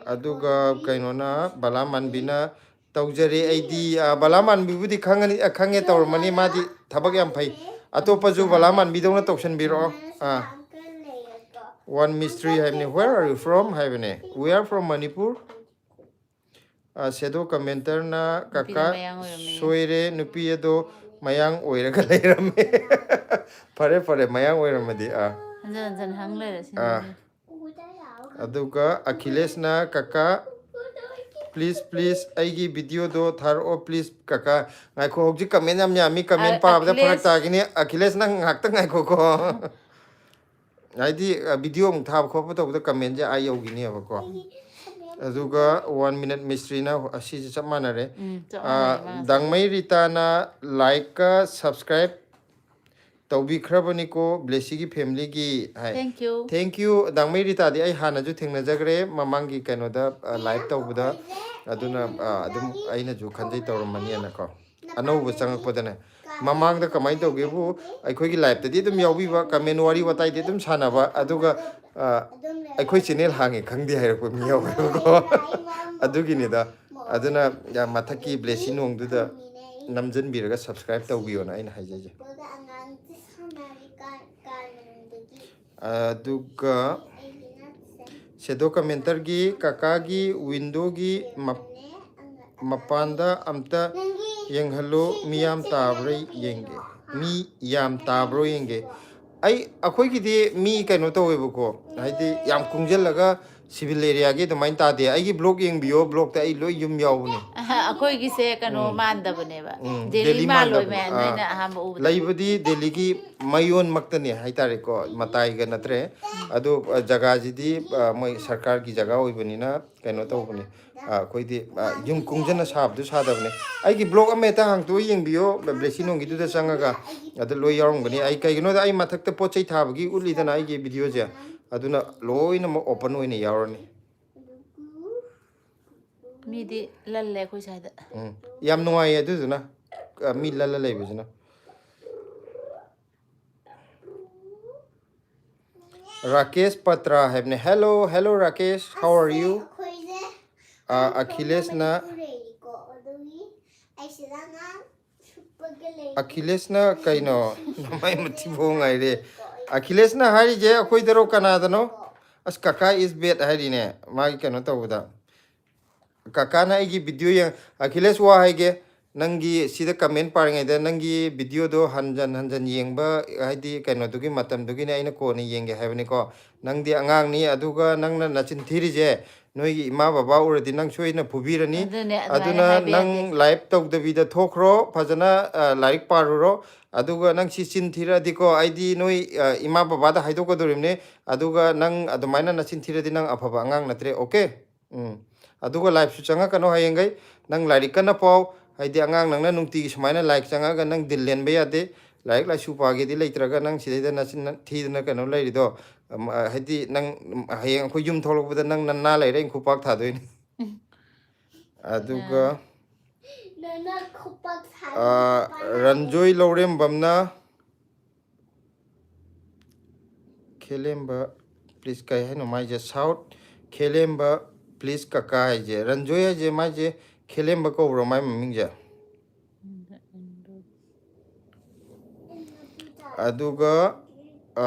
ꯑꯗꯨꯒ ꯀꯩꯅꯣꯅ, ꯕꯂꯥ ꯃꯥꯟꯕꯤꯅ, "ꯇꯧꯖꯔꯦ ꯑꯩꯗꯤ"꯫ ꯑ, ꯕꯂꯥ ꯃꯥꯟꯕꯤꯕꯨꯗꯤ ꯈꯪꯉꯅꯤ, ꯑ, ꯈꯪꯉꯦ ꯇꯧꯔꯝꯃꯅꯤ, ꯃꯥꯗꯤ ꯊꯕꯛ ꯌꯥꯝ ꯐꯩ꯫ ꯑꯇꯣꯞꯄꯁꯨ ꯕꯂꯥ ꯃꯥꯟꯕꯤꯗꯧꯅ ꯇꯧꯁꯟꯕꯤꯔꯛꯑꯣ꯫ ꯑꯥ, "One mystery" ꯍꯥꯏꯕꯅꯤ, "Where are you from?" ꯍꯥꯏꯕꯅꯦ꯫ "We are from Manipur." ꯑ, ꯁꯦꯗꯣ ꯀꯃꯦꯟꯇꯔꯅ, "ꯀꯀꯥ, ꯁꯣꯏꯔꯦ, ꯅꯨꯄꯤ ꯑꯗꯣ ꯃꯌꯥꯡ ꯑꯣꯏꯔꯒ ꯂꯩꯔꯝꯃꯦ"꯫ ꯐꯔꯦ ꯐꯔꯦ, ꯃꯌꯥꯡ ꯑꯣꯏꯔꯝꯃꯗꯤ꯫ ꯑꯥ, ꯍꯟꯖꯟ ꯍꯟꯖꯟ ꯍꯪ ꯂꯩꯔꯦ ꯁꯤ ꯑꯥ꯫ ꯑꯗꯨꯒ ꯑꯈꯤꯂꯦꯁꯅ, "ꯀꯀꯥ, please please ꯑꯩꯒꯤ ꯚꯤꯗꯤꯑꯣꯗꯣ ꯊꯥꯔꯛꯑꯣ please ꯀꯀꯥ"꯫ ꯉꯥꯏꯈꯣ, ꯍꯧꯖꯤꯛ ꯀꯃꯦꯟ ꯌꯥꯝ ꯌꯥꯝꯃꯤ, ꯀꯃꯦꯟ ꯄꯥꯕꯗ ꯐꯔꯛ ꯇꯥꯈꯤꯅꯤ꯫ ꯑꯈꯤꯂꯦꯁ, ꯅꯪ ꯉꯥꯏꯍꯥꯛꯇꯪ ꯉꯥꯏꯈꯣꯀꯣ꯫ ꯍꯥꯏꯗꯤ, ꯑ, ꯚꯤꯗꯤꯑꯣ ꯑꯃꯨꯛ ꯊꯥꯕ ꯈꯣꯠꯄ ꯇꯧꯕꯗ ꯀꯃꯦꯟꯁꯦ ꯑꯥ ꯌꯧꯈꯤꯅꯦꯕꯀꯣ꯫ ꯑꯗꯨꯒ one minute mysteryꯅ ꯑꯁꯤꯁꯦ ꯆꯞ ꯃꯥꯟꯅꯔꯦ꯫ ꯎꯝ, ꯆꯞ ꯑ, ꯃꯥꯟꯅꯔꯦ ꯃꯥꯁꯦ꯫ ꯗꯥꯡꯃꯩ ꯔꯤꯇꯥꯅ like ꯀ subscribe ꯇꯧꯕꯤꯈ꯭ꯔꯕꯅꯤꯀꯣ ꯕ꯭ꯂꯦꯁꯤꯒꯤ familyꯒꯤ high. Thank you꯫ Thank you, ꯗꯥꯡꯃꯩ ꯔꯤꯇꯥꯗꯤ ꯑꯩ ꯍꯥꯟꯅꯁꯨ ꯊꯦꯡꯅꯖꯈ꯭ꯔꯦ ꯃꯃꯥꯡꯒꯤ ꯀꯩꯅꯣꯗ, ꯑ, live ꯇꯧꯕꯗ꯫ ꯑꯗꯨꯅ, ꯑ, ꯑꯗꯨꯝ ꯑꯩꯅꯁꯨ ꯈꯟꯖꯩ ꯇꯧꯔꯝꯃꯅꯤꯅꯀꯣ꯫ ꯑꯅꯧꯕ ꯆꯪꯉꯛꯄꯗꯅꯦ꯫ ꯃꯃꯥꯡꯗ ꯀꯃꯥꯏꯅ ꯇꯧꯒꯦꯕꯨ, ꯑꯩꯈꯣꯏꯒꯤ liveꯇꯗꯤ ꯑꯗꯨꯝ ꯌꯥꯎꯕꯤꯕ, comment ꯋꯥꯔꯤ ꯋꯥꯇꯥꯏꯗꯤ ꯑꯗꯨꯝ ꯁꯥꯟꯅꯕ, ꯑꯗꯨꯒ, ꯑ, ꯑꯩꯈꯣꯏ channel ꯍꯥꯡꯉꯦ ꯈꯪꯗꯦ ꯍꯥꯏꯔꯛꯄ ꯃꯤ ꯌꯥꯎꯋꯦꯕꯀꯣ꯫ ꯑꯗꯨꯒꯤꯅꯤꯗ꯫ ꯑꯗꯨꯅ ꯌꯥꯝ ꯃꯊꯛꯀꯤ ꯕ꯭ꯂꯦꯁꯤ ꯅꯣꯡꯗꯨꯗ ꯅꯝꯖꯟꯕꯤꯔꯒ subscribe ꯇꯧꯕꯤꯌꯣꯅ ꯑꯩꯅ ꯍꯥꯏꯖꯩꯁꯦ꯫ ꯑꯗꯨꯒ ꯁꯦꯗꯣ ꯀꯃꯦꯟꯇꯔꯒꯤ ꯀꯀꯥꯒꯤ windowꯒꯤ ꯃꯞ-, ꯃꯄꯥꯟꯗ ꯑꯝꯇ ꯌꯦꯡꯍꯜꯂꯣ, ꯃꯤ ꯌꯥꯝ ꯇꯥꯕ꯭ꯔꯥ ꯌꯦꯡꯒꯦ꯫ ꯃꯤ ꯌꯥꯝ ꯇꯥꯕ꯭ꯔꯣ ꯌꯦꯡꯒꯦ꯫ ꯑꯩ ꯑꯩꯈꯣꯏꯒꯤꯗꯤ ꯃꯤ ꯀꯩꯅꯣ ꯇꯧꯋꯦꯕꯀꯣ, ꯍꯥꯏꯗꯤ ꯌꯥꯝ ꯀꯨꯡꯁꯤꯜꯂꯒ ꯁꯤꯚꯤꯜ ꯑꯦꯔꯤꯌꯥꯒꯤ ꯑꯗꯨꯃꯥꯏꯅ ꯇꯥꯗꯦ꯫ ꯑꯩꯒꯤ ꯕ꯭ꯂꯣꯛ ꯌꯦꯡꯕꯤꯌꯣ, ꯕ꯭ꯂꯣꯛꯇ ꯑꯩ ꯂꯣꯏ ꯌꯨꯝ ꯌꯥꯎꯕꯅꯦ꯫ ꯑꯩꯈꯣꯏꯒꯤꯁꯦ ꯀꯩꯅꯣ ꯃꯥꯟꯗꯕꯅꯦꯕ꯫ ꯎꯝ, ꯗꯦꯜꯂꯤ ꯗꯦꯜꯂꯤ ꯃꯥꯜꯂꯣꯏ ꯃꯥꯟꯗꯕꯅꯦ꯫ ꯃꯌꯥꯝ ꯑꯥ꯫ ꯅꯣꯏꯅ ꯑꯍꯥꯟꯕ ꯎꯕꯗ꯫ ꯂꯩꯕꯗꯤ ꯗꯦꯜꯂꯤꯒꯤ ꯃꯌꯣꯟꯃꯛꯇꯅꯦ ꯍꯥꯏꯇꯥꯔꯦꯀꯣ, ꯃꯇꯥꯏꯒ ꯅꯠꯇ꯭ꯔꯦ꯫ ꯑꯗꯣ, ꯑ, ꯖꯒꯥꯁꯤꯗꯤ, ꯑ, ꯃꯣꯏ ꯁꯔꯀꯥꯔꯒꯤ ꯖꯒꯥ ꯑꯣꯏꯕꯅꯤꯅ ꯀꯩꯅꯣ ꯇꯧꯕꯅꯦ꯫ ꯑ, ꯑꯩꯈꯣꯏꯗꯤ, ꯑ, ꯌꯨꯝ ꯀꯨꯡꯖꯟꯅ ꯁꯥꯕꯗꯨ ꯁꯥꯗꯕꯅꯦ꯫ ꯑꯩꯒꯤ ꯕ꯭ꯂꯣꯛ ꯑꯃ ꯍꯦꯛꯇ ꯍꯥꯡꯇꯣꯛꯑ ꯌꯦꯡꯕꯤꯌꯣ, ꯕ꯭ꯂꯦꯁꯤꯅꯣꯡꯒꯤꯗꯨꯗ ꯆꯪꯉꯒ ꯑꯗ ꯂꯣꯏ ꯌꯥꯎꯔꯝꯒꯅꯤ꯫ ꯑꯩ ꯀꯩꯒꯤꯅꯣꯗ ꯑꯩ ꯃꯊꯛꯇ ꯄꯣꯠ ꯆꯩ ꯊꯥꯕꯒꯤ ꯎꯠꯂꯤꯗꯅ ꯑꯩꯒꯤ ꯚꯤꯗꯤꯑꯣꯁꯦ, ꯑꯗꯨꯅ ꯂꯣꯏꯅꯃꯛ ꯑꯣꯄꯟ ꯑꯣꯏꯅ ꯌꯥꯎꯔꯅꯤ꯫ ꯃꯤꯗꯤ ꯂꯜꯂꯦ ꯑꯩꯈꯣꯏ ꯁ꯭ꯋꯥꯏꯗ꯫ ꯎꯝ, ꯌꯥꯝ ꯅꯨꯡꯉꯥꯏꯌꯦ ꯑꯗꯨꯗꯨꯅ, ꯑ, ꯃꯤ ꯂꯜꯂ ꯂꯩꯕꯁꯤꯅ꯫ ꯔꯥꯀꯦꯁ ꯄꯇ꯭ꯔꯥ ꯍꯥꯏꯕꯅꯦ꯫ Hello, hello, Rakesh, how are you? ꯑꯩꯈꯣꯏꯁꯦ ꯑ, ꯑꯈꯤꯂꯦꯁꯅ ꯂꯩꯔꯤꯀꯣ, ꯑꯗꯨꯒꯤ ꯑꯩꯁꯤꯗ ꯑꯉꯥꯡ ꯁꯨꯞꯄꯒ ꯂꯩ꯫ ꯑꯈꯤꯂꯦꯁꯅ ꯀꯩꯅꯣ? ꯅꯃꯥꯏ ꯃꯊꯤꯕꯣꯡ ꯉꯥꯏꯔꯦ꯫ ꯑꯈꯤꯂꯦꯁꯅ ꯍꯥꯏꯔꯤꯁꯦ ꯑꯩꯈꯣꯏꯗꯔꯣ ꯀꯅꯥꯗꯅꯣ? ꯑꯁ, ꯀꯀꯥ is bad ꯍꯥꯏꯔꯤꯅꯦ ꯃꯥꯒꯤ ꯀꯩꯅꯣ ꯇꯧꯕꯗ꯫ ꯀꯀꯥꯅ ꯑꯩꯒꯤ ꯚꯤꯗꯤꯑꯣ ꯌꯦꯡ-, ꯑꯈꯤꯂꯦꯁ, ꯋꯥ ꯍꯥꯏꯒꯦ, ꯅꯪꯒꯤ ꯁꯤꯗ ꯀꯃꯦꯟ ꯄꯥꯔꯤꯉꯩꯗ ꯅꯪꯒꯤ ꯚꯤꯗꯤꯑꯣꯗꯣ ꯍꯟꯖꯟ ꯍꯟꯖꯟ ꯌꯦꯡꯕ, ꯍꯥꯏꯗꯤ ꯀꯩꯅꯣꯗꯨꯒꯤ ꯃꯇꯝꯗꯨꯒꯤꯅꯦ ꯑꯩꯅ ꯀꯣꯟꯅ ꯌꯦꯡꯒꯦ ꯍꯥꯏꯕꯅꯤꯀꯣ꯫ ꯅꯪꯗꯤ ꯑꯉꯥꯡꯅꯤ, ꯑꯗꯨꯒ ꯅꯪꯅ ꯅꯆꯤꯟ ꯊꯤꯔꯤꯁꯦ ꯅꯣꯏꯒꯤ ꯏꯃꯥ ꯕꯕꯥ ꯎꯔꯗꯤ ꯅꯪ ꯁꯣꯏꯗꯅ ꯐꯨꯕꯤꯔꯅꯤ꯫ ꯑꯗꯨꯅꯦ, ꯑꯗꯨꯃꯥꯏꯅ ꯑꯗꯨꯅ ꯍꯥꯏꯕ ꯅꯪ ꯌꯥꯗꯦ꯫ ꯂꯥꯏꯞ ꯇꯧꯗꯕꯤꯗ ꯊꯣꯛꯈ꯭ꯔꯣ, ꯐꯖꯅ, ꯑ, ꯂꯥꯏꯔꯤꯛ ꯄꯥꯔꯨꯔꯣ꯫ ꯑꯗꯨꯒ ꯅꯪ ꯁꯤ ꯆꯤꯟ ꯊꯤꯔꯛꯑꯗꯤꯀꯣ, ꯑꯩꯗꯤ ꯅꯣꯏ, ꯑ, ꯏꯃꯥ ꯕꯕꯥꯗ ꯍꯥꯏꯗꯣꯛꯀꯗꯧꯔꯤꯕꯅꯦ꯫ ꯑꯗꯨꯒ ꯅꯪ ꯑꯗꯨꯃꯥꯏꯅ ꯅꯆꯤꯟ ꯊꯤꯔꯗꯤ ꯅꯪ ꯑꯐꯕ ꯑꯉꯥꯡ ꯅꯠꯇ꯭ꯔꯦ, okay? ꯎꯝ꯫ ꯑꯗꯨꯒ ꯂꯥꯏꯞꯁꯨ ꯆꯪꯉꯛꯀꯅꯣ ꯍꯌꯦꯡꯈꯩ꯫ ꯅꯪ ꯂꯥꯏꯔꯤꯛ ꯀꯟꯅ ꯄꯥꯎ, ꯍꯥꯏꯗꯤ ꯑꯉꯥꯡ ꯅꯪꯅ ꯅꯨꯡꯇꯤꯒꯤ ꯁꯨꯃꯥꯏꯅ ꯂꯥꯏꯔꯤꯛ ꯆꯪꯉꯛꯑꯒ ꯅꯪ ꯗꯤꯜ ꯂꯦꯟꯕ ꯌꯥꯗꯦ꯫ ꯂꯥꯏꯔꯤꯛ ꯂꯥꯏꯁꯨ ꯄꯥꯒꯦꯗꯤ ꯂꯩꯇ꯭ꯔꯒ ꯅꯪ ꯁꯤꯗꯩꯗ ꯅꯆꯤꯟ ꯊꯤꯗꯅ ꯀꯩꯅꯣ ꯂꯩꯔꯤꯗꯣ, ꯑꯝ, ꯑ, ꯍꯥꯏꯗꯤ ꯅꯪ, ꯎꯝ, ꯍꯌꯦꯡ ꯑꯩꯈꯣꯏ ꯌꯨꯝ ꯊꯣꯛꯂꯛꯄꯗ ꯅꯪ ꯅꯅꯥ ꯂꯩꯔꯦ, ꯑꯩꯅ ꯈꯨꯄꯥꯛ ꯊꯥꯗꯣꯏꯅꯤ꯫ ꯑꯗꯨꯒ, ꯅꯅꯥ ꯈꯨꯄꯥꯛ ꯊꯥꯏ꯫ ꯑ, ꯔꯟꯖꯣꯏ ꯂꯧꯔꯦꯝꯕꯝꯅ, ꯈꯦꯂꯦꯝꯕ please ꯀꯩ ꯍꯥꯏꯅꯣ ꯃꯥꯏꯁꯦ? South ꯈꯦꯂꯦꯝꯕ please ꯀꯀꯥ ꯍꯥꯏꯁꯦ, ꯔꯟꯖꯣꯏ ꯍꯥꯏꯁꯦ ꯃꯥꯏꯁꯦ ꯈꯦꯂꯦꯝꯕ ꯀꯧꯕ꯭ꯔꯣ ꯃꯥꯏ ꯃꯃꯤꯡꯁꯦ? ꯑꯗꯨꯒ, ꯑ,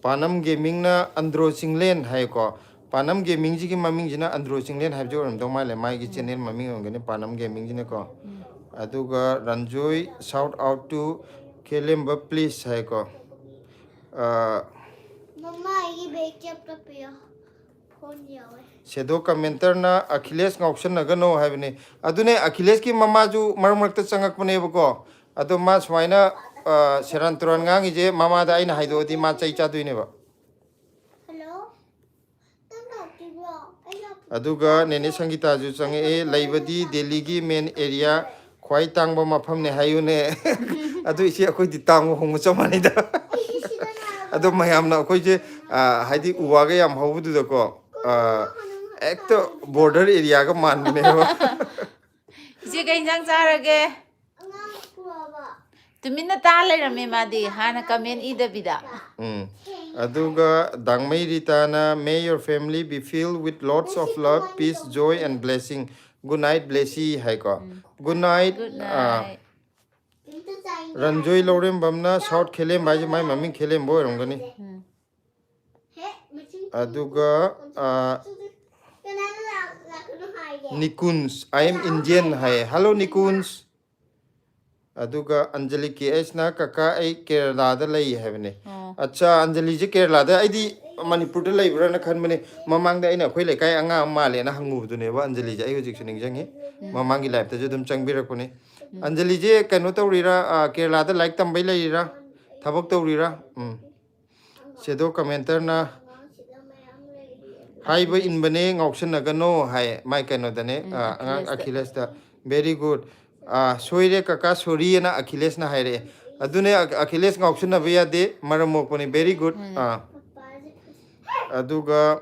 ꯄꯥꯅꯝ ꯒꯦꯃꯤꯡꯅ ꯑꯟꯗ꯭ꯔꯣ ꯆꯤꯡꯂꯦꯟ ꯍꯥꯏꯀꯣ꯫ ꯄꯥꯅꯝ ꯒꯦꯃꯤꯡꯁꯤꯒꯤ ꯃꯃꯤꯡꯁꯤꯅ ꯑꯟꯗ꯭ꯔꯣ ꯆꯤꯡꯂꯦꯟ ꯍꯥꯏꯕꯁꯤ ꯑꯣꯏꯔꯝꯗꯧ ꯃꯥꯜꯂꯦ, ꯃꯥꯒꯤ ꯆꯦꯅꯦꯜ ꯃꯃꯤꯡ ꯑꯣꯏꯔꯝꯒꯅꯤ ꯄꯥꯅꯝ ꯒꯦꯃꯤꯡꯁꯤꯅꯀꯣ꯫ ꯑꯗꯨꯒ Ranjoy, shout out to Khelemba please ꯍꯥꯏꯀꯣ꯫ ꯑ, ꯃꯃꯥ ꯑꯩꯒꯤ ꯕꯦꯛ ꯀꯦꯞꯇ ꯄꯤꯌꯣ꯫ ꯐꯣꯟ ꯌꯥꯎꯋꯦ꯫ ꯁꯦꯗꯣ ꯀꯃꯦꯟꯇꯔꯅ ꯑꯈꯤꯂꯦꯁ ꯉꯥꯎꯁꯟꯅꯒꯅꯣ ꯍꯥꯏꯕꯅꯦ꯫ ꯑꯗꯨꯅꯦ, ꯑꯈꯤꯂꯦꯁꯀꯤ ꯃꯃꯥꯁꯨ ꯃꯔꯛ ꯃꯔꯛꯇ ꯆꯪꯉꯛꯄꯅꯦꯕꯀꯣ꯫ ꯑꯗꯣ ꯃꯥ ꯁꯨꯃꯥꯏꯅ, ꯑ, ꯁꯦꯔꯥꯟ ꯇꯨꯔꯥꯟ ꯉꯥꯡꯉꯤꯁꯦ ꯃꯃꯥꯗ ꯑꯩꯅ ꯍꯥꯏꯗꯣꯛꯑꯗꯤ ꯃꯥ ꯆꯩ ꯆꯥꯗꯣꯏꯅꯦꯕ꯫ ꯍꯜꯂꯣ? ꯅꯪ ꯂꯥꯛꯇ꯭ꯔꯤꯕ꯭ꯔꯣ? ꯑꯩ ꯂꯥꯛ- ꯑꯗꯨꯒ ꯅꯦꯅꯦ ꯁꯪꯒꯤꯇꯥꯁꯨ ꯆꯪꯉꯛꯑꯦ꯫ "ꯂꯩꯕꯗꯤ ꯗꯦꯜꯂꯤꯒꯤ ꯃꯦꯟ ꯑꯦꯔꯤꯌꯥ ꯈ꯭ꯋꯥꯏ ꯇꯥꯡꯕ ꯃꯐꯝꯅꯦ ꯍꯥꯏꯌꯨꯅꯦ?" ꯑꯗꯨ ꯏꯆꯦ, ꯑꯩꯈꯣꯏꯗꯤ ꯇꯥꯡꯕ ꯍꯣꯡꯕ ꯆꯞ ꯃꯥꯟꯅꯩꯗ꯫ ꯑꯩꯁꯨ ꯁꯤꯗ ꯂꯥꯛꯑꯣ꯫ ꯑꯗꯣ ꯃꯌꯥꯝꯅ ꯑꯩꯈꯣꯏꯁꯦ, ꯑ, ꯍꯥꯏꯗꯤ ꯎ ꯋꯥꯒ ꯌꯥꯝ ꯍꯧꯕꯗꯨꯗꯀꯣ, ꯑ, ꯍꯦꯛꯇ ꯕꯣꯔꯗꯔ ꯑꯦꯔꯤꯌꯥꯒ ꯃꯥꯟꯕꯅꯦꯕ꯫ ꯏꯆꯦ, ꯀꯩ ꯏꯟꯖꯥꯡ ꯆꯥꯔꯒꯦ? ꯑꯉꯥꯡ ꯄꯨꯔꯛꯑꯕ? ꯇꯨꯃꯤꯟꯅ ꯇꯥ ꯂꯩꯔꯝꯃꯦ ꯃꯥꯗꯤ, ꯍꯥꯟꯅ ꯀꯃꯦꯟ ꯏꯗꯕꯤꯗ꯫ ꯎꯝ꯫ ꯑꯗꯨꯒ ꯗꯥꯡꯃꯩ ꯔꯤꯇꯥꯅ, "May your family be filled with lots of love, peace, joy and blessing. Good night, Blessy" ꯍꯥꯏꯀꯣ꯫ Good night꯫ Good ꯑ, night. ꯀꯩꯝꯇ ꯆꯥꯏꯅꯦ꯫ ꯔꯟꯖꯣꯏ ꯂꯧꯔꯦꯝꯕꯝꯅ, "South ꯈꯦꯂꯦꯝꯕ" ꯍꯥꯏꯁꯦ ꯃꯥꯏ ꯃꯃꯤꯡ ꯈꯦꯂꯦꯝꯕ ꯑꯣꯏꯔꯝꯒꯅꯤ꯫ ꯍꯦ, ꯃꯆꯤꯟ ꯑꯗꯨꯒ, ꯑ, ꯀꯅꯥꯅ ꯂꯥꯛ-, ꯂꯥꯛꯀꯅꯣ ꯍꯥꯏꯒꯦ? "Nikunj, I am Indian" ꯍꯥꯏꯌꯦ꯫ "Hello Nikunj." ꯑꯗꯨꯒ ꯑꯟꯖꯂꯤ ꯀꯦ ꯑꯩꯁꯅ, "ꯀꯀꯥ, ꯑꯩ ꯀꯦꯔꯂꯥꯗ ꯂꯩ" ꯍꯥꯏꯕꯅꯦ꯫ ꯑꯣ꯫ ꯑꯠꯆꯥ, ꯑꯟꯖꯂꯤꯁꯦ ꯀꯦꯔꯂꯥꯗ, ꯑꯩꯗꯤ ꯃꯅꯤꯄꯨꯔꯗ ꯂꯩꯕ꯭ꯔꯥꯅ ꯈꯟꯕꯅꯦ꯫ ꯃꯃꯥꯡꯗ ꯑꯩꯅ ꯑꯩꯈꯣꯏ ꯂꯩꯀꯥꯏ ꯑꯉꯥꯡ ꯑꯃ ꯃꯥꯜꯂꯦꯅ ꯍꯪꯉꯨꯕꯗꯨꯅꯦꯕ ꯑꯟꯖꯂꯤꯁꯦ꯫ ꯑꯩ ꯍꯧꯖꯤꯛꯁꯨ ꯅꯤꯡꯁꯤꯡꯉꯤ꯫ ꯃꯃꯥꯡꯒꯤ ꯂꯥꯏꯐꯇꯁꯨ ꯑꯗꯨꯝ ꯆꯪꯕꯤꯔꯛꯄꯅꯦ꯫ ꯑꯟꯖꯂꯤꯁꯦ ꯀꯩꯅꯣ ꯇꯧꯔꯤꯔꯥ, ꯑ, ꯀꯦꯔꯂꯥꯗ ꯂꯥꯏꯔꯤꯛ ꯇꯝꯕꯩ ꯂꯩꯔꯤꯔꯥ? ꯊꯕꯛ ꯇꯧꯔꯤꯔꯥ? ꯎꯝ꯫ ꯁꯦꯗꯣ ꯀꯃꯦꯟꯇꯔꯅ, "ꯍꯥꯏꯕ ꯏꯟꯕꯅꯦ, ꯉꯥꯎꯁꯟꯅꯒꯅꯣ" ꯍꯥꯏ ꯃꯥꯏ ꯀꯩꯅꯣꯗꯅꯦ, ꯎꯝ, ꯑ, ꯑꯉꯥꯡ ꯑꯈꯤꯂꯦꯁꯇ꯫ ꯑꯈꯤꯂꯦꯁꯇ꯫ "Very good." ꯑ, "ꯁꯣꯏꯔꯦ ꯀꯀꯥ, sorry" ꯑꯅ ꯑꯈꯤꯂꯦꯁꯅ ꯍꯥꯏꯔꯛꯑꯦ꯫ ꯑꯗꯨꯅꯦ, ꯑ-, ꯑꯈꯤꯂꯦꯁ ꯉꯥꯎꯁꯟꯅꯕ ꯌꯥꯗꯦ, ꯃꯔꯝ ꯃꯣꯛꯄꯅꯤ꯫ Very good꯫ ꯎꯝ꯫ ꯑ, ꯑꯗꯨꯒ,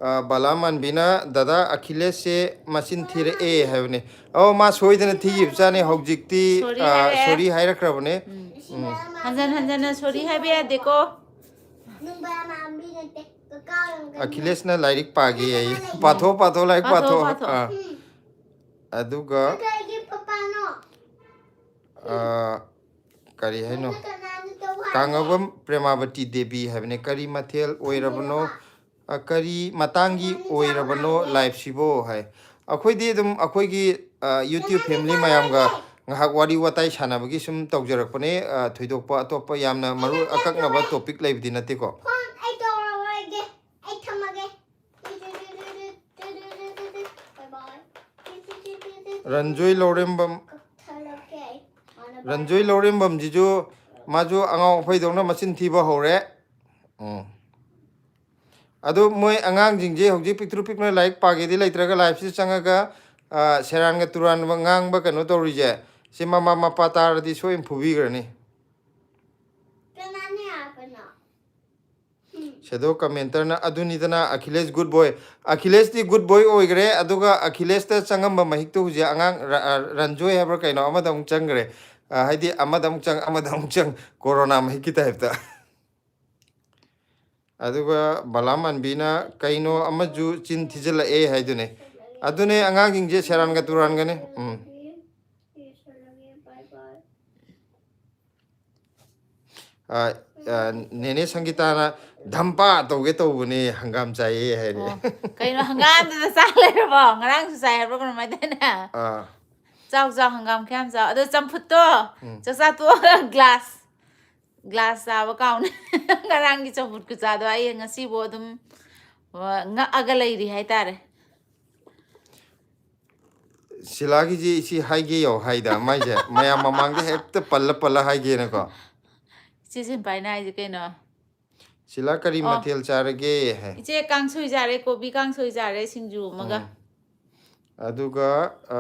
ꯑ, ꯕꯂꯥ ꯃꯥꯟꯕꯤꯅ, "ꯗꯗꯥ, ꯑꯈꯤꯂꯦꯁꯁꯦ ꯃꯆꯤꯟ ꯊꯤꯔꯛꯑꯦ" ꯍꯥꯏꯕꯅꯦ꯫ ꯑꯧ, ꯃꯥ ꯁꯣꯏꯗꯅ ꯊꯤꯈꯤꯕ ꯆꯥꯅꯤ꯫ ꯍꯧꯖꯤꯛꯇꯤ, Sorry ꯑ, ꯍꯥꯏꯔꯛꯑꯦ꯫ Sorry ꯍꯥꯏꯔꯛꯈ꯭ꯔꯕꯅꯦ꯫ ꯎꯝ꯫ ꯍꯟꯖꯟ ꯍꯟꯖꯟꯅ sorry ꯍꯥꯏꯕ ꯌꯥꯗꯦꯀꯣ꯫ ꯅꯨꯡꯕꯥ ꯃꯥꯟꯕꯤ ꯅꯠꯇꯦ, ꯀꯀꯥ ꯑꯣꯏꯔꯝꯒꯅꯤ꯫ ꯑꯈꯤꯂꯦꯁꯅ ꯂꯥꯏꯔꯤꯛ ꯄꯥꯒꯦ ꯍꯥꯏꯌꯦ꯫ ꯄꯥꯊꯣꯛ, ꯄꯥꯊꯣꯛ, ꯂꯥꯏꯔꯤꯛ ꯄꯥꯊꯣꯛ, ꯄꯥꯊꯣꯛ꯫ ꯄꯥꯊꯣꯛ꯫ ꯑꯥ꯫ ꯎꯝ꯫ ꯑꯗꯨꯒ, ꯀꯩꯒꯤ ꯄꯄꯥꯅꯣ? ꯑꯥ, ꯀꯔꯤ ꯍꯥꯏꯅꯣ? ꯅꯪꯅ ꯀꯅꯥꯅ ꯇꯧ ꯍꯥꯏꯒꯦ? ꯀꯥꯡꯉꯕꯝ ꯄ꯭ꯔꯦꯃꯥꯕꯇꯤ ꯗꯦꯕꯤ ꯍꯥꯏꯕꯅꯦ꯫ "ꯀꯔꯤ ꯃꯊꯦꯜ ꯑꯣꯏꯔꯕꯅꯣ? ꯑ, ꯀꯔꯤ ꯃꯇꯥꯡꯒꯤ ꯑꯣꯏꯔꯕꯅꯣ ꯂꯥꯏꯐꯁꯤꯕꯣ?" ꯍꯥꯏ꯫ ꯑꯩꯈꯣꯏꯗꯤ ꯑꯗꯨꯝ ꯑꯩꯈꯣꯏꯒꯤ ꯑ, YouTube family ꯃꯌꯥꯝꯒ ꯉꯥꯏꯍꯥꯛ ꯋꯥꯔꯤ ꯋꯥꯇꯥꯏ ꯁꯥꯟꯅꯕꯒꯤ ꯁꯨꯝ ꯇꯧꯖꯔꯛꯄꯅꯦ꯫ ꯑ, ꯊꯣꯏꯗꯣꯛꯄ ꯑꯇꯣꯞꯄ ꯌꯥꯝꯅ ꯃꯔꯨ ꯑꯀꯛꯅꯕ topic ꯂꯩꯕꯗꯤ ꯅꯠꯇꯦꯀꯣ꯫ ꯐꯣꯟ ꯑꯩ ꯇꯧꯔꯔꯣꯏꯒꯦ꯫ ꯑꯩ ꯊꯝꯃꯒꯦ꯫ Bye bye꯫ ꯔꯟꯖꯣꯏ ꯂꯧꯔꯦꯝꯕꯝ꯫ ꯀꯛꯊꯠꯂꯒꯦ꯫ ꯔꯟꯖꯣꯏ ꯂꯧꯔꯦꯝꯕꯝꯁꯤꯁꯨ ꯃꯥꯁꯨ ꯑꯉꯥꯎ ꯑꯐꯩꯗꯧꯅ ꯃꯆꯤꯟ ꯊꯤꯕ ꯍꯧꯔꯦ꯫ ꯎꯝ꯫ ꯑꯗꯨ ꯃꯣꯏ ꯑꯉꯥꯡꯁꯤꯡꯁꯦ ꯍꯧꯖꯤꯛ ꯄꯤꯛꯇ꯭ꯔꯨ ꯄꯤꯛꯅ ꯂꯥꯏꯔꯤꯛ ꯄꯥꯒꯦꯗꯤ ꯂꯩꯇ꯭ꯔꯒ live ꯁꯤꯗ ꯆꯪꯉꯒ, ꯑ, ꯁꯦꯔꯥꯟꯒ ꯇꯨꯔꯥꯟꯒ ꯉꯥꯡꯕ ꯀꯩꯅꯣ ꯇꯧꯔꯤꯁꯦ, ꯁꯤ ꯃꯃꯥ ꯃꯄꯥ ꯇꯥꯔꯗꯤ ꯁꯣꯏꯅ ꯐꯨꯕꯤꯈ꯭ꯔꯅꯤ꯫ ꯀꯅꯥꯅ ꯌꯥꯕꯅꯣ? Shadow commenter ꯅ ꯑꯗꯨꯅꯤꯗꯅ Akhilesh good boy꯫ ꯑꯈꯤꯂꯦꯁꯇꯤ good boy ꯑꯣꯏꯈ꯭ꯔꯦ, ꯑꯗꯨꯒ ꯑꯈꯤꯂꯦꯁꯇ ꯆꯪꯉꯝꯕ ꯃꯍꯤꯛꯇꯣ ꯍꯧꯖꯤꯛ ꯑꯉꯥꯡ ꯔ-, ꯑ, ꯔꯟꯖꯣꯏ ꯍꯥꯏꯕ꯭ꯔꯥ ꯀꯩꯅꯣ ꯑꯃꯗ ꯑꯃꯨꯛ ꯆꯪꯈ꯭ꯔꯦ꯫ ꯑ, ꯍꯥꯏꯗꯤ ꯑꯃꯗ ꯑꯃꯨꯛ ꯆꯪ, ꯑꯃꯗ ꯑꯃꯨꯛ ꯆꯪ, ꯀꯣꯔꯣꯅꯥ ꯃꯍꯤꯛꯀꯤ type ꯇ꯫ ꯑꯗꯨꯒ ꯕꯂꯥꯃꯥꯟꯕꯤꯅ ꯀꯩꯅꯣ ꯑꯃꯁꯨ ꯆꯤꯟ ꯊꯤꯖꯤꯜꯂꯛꯑꯦ ꯍꯥꯏꯗꯨꯅꯦ꯫ ꯑꯗꯨꯅꯦ ꯑꯉꯥꯡꯁꯤꯡꯁꯦ ꯁꯦꯔꯥꯟꯒ ꯇꯨꯔꯥꯟꯒꯅꯤ꯫ ꯎꯝ꯫ Bye bye꯫ ꯑ, ꯑ, ꯅꯦꯅꯦ ꯁꯪꯒꯤꯇꯥꯅ ꯙꯝꯄꯥ ꯇꯧꯒꯦ ꯇꯧꯕꯅꯦ ꯍꯪꯒꯥꯝ ꯆꯥꯏꯌꯦ ꯍꯥꯏꯔꯦ꯫ ꯑꯣ, ꯀꯩꯅꯣ ꯍꯪꯒꯥꯝꯗꯨꯗ ꯆꯥ ꯂꯩꯔꯕꯣ? ꯉꯔꯥꯡꯁꯨ ꯆꯥꯏ ꯍꯥꯏꯕ꯭ꯔꯣ ꯀꯩꯅꯣꯝ ꯍꯥꯏꯗꯥꯏꯅꯦ? ꯑꯥ꯫ ꯆꯥꯎ ꯆꯥꯎ, ꯍꯪꯒꯥꯝ ꯈꯌꯥꯝ ꯆꯥꯎ꯫ ꯑꯗꯣ ꯆꯝꯐꯨꯠꯇꯣ ꯎꯝ꯫ ꯆꯥꯛꯆꯥ ꯇꯣꯛꯑꯒ glass, glass ꯆꯥꯕ ꯀꯥꯎꯅꯤ꯫ ꯉꯔꯥꯡꯒꯤ ꯆꯝꯐꯨꯠ ꯈꯨꯆꯥꯗꯣ ꯑꯩ ꯉꯁꯤꯕꯨ ꯑꯗꯨꯝ, ꯑ, ꯉꯛꯑꯒ ꯂꯩꯔꯤ ꯍꯥꯏꯇꯥꯔꯦ꯫ ꯁꯤꯂꯥꯒꯤꯁꯤ ꯁꯤ ꯍꯥꯏꯒꯦ ꯌꯧ ꯍꯥꯏꯗ ꯃꯥꯏꯁꯦ ꯃꯌꯥꯝ ꯃꯃꯥꯡꯗ ꯍꯦꯛꯇ ꯄꯜꯂ ꯄꯜꯂ ꯍꯥꯏꯒꯦꯅꯀꯣ꯫ ꯏꯆꯦ ꯁꯤꯝꯄꯥꯏꯅ ꯍꯥꯏꯁꯦ ꯀꯩꯅꯣ? ꯁꯤꯂꯥ ꯀꯔꯤ ꯑꯣ꯫ ꯃꯊꯦꯜ ꯆꯥꯔꯒꯦ ꯍꯥꯏ꯫ ꯏꯆꯦ ꯀꯥꯡꯁꯣꯏ ꯆꯥꯔꯦ, ꯀꯣꯕꯤ ꯀꯥꯡꯁꯣꯏ ꯆꯥꯔꯦ, ꯁꯤꯡꯖꯨ ꯑꯃꯒ꯫ ꯎꯝ꯫ ꯑꯗꯨꯒ, ꯑ,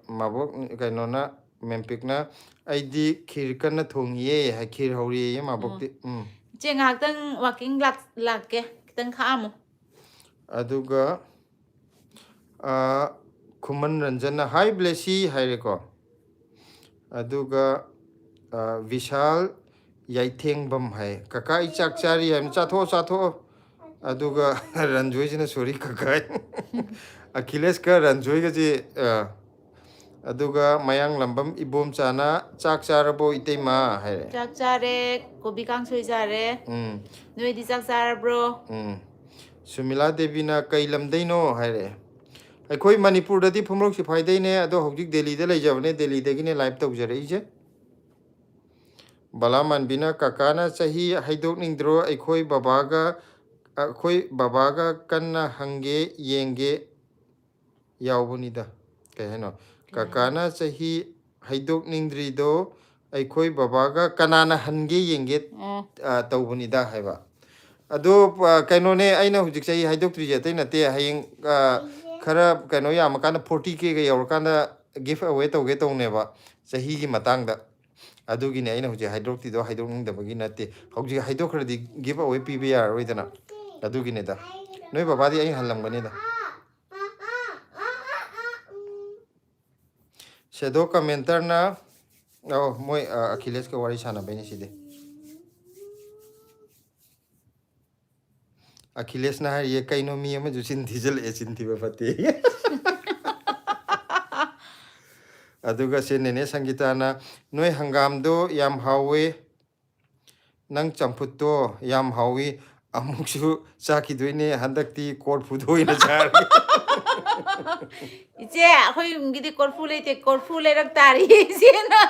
ꯃꯕꯣꯛ ꯀꯩꯅꯣꯅ, ꯃꯦꯝꯄꯤꯛꯅ, "ꯑꯩꯗꯤ ꯈꯤꯔ ꯀꯟꯅ ꯊꯣꯡꯉꯤꯌꯦ" ꯍꯥꯏ, ꯈꯤꯔ ꯍꯧꯔꯤꯌꯦ ꯃꯕꯣꯛꯇꯤ꯫ ꯎꯝ꯫ ꯏꯆꯦ ꯉꯥꯏꯍꯥꯛꯇꯪ walking ꯂꯥꯛ-, ꯂꯥꯛꯀꯦ, ꯈꯤꯇꯪ ꯈꯥꯛꯑꯝꯃꯨ꯫ ꯑꯗꯨꯒ, ꯑ, ꯈꯨꯃꯟ ꯔꯟꯖꯟꯅ, "Hi ꯕ꯭ꯂꯦꯁꯤ" ꯍꯥꯏꯔꯦꯀꯣ꯫ ꯑꯗꯨꯒ, ꯑ, ꯕꯤꯁꯥꯜ ꯌꯥꯏꯊꯦꯡꯕꯝ ꯍꯥꯏ, "ꯀꯀꯥ ꯑꯩ ꯆꯥꯛ ꯆꯥꯔꯤ" ꯍꯥꯏꯕꯅꯤ, "ꯆꯥꯊꯣꯛꯑꯣ, ꯆꯥꯊꯣꯛꯑꯣ"꯫ ꯑꯗꯨꯒ ꯔꯟꯖꯣꯏꯁꯤꯅ, "Sorry ꯀꯀꯥ"꯫ ꯑꯈꯤꯂꯦꯁꯀ ꯔꯟꯖꯣꯏꯒꯁꯦ, ꯑ, ꯑꯗꯨꯒ ꯃꯌꯥꯡꯂꯝꯕꯝ ꯏꯕꯣꯝꯆꯥꯅ, "ꯆꯥꯛ ꯆꯥꯔꯕꯣ ꯏꯇꯩꯃ?" ꯍꯥꯏꯔꯦ꯫ ꯆꯥꯛ ꯆꯥꯔꯦ, ꯀꯣꯕꯤ ꯀꯥꯡꯁꯣꯏ ꯆꯥꯔꯦ꯫ ꯎꯝ꯫ ꯅꯣꯏꯗꯤ ꯆꯥꯛ ꯆꯥꯔꯕ꯭ꯔꯣ? ꯎꯝ꯫ ꯁꯨꯃꯤꯂꯥ ꯗꯦꯕꯤꯅ, "ꯀꯩ ꯂꯝꯗꯩꯅꯣ?" ꯍꯥꯏꯔꯛꯑꯦ꯫ ꯑꯩꯈꯣꯏ ꯃꯅꯤꯄꯨꯔꯗꯗꯤ ꯐꯨꯝꯔꯧ ꯁꯤꯐꯥꯏꯗꯩꯅꯦ, ꯑꯗꯣ ꯍꯧꯖꯤꯛ ꯗꯦꯜꯂꯤꯗ ꯂꯩꯖꯕꯅꯦ, ꯗꯦꯜꯂꯤꯗꯒꯤꯅꯦ ꯂꯥꯏꯚ ꯇꯧꯖꯔꯛꯏꯁꯦ꯫ ꯕꯂꯥꯃꯥꯟꯕꯤꯅ, "ꯀꯀꯥꯅ ꯆꯍꯤ ꯍꯥꯏꯗꯣꯛꯅꯤꯡꯗ꯭ꯔꯣ? ꯑꯩꯈꯣꯏ ꯕꯕꯥꯒ, ꯑꯩꯈꯣꯏ ꯕꯕꯥꯒ ꯀꯟꯅ ꯍꯪꯒꯦ, ꯌꯦꯡꯒꯦ ꯌꯥꯎꯕꯅꯤꯗ"꯫ ꯀꯩ ꯍꯥꯏꯅꯣ? "ꯀꯀꯥꯅ ꯆꯍꯤ ꯍꯥꯏꯗꯣꯛꯅꯤꯡꯗ꯭ꯔꯤꯗꯣ ꯑꯩꯈꯣꯏ ꯕꯕꯥꯒ ꯀꯅꯥꯅ ꯍꯟꯒꯦ ꯌꯦꯡꯒꯦ, ꯑꯣ꯫ ꯑ, ꯇꯧꯕꯅꯤꯗ" ꯍꯥꯏꯕ꯫ ꯑꯗꯣ, ꯑ, ꯀꯩꯅꯣꯅꯦ, ꯑꯩꯅ ꯍꯧꯖꯤꯛ ꯆꯍꯤ ꯍꯥꯏꯗꯣꯛꯇ꯭ꯔꯤꯁꯦ ꯑꯇꯩ ꯅꯠꯇꯦ꯫ ꯍꯌꯦꯡ, ꯑ, ꯈꯔ ꯀꯩꯅꯣ ꯌꯥꯝꯃꯀꯥꯟꯗ, ꯐꯣꯔꯇꯤ ꯀꯦꯒ ꯌꯧꯔꯀꯥꯟꯗ ꯒꯤꯐ ꯑꯋꯦ ꯇꯧꯒꯦ ꯇꯧꯅꯦꯕ, ꯆꯍꯤꯒꯤ ꯃꯇꯥꯡꯗ꯫ ꯑꯗꯨꯒꯤꯅꯦ ꯑꯩꯅ ꯍꯧꯖꯤꯛ ꯍꯥꯏꯗꯣꯛꯇ꯭ꯔꯤꯗꯣ, ꯍꯥꯏꯗꯣꯛꯅꯤꯡꯗꯕꯒꯤ ꯅꯠꯇꯦ꯫ ꯍꯧꯖꯤꯛ ꯍꯥꯏꯗꯣꯛꯈ꯭ꯔꯗꯤ ꯒꯤꯐ ꯑꯋꯦ ꯄꯤꯕ ꯌꯥꯔꯔꯣꯏꯗꯅ꯫ ꯑꯗꯨꯒꯤꯅꯤꯗ꯫ ꯅꯣꯏ ꯕꯕꯥꯗꯤ ꯑꯩ ꯍꯜꯂꯝꯒꯅꯤꯗ꯫ ꯁꯦꯗꯣ ꯀꯃꯦꯟꯇꯔꯅ, ꯑꯧ, ꯃꯣꯏ, ꯑ, ꯑꯈꯤꯂꯦꯁꯀ ꯋꯥꯔꯤ ꯁꯥꯟꯅꯕꯩꯅꯦ ꯁꯤꯗꯤ꯫ ꯑꯈꯤꯂꯦꯁꯅ ꯍꯥꯏꯔꯤꯌꯦ, "ꯀꯩꯅꯣ ꯃꯤ ꯑꯃꯁꯨ ꯆꯤꯟ ꯊꯤꯖꯤꯜꯂꯛꯑꯦ, ꯆꯤꯟ ꯊꯤꯕ ꯐꯠꯇꯦ"꯫ ꯑꯗꯨꯒ ꯁꯤ ꯅꯦꯅꯦ ꯁꯪꯒꯤꯇꯥꯅ, "ꯅꯣꯏ ꯍꯪꯒꯥꯝꯗꯣ ꯌꯥꯝ ꯍꯥꯎꯋꯦ, ꯅꯪ ꯆꯝꯐꯨꯠꯇꯣ ꯌꯥꯝ ꯍꯥꯎꯋꯤ, ꯑꯃꯨꯛꯁꯨ ꯆꯥꯈꯤꯗꯣꯏꯅꯦ, ꯍꯟꯗꯛꯇꯤ ꯀꯣꯔꯐꯨꯗ ꯑꯣꯏꯅ ꯆꯥꯔꯒꯦ"꯫ ꯏꯆꯦ, ꯑꯩꯈꯣꯏ ꯌꯨꯝꯒꯤꯗꯤ ꯀꯣꯔꯐꯨ ꯂꯩꯇꯦ, ꯀꯣꯔꯐꯨ ꯂꯩꯔꯛ ꯇꯥꯔꯤ ꯏꯆꯦꯅ꯫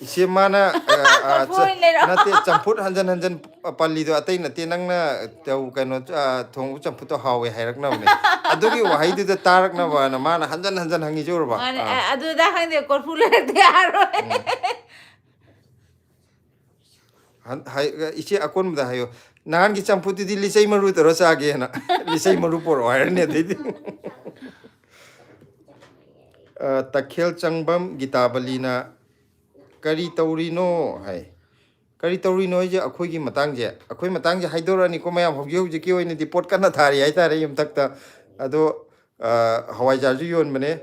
ꯏꯆꯦ, ꯃꯥꯅ, ꯑ, ꯑ, ꯀꯣꯔꯐꯨ ꯆ-, ꯑꯣꯏꯅ ꯂꯩꯔꯛꯑꯣ꯫ ꯅꯠꯇꯦ, ꯆꯝꯐꯨꯠ ꯍꯟꯖꯟ ꯍꯟꯖꯟ ꯄꯜꯂꯤꯗꯣ ꯑꯇꯩ ꯅꯠꯇꯦ, ꯅꯪꯅ ꯇꯧ-, ꯀꯩꯅꯣ, ꯑ, ꯊꯣꯡꯕ ꯆꯝꯐꯨꯠꯇꯣ ꯍꯥꯎꯋꯦ ꯍꯥꯏꯔꯛꯅꯕꯅꯦ꯫ ꯑꯗꯨꯒꯤ ꯋꯥꯍꯩꯗꯨꯗ ꯇꯥꯔꯛꯅꯕꯅ ꯃꯥꯅ ꯍꯟꯖꯟ ꯍꯟꯖꯟ ꯍꯪꯉꯤꯁꯦ ꯎꯔꯕ? ꯃꯥꯅꯦ, ꯑꯥ꯫ ꯑ-, ꯑꯗꯨꯗ ꯈꯪꯗꯦ, ꯀꯣꯔꯐꯨ ꯂꯩꯔꯛꯇ ꯌꯥꯔꯣꯏ꯫ ꯎꯝ꯫ ꯍꯟ-, ꯍꯥꯏ-, ꯏꯆꯦ ꯑꯀꯣꯟꯕꯗ ꯍꯥꯏꯌꯣ, "ꯅꯍꯥꯟꯒꯤ ꯆꯝꯐꯨꯠꯇꯨꯗꯤ ꯂꯤꯆꯩ ꯃꯔꯨ ꯇꯧꯔ ꯆꯥꯒꯦꯅ, ꯂꯤꯆꯩ ꯃꯔꯨ ꯄꯣꯔꯛꯑꯣ" ꯍꯥꯏꯔꯅꯤ ꯑꯗꯩꯗꯤ꯫ ꯑ, ꯇꯈꯦꯜ ꯆꯪꯕꯝ ꯒꯤꯇꯥꯕꯂꯤꯅ, "ꯀꯔꯤ ꯇꯧꯔꯤꯅꯣ?" ꯍꯥꯏ꯫ ꯀꯔꯤ ꯇꯧꯔꯤꯅꯣ ꯍꯥꯏꯁꯦ, ꯑꯩꯈꯣꯏꯒꯤ ꯃꯇꯥꯡꯁꯦ, ꯑꯩꯈꯣꯏ ꯃꯇꯥꯡꯁꯦ ꯍꯥꯏꯗꯣꯔꯛꯑꯅꯤꯀꯣ ꯃꯌꯥꯝ꯫ ꯍꯧꯖꯤꯛ ꯍꯧꯖꯤꯛꯀꯤ ꯑꯣꯏꯅꯗꯤ ꯄꯣꯠ ꯀꯟꯅ ꯊꯥꯔꯤ ꯍꯥꯏꯇꯥꯔꯦ ꯌꯨꯝꯊꯛꯇ꯫ ꯑꯗꯣ, ꯑ, ꯍꯋꯥꯏꯖꯥꯔꯁꯨ ꯌꯣꯟꯕꯅꯦ꯫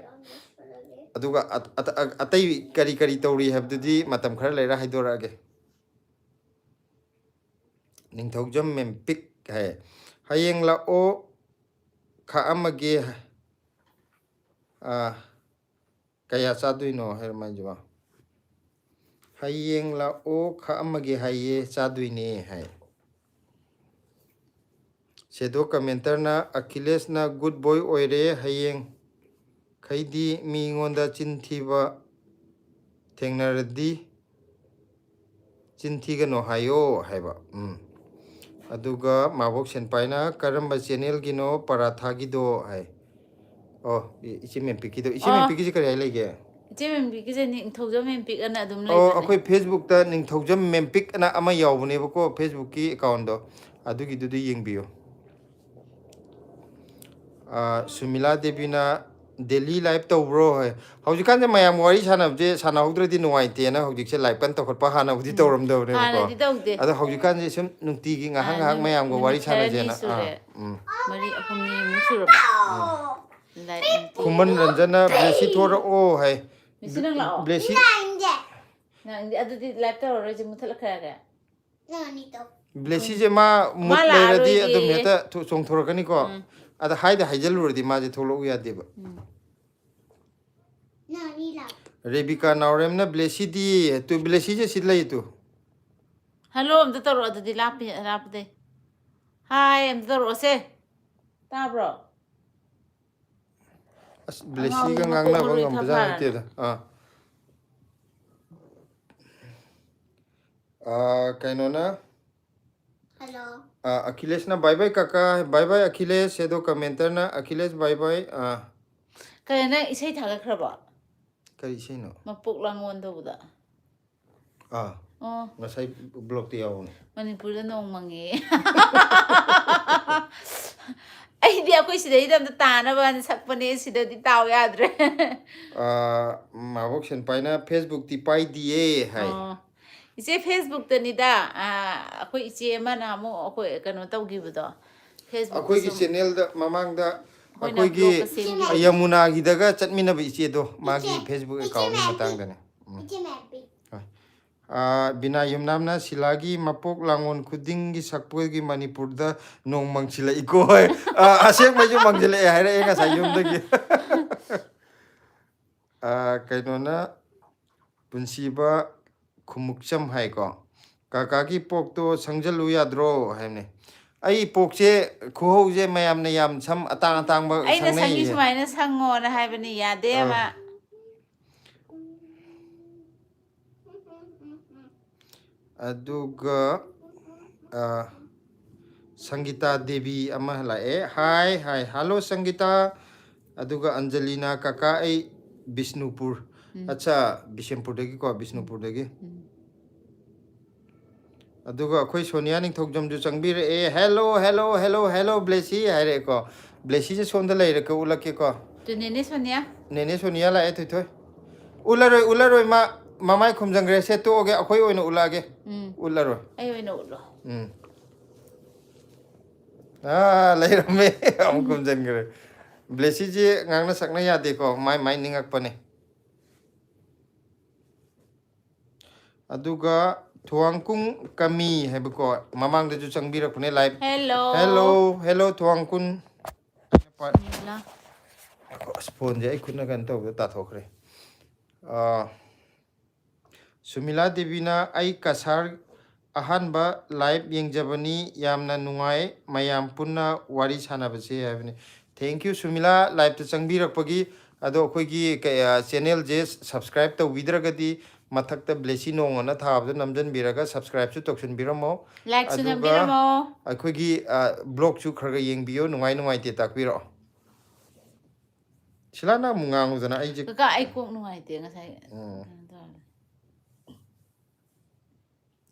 ꯑꯗꯨꯒ ꯑ-, ꯑ-, ꯑ-, ꯑꯇꯩ ꯀꯔꯤ ꯀꯔꯤ ꯇꯧꯔꯤ ꯍꯥꯏꯕꯗꯨꯗꯤ ꯃꯇꯝ ꯈꯔ ꯂꯩꯔ ꯍꯥꯏꯗꯣꯔꯛꯑꯒꯦ꯫ ꯅꯤꯡꯊꯧꯖꯝ ꯃꯦꯝꯄꯤꯛ ꯍꯥꯏ, "ꯍꯌꯦꯡ ꯂꯥꯛꯑꯣ, ꯈꯥꯛꯑꯝꯃꯒꯦ"꯫ ꯑ, ꯀꯌꯥ ꯆꯥꯗꯣꯏꯅꯣ ꯍꯥꯏꯔꯣ ꯃꯥꯏꯁꯤꯕꯣ? "ꯍꯌꯦꯡ ꯂꯥꯛꯑꯣ, ꯈꯥꯛꯑꯝꯃꯒꯦ ꯍꯥꯏꯌꯦ, ꯆꯥꯗꯣꯏꯅꯦ" ꯍꯥꯏ꯫ ꯁꯦꯗꯣ ꯀꯃꯦꯟꯇꯔꯅ, "ꯑꯈꯤꯂꯦꯁꯅ ꯒꯨꯗ ꯕꯣꯏ ꯑꯣꯏꯔꯦ, ꯍꯌꯦꯡ ꯈꯩꯗꯤ ꯃꯤꯉꯣꯟꯗ ꯆꯤꯟ ꯊꯤꯕ ꯊꯦꯡꯅꯔꯗꯤ ꯆꯤꯟ ꯊꯤꯒꯅꯣ ꯍꯥꯏꯌꯣ" ꯍꯥꯏꯕ꯫ ꯎꯝ꯫ ꯑꯗꯨꯒ ꯃꯥꯕꯣꯛ ꯁꯦꯟꯄꯥꯏꯅ, "ꯀꯔꯝꯕ ꯆꯦꯅꯦꯜꯒꯤꯅꯣ ꯄꯔꯥꯊꯥꯒꯤꯗꯣ?" ꯍꯥꯏ꯫ ꯑꯣ, ꯏ-, ꯏꯆꯦ ꯃꯦꯝꯄꯤꯛꯀꯤꯗꯣ꯫ ꯏꯆꯦ ꯑꯣ꯫ ꯃꯦꯝꯄꯤꯛꯀꯤꯁꯦ ꯀꯔꯤ ꯍꯥꯏ ꯂꯩꯒꯦ? ꯏꯆꯦ ꯃꯦꯝꯄꯤꯛꯀꯤꯁꯦ ꯅꯤꯡꯊꯧꯖꯝ ꯃꯦꯝꯄꯤꯛ ꯑꯅ ꯑꯗꯨꯝ ꯑꯣ, ꯂꯩꯕꯅꯦ꯫ ꯑꯩꯈꯣꯏ ꯐꯦꯁꯕꯨꯛꯇ ꯅꯤꯡꯊꯧꯖꯝ ꯃꯦꯝꯄꯤꯛ ꯑꯅ ꯑꯃ ꯌꯥꯎꯕꯅꯦꯕꯀꯣ, ꯐꯦꯁꯕꯨꯛꯀꯤ ꯑꯦꯀꯥꯎꯟꯗꯣ꯫ ꯑꯗꯨꯒꯤꯗꯨꯗ ꯌꯦꯡꯕꯤꯌꯨ꯫ ꯑꯥ, ꯁꯨꯃꯤꯂꯥ ꯗꯦꯕꯤꯅ, "ꯗꯦꯂꯤ ꯂꯥꯏꯚ ꯇꯧꯕ꯭ꯔꯣ?" ꯍꯥꯏ꯫ ꯍꯧꯖꯤꯛꯀꯥꯟꯁꯦ ꯃꯌꯥꯝ ꯋꯥꯔꯤ ꯁꯥꯟꯅꯕꯁꯦ, ꯁꯥꯟꯅꯍꯧꯗ꯭ꯔꯗꯤ ꯅꯨꯡꯉꯥꯏꯇꯦꯅ ꯍꯧꯖꯤꯛꯁꯦ ꯂꯥꯏꯚ ꯀꯟꯅ ꯇꯧꯈꯠꯄ ꯍꯥꯟꯅꯕꯨꯗꯤ ꯎꯝ꯫ ꯇꯧꯔꯝꯗꯕꯅꯦꯕꯀꯣ꯫ ꯍꯥꯟꯅꯗꯤ ꯇꯧꯗꯦ꯫ ꯑꯗꯣ ꯍꯧꯖꯤꯛꯀꯥꯟꯁꯦ ꯁꯨꯝ ꯅꯨꯡꯇꯤꯒꯤ ꯉꯥꯏꯍꯥꯛ ꯑꯥ, ꯉꯥꯏꯍꯥꯛ ꯅꯨꯃꯤꯠ, ꯃꯌꯥꯝꯒ ꯋꯥꯔꯤ ꯅꯨꯃꯤꯠ ꯈꯔꯅꯤ ꯁꯥꯟꯅꯁꯦꯅ꯫ ꯁꯨꯔꯦ꯫ ꯑꯥ, ꯎꯝ꯫ ꯃꯔꯤ, ꯑꯍꯨꯝꯅꯤꯃꯨꯛ ꯁꯨꯔꯕ? ꯎꯝ꯫ ꯂꯥꯏꯚ ꯅꯨꯡꯇꯤꯒꯤ꯫ ꯈꯨꯃꯟ ꯔꯟꯖꯟꯅ, "ꯕ꯭ꯂꯦꯁꯤ ꯊꯣꯔꯛꯑꯣ" ꯍꯥꯏ꯫ ꯃꯤꯁꯤ ꯅꯪ ꯂꯥꯛꯑꯣ꯫ ꯕ꯭ꯂꯦꯁꯤ꯫ ꯅꯪꯗꯤ ꯑꯗꯨꯗꯤ ꯂꯥꯏꯚ ꯇꯧꯔꯔꯣꯏꯁꯦ, ꯃꯨꯊꯠꯂꯛꯈ꯭ꯔꯒꯦ꯫ ꯅꯪ ꯑꯅꯤ ꯇꯧ꯫ ꯕ꯭ꯂꯦꯁꯤꯁꯦ ꯃꯥ ꯃꯥ ꯃꯨꯠ ꯂꯩꯔꯗꯤ ꯑꯗꯨꯝ ꯂꯥꯛꯑꯔꯣꯏꯒꯦꯌꯦ꯫ ꯍꯦꯛꯇ ꯊꯣ-, ꯆꯣꯡꯊꯣꯔꯛꯀꯅꯤꯀꯣ꯫ ꯎꯝ꯫ ꯑꯗ ꯍꯥꯏꯗ ꯍꯥꯏꯖꯜꯂꯨꯔꯗꯤ ꯃꯥꯁꯦ ꯊꯣꯛꯂꯛꯎ ꯌꯥꯗꯦꯕ꯫ ꯎꯝ꯫ ꯅꯪ ꯑꯅꯤ ꯂꯥꯛ꯫ ꯔꯦꯕꯤꯀꯥ ꯅꯥꯎꯔꯦꯝꯅ, "ꯕ꯭ꯂꯦꯁꯤꯗꯤ"꯫ ꯇꯨ, ꯕ꯭ꯂꯦꯁꯤꯁꯦ ꯁꯤ ꯂꯩ ꯇꯨ꯫ ꯍꯜꯂꯣ ꯑꯝꯇ ꯇꯧꯔꯛꯑꯣ ꯑꯗꯨꯗꯤ, ꯂꯥꯞꯄꯤ, ꯂꯥꯞꯄꯗꯩ꯫ ꯍꯥꯏ ꯑꯝꯇ ꯇꯧꯔꯛꯑꯣꯁꯦ꯫ ꯇꯥꯕ꯭ꯔꯣ? ꯑꯁ, ꯑꯉꯥꯎꯕꯤ ꯕ꯭ꯂꯦꯁꯤꯒ ꯃꯀꯣꯛ ꯉꯥꯡꯅꯕ ꯃꯔꯨ ꯉꯝꯕꯖꯥꯠ ꯏꯐꯥ ꯐꯥꯔꯅ꯫ ꯅꯠꯇꯦꯗ꯫ ꯑꯥ꯫ ꯑꯥ, ꯀꯩꯅꯣꯅ, ꯍꯜꯂꯣ꯫ ꯑꯥ, ꯑꯈꯤꯂꯦꯁꯅ, "ꯕꯥꯏ ꯕꯥꯏ ꯀꯀꯥ", ꯕꯥꯏ ꯕꯥꯏ ꯑꯈꯤꯂꯦꯁ, ꯁꯦꯗꯣ ꯀꯃꯦꯟꯇꯔꯅ, "ꯑꯈꯤꯂꯦꯁ ꯕꯥꯏ ꯕꯥꯏ", ꯑꯥ꯫ ꯀꯩꯅꯣ, ꯅꯪ ꯏꯁꯩ ꯊꯥꯒꯠꯈ꯭ꯔꯕꯣ? ꯀꯔꯤ ꯏꯁꯩꯅꯣ? ꯃꯄꯣꯛ ꯂꯥꯡꯒꯣꯟ ꯇꯧꯕꯗ꯫ ꯑꯥ, ꯑꯣ꯫ ꯉꯁꯥꯏ ꯕ꯭ꯂꯣꯛꯇ ꯌꯥꯎꯕꯅꯦ꯫ ꯃꯅꯤꯄꯨꯔꯗ ꯅꯣꯡ ꯃꯪꯉꯦ꯫ ꯑꯩꯗꯤ ꯑꯩꯈꯣꯏ ꯁꯤꯗꯩꯗ ꯑꯝꯇ ꯇꯥꯅꯕꯅ ꯁꯛꯄꯅꯦ, ꯁꯤꯗꯗꯤ ꯇꯥꯎ ꯌꯥꯗ꯭ꯔꯦ꯫ ꯑꯥ, ꯃꯥꯕꯣꯛ ꯁꯦꯟꯄꯥꯏꯅ, "ꯐꯦꯁꯕꯨꯛꯇꯤ ꯄꯥꯏꯗꯤꯌꯦ" ꯍꯥꯏ꯫ ꯑꯣ꯫ ꯏꯆꯦ, ꯐꯦꯁꯕꯨꯛꯇꯅꯤꯗ, ꯑꯥ, ꯑꯩꯈꯣꯏ ꯏꯆꯦ ꯑꯃꯅ ꯑꯃꯨꯛ ꯑꯩꯈꯣꯏ ꯀꯩꯅꯣ ꯇꯧꯈꯤꯕꯗꯣ꯫ ꯐꯦꯁꯕꯨꯛꯇ ꯑꯩꯈꯣꯏꯒꯤ ꯁꯨꯝ ꯆꯦꯅꯦꯜꯗ ꯃꯃꯥꯡꯗ ꯑꯩꯈꯣꯏꯅ ꯑꯩꯈꯣꯏꯒꯤ ꯕ꯭ꯂꯣꯛꯀ ꯁꯦꯝꯈꯤꯕ꯫ ꯌꯃꯨꯅꯥꯒꯤꯗꯒ ꯆꯠꯃꯤꯟꯅꯕ ꯏꯆꯦꯗꯣ, ꯃꯥꯒꯤ ꯏꯆꯦ, ꯐꯦꯁꯕꯨꯛ ꯏꯆꯦ ꯑꯦꯀꯥꯎꯟꯒꯤ ꯃꯦꯝꯕꯤ꯫ ꯃꯇꯥꯡꯗꯅꯦ꯫ ꯎꯝ꯫ ꯏꯆꯦ ꯃꯦꯝꯕꯤ꯫ ꯍꯣꯏ꯫ ꯑꯥ, ꯕꯤꯅꯥ ꯌꯨꯝꯅꯥꯝꯅ, "ꯁꯤꯂꯥꯒꯤ ꯃꯄꯣꯛ ꯂꯥꯡꯒꯣꯜ ꯈꯨꯗꯤꯡꯒꯤ ꯁꯛꯄꯒꯤ ꯃꯅꯤꯄꯨꯔꯗ ꯅꯣꯡ ꯃꯪꯁꯤꯜꯂꯛꯏꯀꯣ" ꯍꯥꯏ꯫ ꯑꯥ, ꯑꯁꯦꯡꯕꯩꯁꯨ ꯃꯪꯁꯤꯜꯂꯛꯑꯦ ꯍꯥꯏꯔꯛꯑꯦ ꯉꯁꯥꯏ ꯌꯨꯝꯗꯒꯤ꯫ ꯑꯥ, ꯀꯩꯅꯣꯅ, ꯄꯨꯟꯁꯤꯕ ꯈꯨꯃꯨꯛꯆꯝ ꯍꯥꯏꯀꯣ, "ꯀꯥꯀꯥꯒꯤ ꯄꯣꯛꯇꯣ ꯁꯪꯖꯜꯂꯨ ꯌꯥꯗ꯭ꯔꯣ?" ꯍꯥꯏꯕꯅꯦ꯫ ꯑꯩ ꯄꯣꯛꯁꯦ, ꯈꯨꯍꯧꯁꯦ ꯃꯌꯥꯝꯅ ꯌꯥꯝ ꯁꯝ ꯑꯇꯥꯡ ꯑꯇꯥꯡꯕ ꯑꯩꯅ ꯁꯪꯉꯤ ꯁꯪꯅꯩꯌꯦ꯫ ꯁꯨꯃꯥꯏꯅ ꯁꯪꯉꯣꯅ ꯍꯥꯏꯕꯅꯤ, ꯌꯥꯗꯦ ꯑꯥ꯫ ꯑꯃ꯫ ꯑꯗꯨꯒ ꯑ, ꯁꯪꯒꯤꯇꯥ ꯗꯦꯕꯤ ꯑꯃ ꯂꯥꯛꯑꯦ꯫ ꯍꯥꯏ ꯍꯥꯏ, ꯍꯜꯂꯣ ꯁꯪꯒꯤꯇꯥ꯫ ꯑꯗꯨꯒ ꯑꯟꯖꯂꯤꯅ, ꯀꯀꯥ ꯑꯩ ꯕꯤꯁꯅꯨꯄꯨꯔ꯫ ꯎꯝ꯫ ꯑꯠꯆꯥ, ꯕꯤꯁꯦꯝꯄꯨꯔꯗꯒꯤꯀꯣ, ꯕꯤꯁꯅꯨꯄꯨꯔꯗꯒꯤ꯫ ꯎꯝ꯫ ꯑꯗꯨꯒ ꯑꯩꯈꯣꯏ ꯁꯣꯅꯤꯌꯥ ꯅꯤꯡꯊꯧꯖꯝꯁꯨ ꯆꯪꯕꯤꯔꯛꯑꯦ꯫ "Hello, hello, hello, hello, Blessy" ꯍꯥꯏꯔꯛꯑꯦꯀꯣ꯫ ꯕ꯭ꯂꯦꯁꯤꯁꯦ ꯁꯣꯝꯗ ꯂꯩꯔꯦꯀꯣ, ꯎꯠꯂꯛꯀꯦꯀꯣ꯫ ꯇꯨ ꯅꯦꯅꯦ ꯁꯣꯅꯤꯌꯥ꯫ ꯅꯦꯅꯦ ꯁꯣꯅꯤꯌꯥ ꯂꯥꯛꯑꯦ, ꯊꯣꯏꯊꯣꯏ꯫ ꯎꯠꯂꯔꯣꯏ, ꯎꯠꯂꯔꯣꯏ, ꯃꯥ ꯃꯃꯥꯏ ꯈꯨꯝꯖꯟꯈ꯭ꯔꯦ꯫ ꯁꯦ, ꯇꯣꯛꯑꯒꯦ, ꯑꯩꯈꯣꯏ ꯑꯣꯏꯅ ꯎꯠꯂꯛꯑꯒꯦ꯫ ꯎꯝ꯫ ꯎꯠꯂꯔꯣꯏ꯫ ꯑꯩ ꯑꯣꯏꯅ ꯎꯠꯂꯣ꯫ ꯎꯝ꯫ ꯑꯥ, ꯂꯩꯔꯝꯃꯦ꯫ ꯑꯃꯨꯛ ꯈꯨꯝꯖꯟꯈ꯭ꯔꯦ꯫ ꯕ꯭ꯂꯦꯁꯤꯁꯦ ꯉꯥꯡꯅ ꯁꯛꯅ ꯌꯥꯗꯦꯀꯣ, ꯃꯥꯏ ꯃꯥꯏ ꯅꯤꯡꯉꯛꯄꯅꯦ꯫ ꯑꯗꯨꯒ ꯊꯨꯋꯥꯡꯀꯨꯡ ꯀꯃꯤ ꯍꯥꯏꯕꯀꯣ, ꯃꯃꯥꯡꯗꯁꯨ ꯆꯪꯕꯤꯔꯛꯄꯅꯦ live꯫ Hello꯫ Hello, hello, ꯊꯨꯋꯥꯡꯀꯨꯟ꯫ ꯁꯨꯃꯤꯂꯥ꯫ ꯑꯁ, ꯐꯣꯟꯁꯦ ꯑꯩ ꯈꯨꯠꯅ ꯀꯩꯅꯣ ꯇꯧꯕꯗ ꯇꯥꯊꯣꯛꯈ꯭ꯔꯦ꯫ ꯑꯥ, ꯁꯨꯃꯤꯂꯥ ꯗꯦꯕꯤꯅ, "ꯑꯩ ꯀꯁꯥꯔ ꯑꯍꯥꯟꯕ live ꯌꯦꯡꯖꯕꯅꯤ, ꯌꯥꯝꯅ ꯅꯨꯡꯉꯥꯏ ꯃꯌꯥꯝ ꯄꯨꯟꯅ ꯋꯥꯔꯤ ꯁꯥꯟꯅꯕꯁꯦ" ꯍꯥꯏꯕꯅꯤ꯫ Thank you ꯁꯨꯃꯤꯂꯥ, liveꯇ ꯆꯪꯕꯤꯔꯛꯄꯒꯤ꯫ ꯑꯗꯣ ꯑꯩꯈꯣꯏꯒꯤ ꯀ-, ꯑ, channelꯁꯦ subscribe ꯇꯧꯕꯤꯗ꯭ꯔꯒꯗꯤ ꯃꯊꯛꯇ ꯕ꯭ꯂꯦꯁꯤ ꯅꯣꯡ ꯑꯅ ꯊꯥꯕꯗ ꯅꯝꯖꯟꯕꯤꯔꯒ subscribeꯁꯨ ꯇꯧꯁꯟꯕꯤꯔꯝꯃꯣ꯫ Likeꯁꯨ ꯑꯗꯨꯒ ꯅꯝꯕꯤꯔꯝꯃꯣ꯫ ꯑꯩꯈꯣꯏꯒꯤ, ꯑ, vlogꯁꯨ ꯈꯔ ꯈꯔ ꯌꯦꯡꯕꯤꯌꯣ, ꯅꯨꯡꯉꯥꯏ ꯅꯨꯡꯉꯥꯏꯇꯦ ꯇꯥꯛꯄꯤꯔꯛꯑꯣ꯫ ꯁꯤꯂꯥ, ꯅꯪ ꯑꯃꯨꯛ ꯉꯥꯡꯉꯨꯗꯅ, ꯑꯩꯁꯦ꯫ ꯀꯀꯥ, ꯑꯩ ꯀꯣꯛ ꯅꯨꯡꯉꯥꯏꯇꯦ ꯉꯁꯥꯏ꯫ ꯎꯝ꯫ ꯀꯩꯅꯣ ꯇꯧꯔꯦ꯫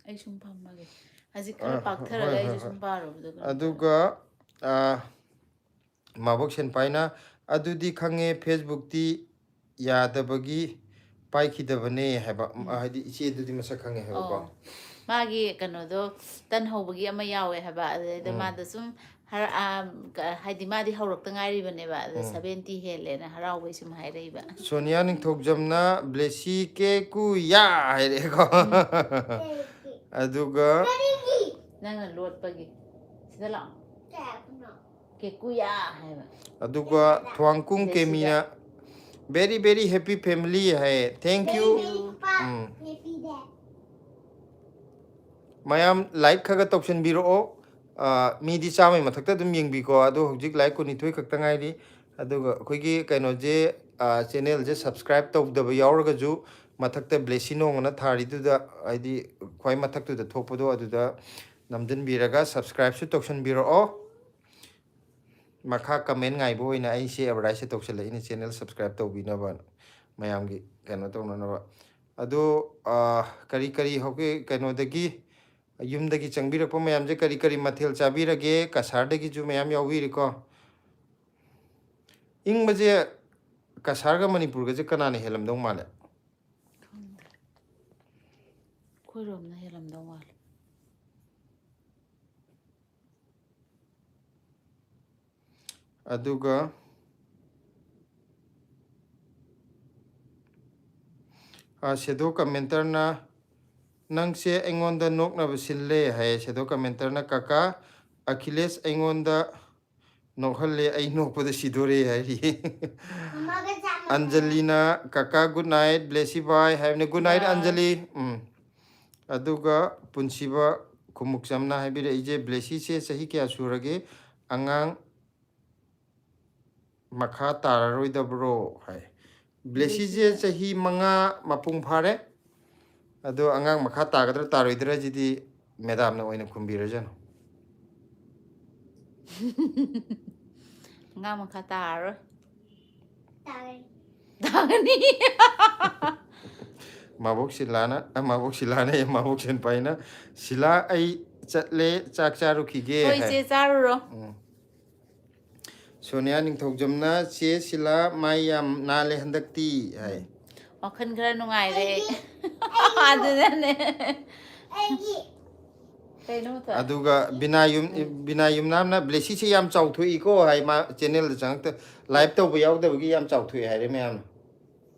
ꯑꯩ ꯁꯨꯝ ꯐꯝꯃꯒꯦ꯫ ꯍꯧꯖꯤꯛ ꯈꯔ ꯑ, ꯄꯥꯛꯊꯔꯒ ꯍꯣꯏ, ꯍꯣꯏ, ꯑꯩꯁꯨ ꯍꯣꯏ꯫ ꯁꯨꯝ ꯄꯥꯔꯨꯕꯗꯣ ꯀꯩꯅꯣ ꯑꯗꯨꯒ, ꯑ, ꯃꯥꯕꯣꯛ ꯁꯦꯟꯄꯥꯏꯅ, "ꯑꯗꯨꯗꯤ ꯈꯪꯉꯦ, Facebookꯇꯤ ꯌꯥꯗꯕꯒꯤ ꯄꯥꯏꯈꯤꯗꯕꯅꯦ" ꯍꯥꯏꯕ꯫ ꯎꯝ꯫ ꯍꯥꯏꯗꯤ ꯏꯆꯦꯗꯨꯗꯤ ꯃꯁꯛ ꯈꯪꯉꯦ ꯍꯥꯏꯕꯀꯣ꯫ ꯑꯣ꯫ ꯃꯥꯒꯤ ꯀꯩꯅꯣꯗꯣ ꯇꯟ ꯍꯧꯕꯒꯤ ꯑꯃ ꯌꯥꯎꯋꯦ ꯍꯥꯏꯕ, ꯑꯗꯨꯗꯩꯗ ꯎꯝ꯫ ꯃꯥꯗꯣ ꯁꯨꯝ ꯍꯔ-, ꯑꯥ, ꯀ-, ꯍꯥꯏꯗꯤ ꯃꯥꯗꯤ ꯍꯧꯔꯛꯇ ꯉꯥꯏꯔꯤꯕꯅꯦꯕ, ꯑꯗ ꯎꯝ꯫ Seventy ꯍꯦꯜꯂꯦꯅ ꯍꯔꯥꯎꯕꯩ ꯁꯨꯝ ꯍꯥꯏꯔꯛꯏꯕ꯫ ꯁꯣꯅꯤꯌꯥ ꯅꯤꯡꯊꯧꯖꯝꯅ "ꯕ꯭ꯂꯦꯁꯤ ꯀꯦ ꯀꯨꯌꯥ" ꯍꯥꯏꯔꯛꯑꯦꯀꯣ꯫ ꯎꯝ꯫ ꯑꯗꯨꯒ ꯅꯪꯅ ꯂꯣꯠꯄꯒꯤ꯫ ꯁꯤꯗ ꯂꯥꯛꯑꯣ꯫ ꯀꯦꯀꯨꯌꯥ ꯍꯥꯏꯕ꯫ ꯑꯗꯨꯒ ꯊ꯭ꯋꯥꯡꯀꯨꯡ ꯀꯦꯃꯤꯅ, "Very, very happy family" ꯍꯥꯏꯌꯦ꯫ Thank you꯫ Thank you꯫ ꯎꯝ꯫ ꯃꯌꯥꯝ like ꯈꯔ ꯈꯔ ꯇꯧꯁꯟꯕꯤꯔꯛꯑꯣ꯫ ꯑ, ꯃꯤꯗꯤ ꯆꯥꯝꯃꯩ ꯃꯊꯛꯇ ꯑꯗꯨꯝ ꯌꯦꯡꯕꯤꯀꯣ꯫ ꯑꯗꯣ ꯍꯧꯖꯤꯛ ꯂꯥꯏꯛ ꯀꯨꯟꯅꯤꯊꯣꯏ ꯈꯛꯇ ꯉꯥꯏꯔꯤ꯫ ꯑꯗꯨꯒ ꯑꯩꯈꯣꯏꯒꯤ ꯀꯩꯅꯣꯁꯦ, ꯑ, ꯆꯦꯅꯦꯜꯁꯦ ꯁꯕꯁꯀ꯭ꯔꯥꯏꯕ ꯇꯧꯗꯕ ꯌꯥꯎꯔꯒꯁꯨ, ꯃꯊꯛꯇ ꯕ꯭ꯂꯦꯁꯤ ꯅꯣꯡ ꯑꯅ ꯊꯥꯔꯤꯗꯨꯗ, ꯍꯥꯏꯗꯤ ꯈ꯭ꯋꯥꯏ ꯃꯊꯛꯇꯨꯗ ꯊꯣꯛꯄꯗꯣ, ꯑꯗꯨꯗ ꯅꯝꯁꯤꯟꯕꯤꯔꯒ ꯁꯕꯁꯀ꯭ꯔꯥꯏꯕꯁꯨ ꯇꯧꯁꯟꯕꯤꯔꯛꯑꯣ꯫ ꯃꯈꯥ ꯀꯃꯦꯟ ꯉꯥꯏꯕ ꯑꯣꯏꯅ ꯑꯩꯁꯦ ꯑꯦꯗꯚꯔꯇꯥꯏꯁꯁꯦ ꯇꯧꯁꯜꯂꯛꯏꯅꯦ, ꯆꯦꯅꯦꯜ ꯁꯕꯁꯀ꯭ꯔꯥꯏꯕ ꯇꯧꯕꯤꯅꯕꯅ, ꯃꯌꯥꯝꯒꯤ ꯀꯩꯅꯣ ꯇꯧꯅꯅꯕ꯫ ꯑꯗꯣ, ꯑ, ꯀꯔꯤ ꯀꯔꯤ ꯍꯧꯒꯦ ꯀꯩꯅꯣꯗꯒꯤ, ꯌꯨꯝꯗꯒꯤ ꯆꯪꯕꯤꯔꯛꯄ ꯃꯌꯥꯝꯁꯦ ꯀꯔꯤ ꯀꯔꯤ ꯃꯊꯦꯜ ꯆꯥꯕꯤꯔꯒꯦ? ꯀꯁꯥꯔꯗꯒꯤꯁꯨ ꯃꯌꯥꯝ ꯌꯥꯎꯕꯤꯔꯤꯀꯣ꯫ ꯏꯪꯕꯁꯦ ꯀꯁꯥꯔꯒ ꯃꯅꯤꯄꯨꯔꯒꯁꯦ ꯀꯅꯥꯅ ꯍꯦꯜꯂꯝꯗꯧ ꯃꯥꯜꯂꯦ? ꯑꯩꯈꯣꯏꯔꯣꯝꯅ ꯍꯦꯜꯂꯝꯗꯧ ꯃꯥꯜꯂꯦ꯫ ꯑꯗꯨꯒ, ꯑ, ꯁꯦꯗꯣ ꯀꯃꯦꯟꯇꯔꯅ, "ꯅꯪꯁꯦ ꯑꯩꯉꯣꯟꯗ ꯅꯣꯛꯅꯕ ꯁꯤꯜꯂꯦ" ꯍꯥꯏꯌꯦ ꯁꯦꯗꯣ ꯀꯃꯦꯟꯇꯔꯅ꯫ "ꯀꯀꯥ ꯑꯈꯤꯂꯦꯁ ꯑꯩꯉꯣꯟꯗ ꯅꯣꯛꯍꯜꯂꯦ, ꯑꯩ ꯅꯣꯛꯄꯗ ꯁꯤꯗꯣꯔꯦ" ꯍꯥꯏꯔꯤ꯫ ꯑꯟꯖꯂꯤꯅ, "ꯀꯀꯥ ꯒꯨꯗ ꯅꯥꯏꯠ, ꯕ꯭ꯂꯦꯁꯤ ꯕꯥꯏ" ꯍꯥꯏꯕꯅꯦ꯫ ꯒꯨꯗ ꯅꯥꯏꯠ, ꯕꯥꯏ꯫ ꯑꯟꯖꯂꯤ꯫ ꯎꯝ꯫ ꯑꯗꯨꯒ ꯄꯨꯟꯁꯤꯕ ꯈꯨꯃꯨꯛꯆꯝꯅ ꯍꯥꯏꯕꯤꯔꯛꯏꯁꯦ, "ꯕ꯭ꯂꯦꯁꯤꯁꯦ ꯆꯍꯤ ꯀꯌꯥ ꯁꯨꯔꯒꯦ? ꯑꯉꯥꯡ ꯃꯈꯥ ꯇꯥꯔꯔꯣꯏꯗꯕ꯭ꯔꯣ?" ꯍꯥꯏ꯫ ꯕ꯭ꯂꯦꯁꯤꯁꯦ ꯆꯍꯤ ꯃꯉꯥ ꯃꯄꯨꯡ ꯐꯥꯔꯦ꯫ ꯑꯗꯣ ꯑꯉꯥꯡ ꯃꯈꯥ ꯇꯥꯒꯗ꯭ꯔꯥ ꯇꯥꯔꯣꯏꯗ꯭ꯔꯥ ꯁꯤꯗꯤ ꯃꯦꯗꯥꯝꯅ ꯑꯣꯏꯅ ꯈꯨꯝꯕꯤꯔꯖꯅꯨ꯫ ꯑꯉꯥꯡ ꯃꯈꯥ ꯇꯥꯔꯔꯣꯏ꯫ ꯇꯥꯔꯦ꯫ ꯇꯥꯒꯅꯤ꯫ ꯃꯥꯕꯣꯛ ꯁꯤꯂꯥꯅ, ꯑ, ꯃꯥꯕꯣꯛ ꯁꯤꯂꯥꯅ, ꯑꯦ, ꯃꯥꯕꯣꯛ ꯁꯦꯟꯄꯥꯏꯅ, "ꯁꯤꯂꯥ, ꯑꯩ ꯆꯠꯂꯦ, ꯆꯥꯛ ꯆꯥꯔꯨꯈꯤꯒꯦ" ꯍꯣꯏ, ꯍꯥꯏ꯫ ꯏꯆꯦ, ꯆꯥꯔꯨꯔꯣ꯫ ꯎꯝ꯫ ꯁꯣꯅꯤꯌꯥ ꯅꯤꯡꯊꯧꯖꯝꯅ, "ꯆꯦ ꯁꯤꯂꯥ ꯃꯥꯏ ꯌꯥꯝ ꯅꯥꯜꯂꯦ ꯍꯟꯗꯛꯇꯤ" ꯍꯥꯏ꯫ ꯋꯥꯈꯜ ꯈꯔ ꯅꯨꯡꯉꯥꯏꯔꯦ꯫ ꯑꯗꯨꯅꯅꯦ꯫ ꯑꯩꯒꯤ ꯀꯩꯅꯣ ꯃꯊꯣꯏ? ꯑꯗꯨꯒ ꯕꯤꯅꯥ ꯌꯨꯝ, ꯕꯤꯅꯥ ꯌꯨꯝꯅꯥꯝꯅ, "ꯕ꯭ꯂꯦꯁꯤꯁꯦ ꯌꯥꯝ ꯆꯥꯎꯊꯣꯛꯏꯀꯣ" ꯍꯥꯏ, ꯃꯥ ꯆꯦꯅꯦꯜꯗ ꯆꯪꯉꯛꯇ, ꯂꯥꯏꯚ ꯇꯧꯕ ꯌꯥꯎꯗꯕꯒꯤ ꯌꯥꯝ ꯆꯥꯎꯊꯣꯛꯑꯦ ꯍꯥꯏꯔꯦ ꯃꯌꯥꯝꯅ꯫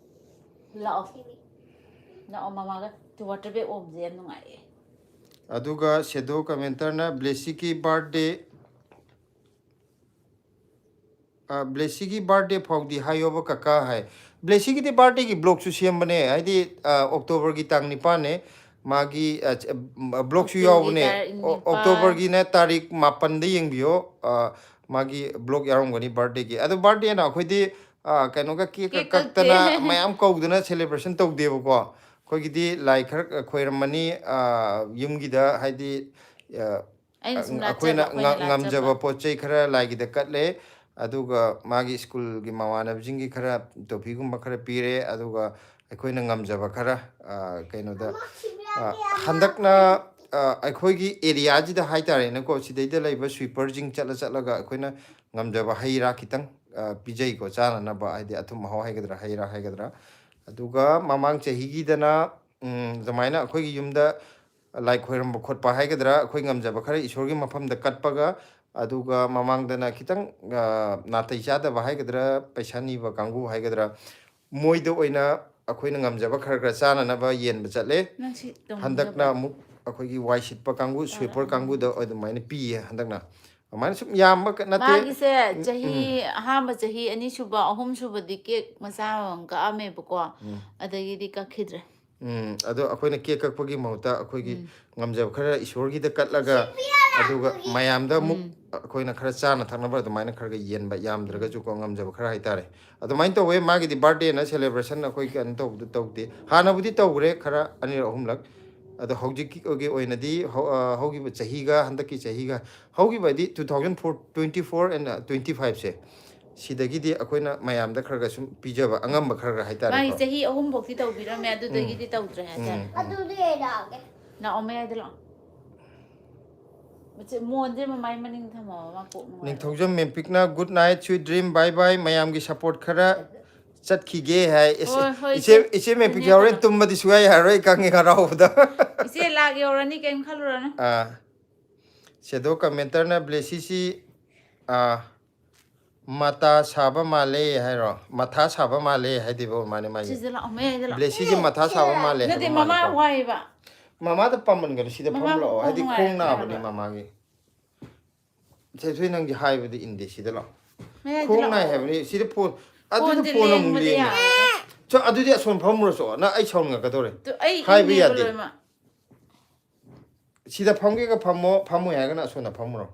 ꯂꯥꯛꯑꯣ꯫ ꯂꯥꯛꯑꯣ, ꯃꯃꯥꯒ ꯋꯥꯇꯔ ꯕꯦꯒ ꯑꯣꯝꯁꯦ ꯌꯥꯝ ꯅꯨꯡꯉꯥꯏꯌꯦ꯫ ꯑꯗꯨꯒ ꯁꯦꯗꯣ ꯀꯃꯦꯟꯇꯔꯅ, "ꯕ꯭ꯂꯦꯁꯤꯒꯤ ꯕꯥꯔꯗꯦ, ꯑ, ꯕ꯭ꯂꯦꯁꯤꯒꯤ ꯕꯥꯔꯗꯦ ꯐꯥꯎꯗꯤ ꯍꯥꯏꯌꯣꯕ ꯀꯀꯥ" ꯍꯥꯏ꯫ ꯕ꯭ꯂꯦꯁꯤꯒꯤꯗꯤ ꯕꯥꯔꯗꯦꯒꯤ ꯕ꯭ꯂꯣꯒꯁꯨ ꯁꯦꯝꯕꯅꯦ, ꯍꯥꯏꯗꯤ, ꯑ, ꯑꯣꯛꯇꯣꯕꯔꯒꯤ ꯇꯥꯡ ꯅꯤꯄꯥꯟꯅꯦ꯫ ꯃꯥꯒꯤ ꯕ꯭ꯂꯣꯛꯁꯨ ꯌꯥꯎꯕꯅꯦ꯫ ꯑꯣꯛꯇꯣꯕꯔꯒꯤꯅ ꯇꯥꯔꯤꯛ ꯃꯥꯄꯟꯗ ꯌꯦꯡꯕꯤꯌꯣ꯫ ꯃꯥꯒꯤ ꯕ꯭ꯂꯣꯛ ꯌꯥꯎꯔꯝꯒꯅꯤ ꯕꯥꯔꯗꯦꯒꯤ꯫ ꯑꯗꯣ ꯕꯥꯔꯗꯦꯅ ꯑꯩꯈꯣꯏꯗꯤ ꯀꯩꯅꯣꯒ ꯀꯦꯛꯀ ꯀꯛꯇꯅ ꯃꯌꯥꯝ ꯀꯧꯗꯅ ꯁꯦꯂꯦꯕ꯭ꯔꯦꯁꯟ ꯇꯧꯗꯦꯕꯀꯣ꯫ ꯑꯩꯈꯣꯏꯒꯤꯗꯤ ꯂꯥꯏ ꯈꯔ ꯈꯣꯏꯔꯝꯃꯅꯤ, ꯌꯨꯝꯒꯤꯗ ꯍꯥꯏꯗꯤ ꯑꯩꯈꯣꯏꯅ ꯉꯝꯖꯕ ꯄꯣꯠ ꯆꯩ ꯈꯔ ꯂꯥꯏꯒꯤꯗ ꯀꯠꯂꯦ꯫ ꯑꯗꯨꯒ ꯃꯥꯒꯤ ꯁ꯭ꯀꯨꯜꯒꯤ ꯃꯃꯥꯟꯅꯕꯁꯤꯡꯒꯤ ꯈꯔ ꯇꯣꯐꯤꯒꯨꯝꯕ ꯈꯔ ꯄꯤꯔꯦ꯫ ꯑꯗꯨꯒ ꯑꯩꯈꯣꯏꯅ ꯉꯝꯖꯕ ꯈꯔ ꯀꯩꯅꯣꯗ ꯍꯟꯗꯛꯅ ꯑꯩꯈꯣꯏꯒꯤ ꯑꯦꯔꯤꯌꯥꯁꯤꯗ ꯍꯥꯏꯇꯥꯔꯦꯅꯦꯀꯣ, ꯁꯤꯗꯩꯗ ꯂꯩꯕ ꯁ꯭ꯋꯤꯄꯔꯁꯤꯡ ꯆꯠꯂ ꯆꯠꯂꯒ ꯑꯩꯈꯣꯏꯅ ꯉꯝꯖꯕ ꯍꯩ ꯔꯥ ꯈꯤꯇꯪ ꯄꯤꯖꯩꯀꯣ, ꯆꯥꯅꯅꯕ, ꯍꯥꯏꯗꯤ ꯑꯊꯨꯝ ꯑꯍꯥꯎ ꯍꯥꯏꯒꯗ꯭ꯔꯥ, ꯍꯩ ꯔꯥ ꯍꯥꯏꯒꯗ꯭ꯔꯥ꯫ ꯑꯗꯨꯒ ꯃꯃꯥꯡ ꯆꯍꯤꯒꯤꯗꯅ ꯑꯗꯨꯃꯥꯏꯅ ꯑꯩꯈꯣꯏꯒꯤ ꯌꯨꯝꯗ ꯂꯥꯏ ꯈꯣꯏꯔꯝꯕ ꯈꯣꯠꯄ ꯍꯥꯏꯒꯗ꯭ꯔꯥ, ꯑꯩꯈꯣꯏ ꯉꯝꯖꯕ ꯈꯔ ꯏꯁꯣꯔꯒꯤ ꯃꯐꯝꯗ ꯀꯠꯄꯒ, ꯑꯗꯨꯒ ꯃꯃꯥꯡꯗꯅ ꯈꯤꯇꯪ ꯅꯥꯇꯩ ꯆꯥꯗꯕ ꯍꯥꯏꯒꯗ꯭ꯔꯥ, ꯄꯩꯁꯥ ꯅꯤꯕ ꯀꯥꯡꯕꯨ ꯍꯥꯏꯒꯗ꯭ꯔꯥ, ꯃꯣꯏꯗ ꯑꯣꯏꯅ ꯑꯩꯈꯣꯏꯅ ꯉꯝꯖꯕ ꯈꯔ ꯈꯔ ꯆꯥꯅꯅꯕ ꯌꯦꯟꯕ ꯆꯠꯂꯦ꯫ ꯍꯟꯗꯛꯅ ꯑꯃꯨꯛ ꯑꯩꯈꯣꯏꯒꯤ ꯋꯥꯏ ꯁꯤꯠꯄ ꯀꯥꯡꯕꯨ, ꯁ꯭ꯋꯤꯄꯔ ꯀꯥꯡꯕꯨꯗ ꯑꯗꯨꯃꯥꯏꯅ ꯄꯤꯌꯦ ꯍꯟꯗꯛꯅ꯫ ꯑꯗꯨꯃꯥꯏꯅ ꯁꯨꯝ ꯌꯥꯝꯕ ꯅꯠꯇꯦ꯫ ꯃꯥꯒꯤꯁꯦ ꯆꯍꯤ ꯑꯍꯥꯟꯕ ꯆꯍꯤ, ꯑꯅꯤꯁꯨꯕ, ꯑꯍꯨꯝꯁꯨꯕꯗꯤ ꯀꯦꯛ ꯃꯆꯥ ꯑꯃꯃꯝ ꯀꯛꯑꯝꯃꯦꯕꯀꯣ꯫ ꯑꯗꯒꯤꯗꯤ ꯀꯛꯈꯤꯗ꯭ꯔꯦ꯫ ꯎꯝ, ꯑꯗꯣ ꯑꯩꯈꯣꯏꯅ ꯀꯦꯛ ꯀꯛꯄꯒꯤ ꯃꯍꯨꯠꯇ ꯑꯩꯈꯣꯏꯒꯤ ꯉꯝꯖꯕ ꯈꯔ ꯏꯁꯣꯔꯒꯤꯗ ꯀꯠꯂꯒ, ꯑꯗꯨꯒ ꯃꯌꯥꯝꯗ ꯑꯃꯨꯛ ꯑꯩꯈꯣꯏꯅ ꯈꯔ ꯆꯥꯅ ꯊꯛꯅꯕ ꯑꯗꯨꯃꯥꯏꯅ ꯈꯔ ꯈꯔ ꯌꯦꯟꯕ, ꯌꯥꯝꯗ꯭ꯔꯒꯁꯨꯀꯣ, ꯉꯝꯖꯕ ꯈꯔ ꯍꯥꯏꯇꯥꯔꯦ꯫ ꯑꯗꯨꯃꯥꯏꯅ ꯇꯧꯋꯦ꯫ ꯃꯥꯒꯤꯗꯤ ꯕꯥꯔꯗꯦꯅ ꯁꯦꯂꯦꯕ꯭ꯔꯦꯁꯟ ꯑꯩꯈꯣꯏ ꯀꯩꯅꯣ ꯇꯧꯕꯗꯣ ꯇꯧꯗꯦ꯫ ꯍꯥꯟꯅꯕꯨꯗꯤ ꯇꯧꯈ꯭ꯔꯦ ꯈꯔ, ꯑꯅꯤꯔꯛ ꯑꯍꯨꯝꯂꯛ꯫ ꯑꯗꯣ ꯍꯧꯖꯤꯛꯀꯤ ꯑꯣꯏꯅꯗꯤ ꯍꯧꯈꯤꯕ ꯆꯍꯤꯒ ꯍꯟꯗꯛꯀꯤ ꯆꯍꯤꯒ, ꯍꯧꯈꯤꯕ ꯍꯥꯏꯗꯤ two thousand four, twenty four and twenty five ꯁꯦ, ꯁꯤꯗꯒꯤꯗꯤ ꯑꯩꯈꯣꯏꯅ ꯃꯌꯥꯝꯗ ꯈꯔ ꯈꯔ ꯁꯨꯝ ꯄꯤꯖꯕ, ꯑꯉꯝꯕ ꯈꯔ ꯈꯔ ꯍꯥꯏꯇꯥꯔꯦꯀꯣ꯫ ꯃꯥꯒꯤ ꯆꯍꯤ ꯑꯍꯨꯝꯐꯧꯗꯤ ꯇꯧꯕꯤꯔꯝꯃꯦ, ꯑꯗꯨꯗꯒꯤꯗꯤ ꯇꯧꯗ꯭ꯔꯦ ꯍꯥꯏꯇꯥꯔꯦ꯫ ꯎꯝ꯫ ꯑꯗꯨꯗꯤ ꯑꯩ ꯂꯥꯛꯑꯒꯦ꯫ ꯂꯥꯛꯑꯣ, ꯃꯌꯥꯏꯗ ꯂꯥꯛꯑꯣ꯫ ꯃꯣꯟꯁꯦ ꯃꯃꯥꯏ ꯃꯅꯤꯡ ꯊꯝꯃꯣ, ꯃꯥ ꯀꯣꯛ ꯅꯨꯡꯉꯥꯏꯔꯣꯏ꯫ ꯅꯤꯡꯊꯧꯖꯝ ꯃꯦꯝꯄꯤꯛꯅ "Good night, sweet dream, bye bye, ꯃꯌꯥꯝꯒꯤ support ꯈꯔ ꯆꯠꯈꯤꯒꯦ" ꯍꯥꯏ꯫ ꯏꯁ, ꯍꯣꯏ, ꯍꯣꯏ, ꯏꯆꯦ, ꯏꯆꯦ꯫ ꯏꯆꯦ ꯃꯦꯝꯄꯤꯛꯁꯦ ꯍꯣꯔꯦꯟ ꯇꯨꯝꯕꯗꯤ ꯁꯨꯡꯌꯥ ꯌꯥꯔꯔꯣꯏ, ꯑꯩ ꯈꯪꯉꯦ ꯍꯔꯥꯎꯕꯗ꯫ ꯏꯆꯦ ꯂꯥꯛ ꯌꯧꯔꯅꯤ, ꯀꯩꯝ ꯈꯜꯂꯨꯔꯅꯨ꯫ ꯑꯥ꯫ ꯁꯦꯗꯣ ꯀꯃꯦꯟꯇꯔꯅ "ꯕ꯭ꯂꯦꯁꯤꯁꯤ, ꯑꯥ, ꯃꯇꯥ ꯁꯥꯕ ꯃꯥꯜꯂꯦ" ꯍꯥꯏꯔꯣ? ꯃꯊꯥ ꯁꯥꯕ ꯃꯥꯜꯂꯦ ꯍꯥꯏꯗꯣꯏꯕ ꯑꯣꯏꯔ ꯃꯥꯜꯂꯦ ꯃꯥꯒꯤ꯫ ꯁꯤꯗ ꯂꯥꯛꯑꯣ, ꯃꯌꯥꯏꯗ ꯂꯥꯛꯑꯣ꯫ ꯕ꯭ꯂꯦꯁꯤꯁꯦ ꯃꯊꯥ ꯁꯥꯕ ꯃꯥꯜꯂꯦ ꯍꯥꯏꯕ ꯅꯠꯇꯦ, ꯃꯃꯥ ꯃꯥꯜꯂꯦꯀꯣ꯫ ꯋꯥꯏꯕ꯫ ꯃꯃꯥꯗ ꯄꯥꯝꯃꯟꯒꯅꯨ, ꯁꯤꯗ ꯃꯃꯥ ꯐꯝꯂꯛꯑꯣ꯫ ꯃꯈꯣꯡ ꯍꯥꯏꯗꯤ ꯅꯨꯡꯉꯥꯏꯔꯛꯇ꯭ꯔꯦ ꯈꯣꯡ ꯅꯥꯕꯅꯦ ꯍꯥꯏꯕ꯫ ꯃꯃꯥꯒꯤ꯫ ꯁꯦ, ꯊꯣꯏ, ꯅꯪꯗꯤ ꯍꯥꯏꯕꯗꯤ ꯏꯟꯗꯦ, ꯁꯤꯗ ꯂꯥꯛꯑꯣ꯫ ꯃꯌꯥꯏꯗ ꯈꯣꯡ ꯂꯥꯛꯑꯣ꯫ ꯅꯥꯏ ꯍꯥꯏꯕꯅꯤ, ꯁꯤꯗ ꯐꯣꯟ, ꯑꯗꯨꯗ ꯐꯣꯟꯗꯤ ꯐꯣꯟ ꯑꯃꯨꯛ ꯂꯦꯡꯕꯗꯤ ꯂꯦꯡꯉꯦ꯫ ꯌꯥꯔꯣꯏ꯫ ꯆꯣ, ꯑꯗꯨꯗꯤ ꯑꯁꯣꯝ ꯐꯝꯃꯨꯔꯣ ꯆꯣ, ꯅꯪ ꯑꯩ ꯁꯥꯎꯅꯤꯡꯉꯛꯀꯗꯧꯔꯦ꯫ ꯇꯨ, ꯑꯩ ꯍꯥꯏꯕ ꯏꯪꯉꯦꯕ ꯌꯥꯗꯦ꯫ ꯂꯣꯏꯅꯃꯛ꯫ ꯁꯤꯗ ꯐꯝꯒꯦꯒ ꯐꯝꯃꯣ, ꯐꯝꯃꯣꯏ ꯍꯥꯏꯔꯒꯅ ꯑꯁꯣꯝꯗ ꯐꯝꯃꯨꯔꯣ꯫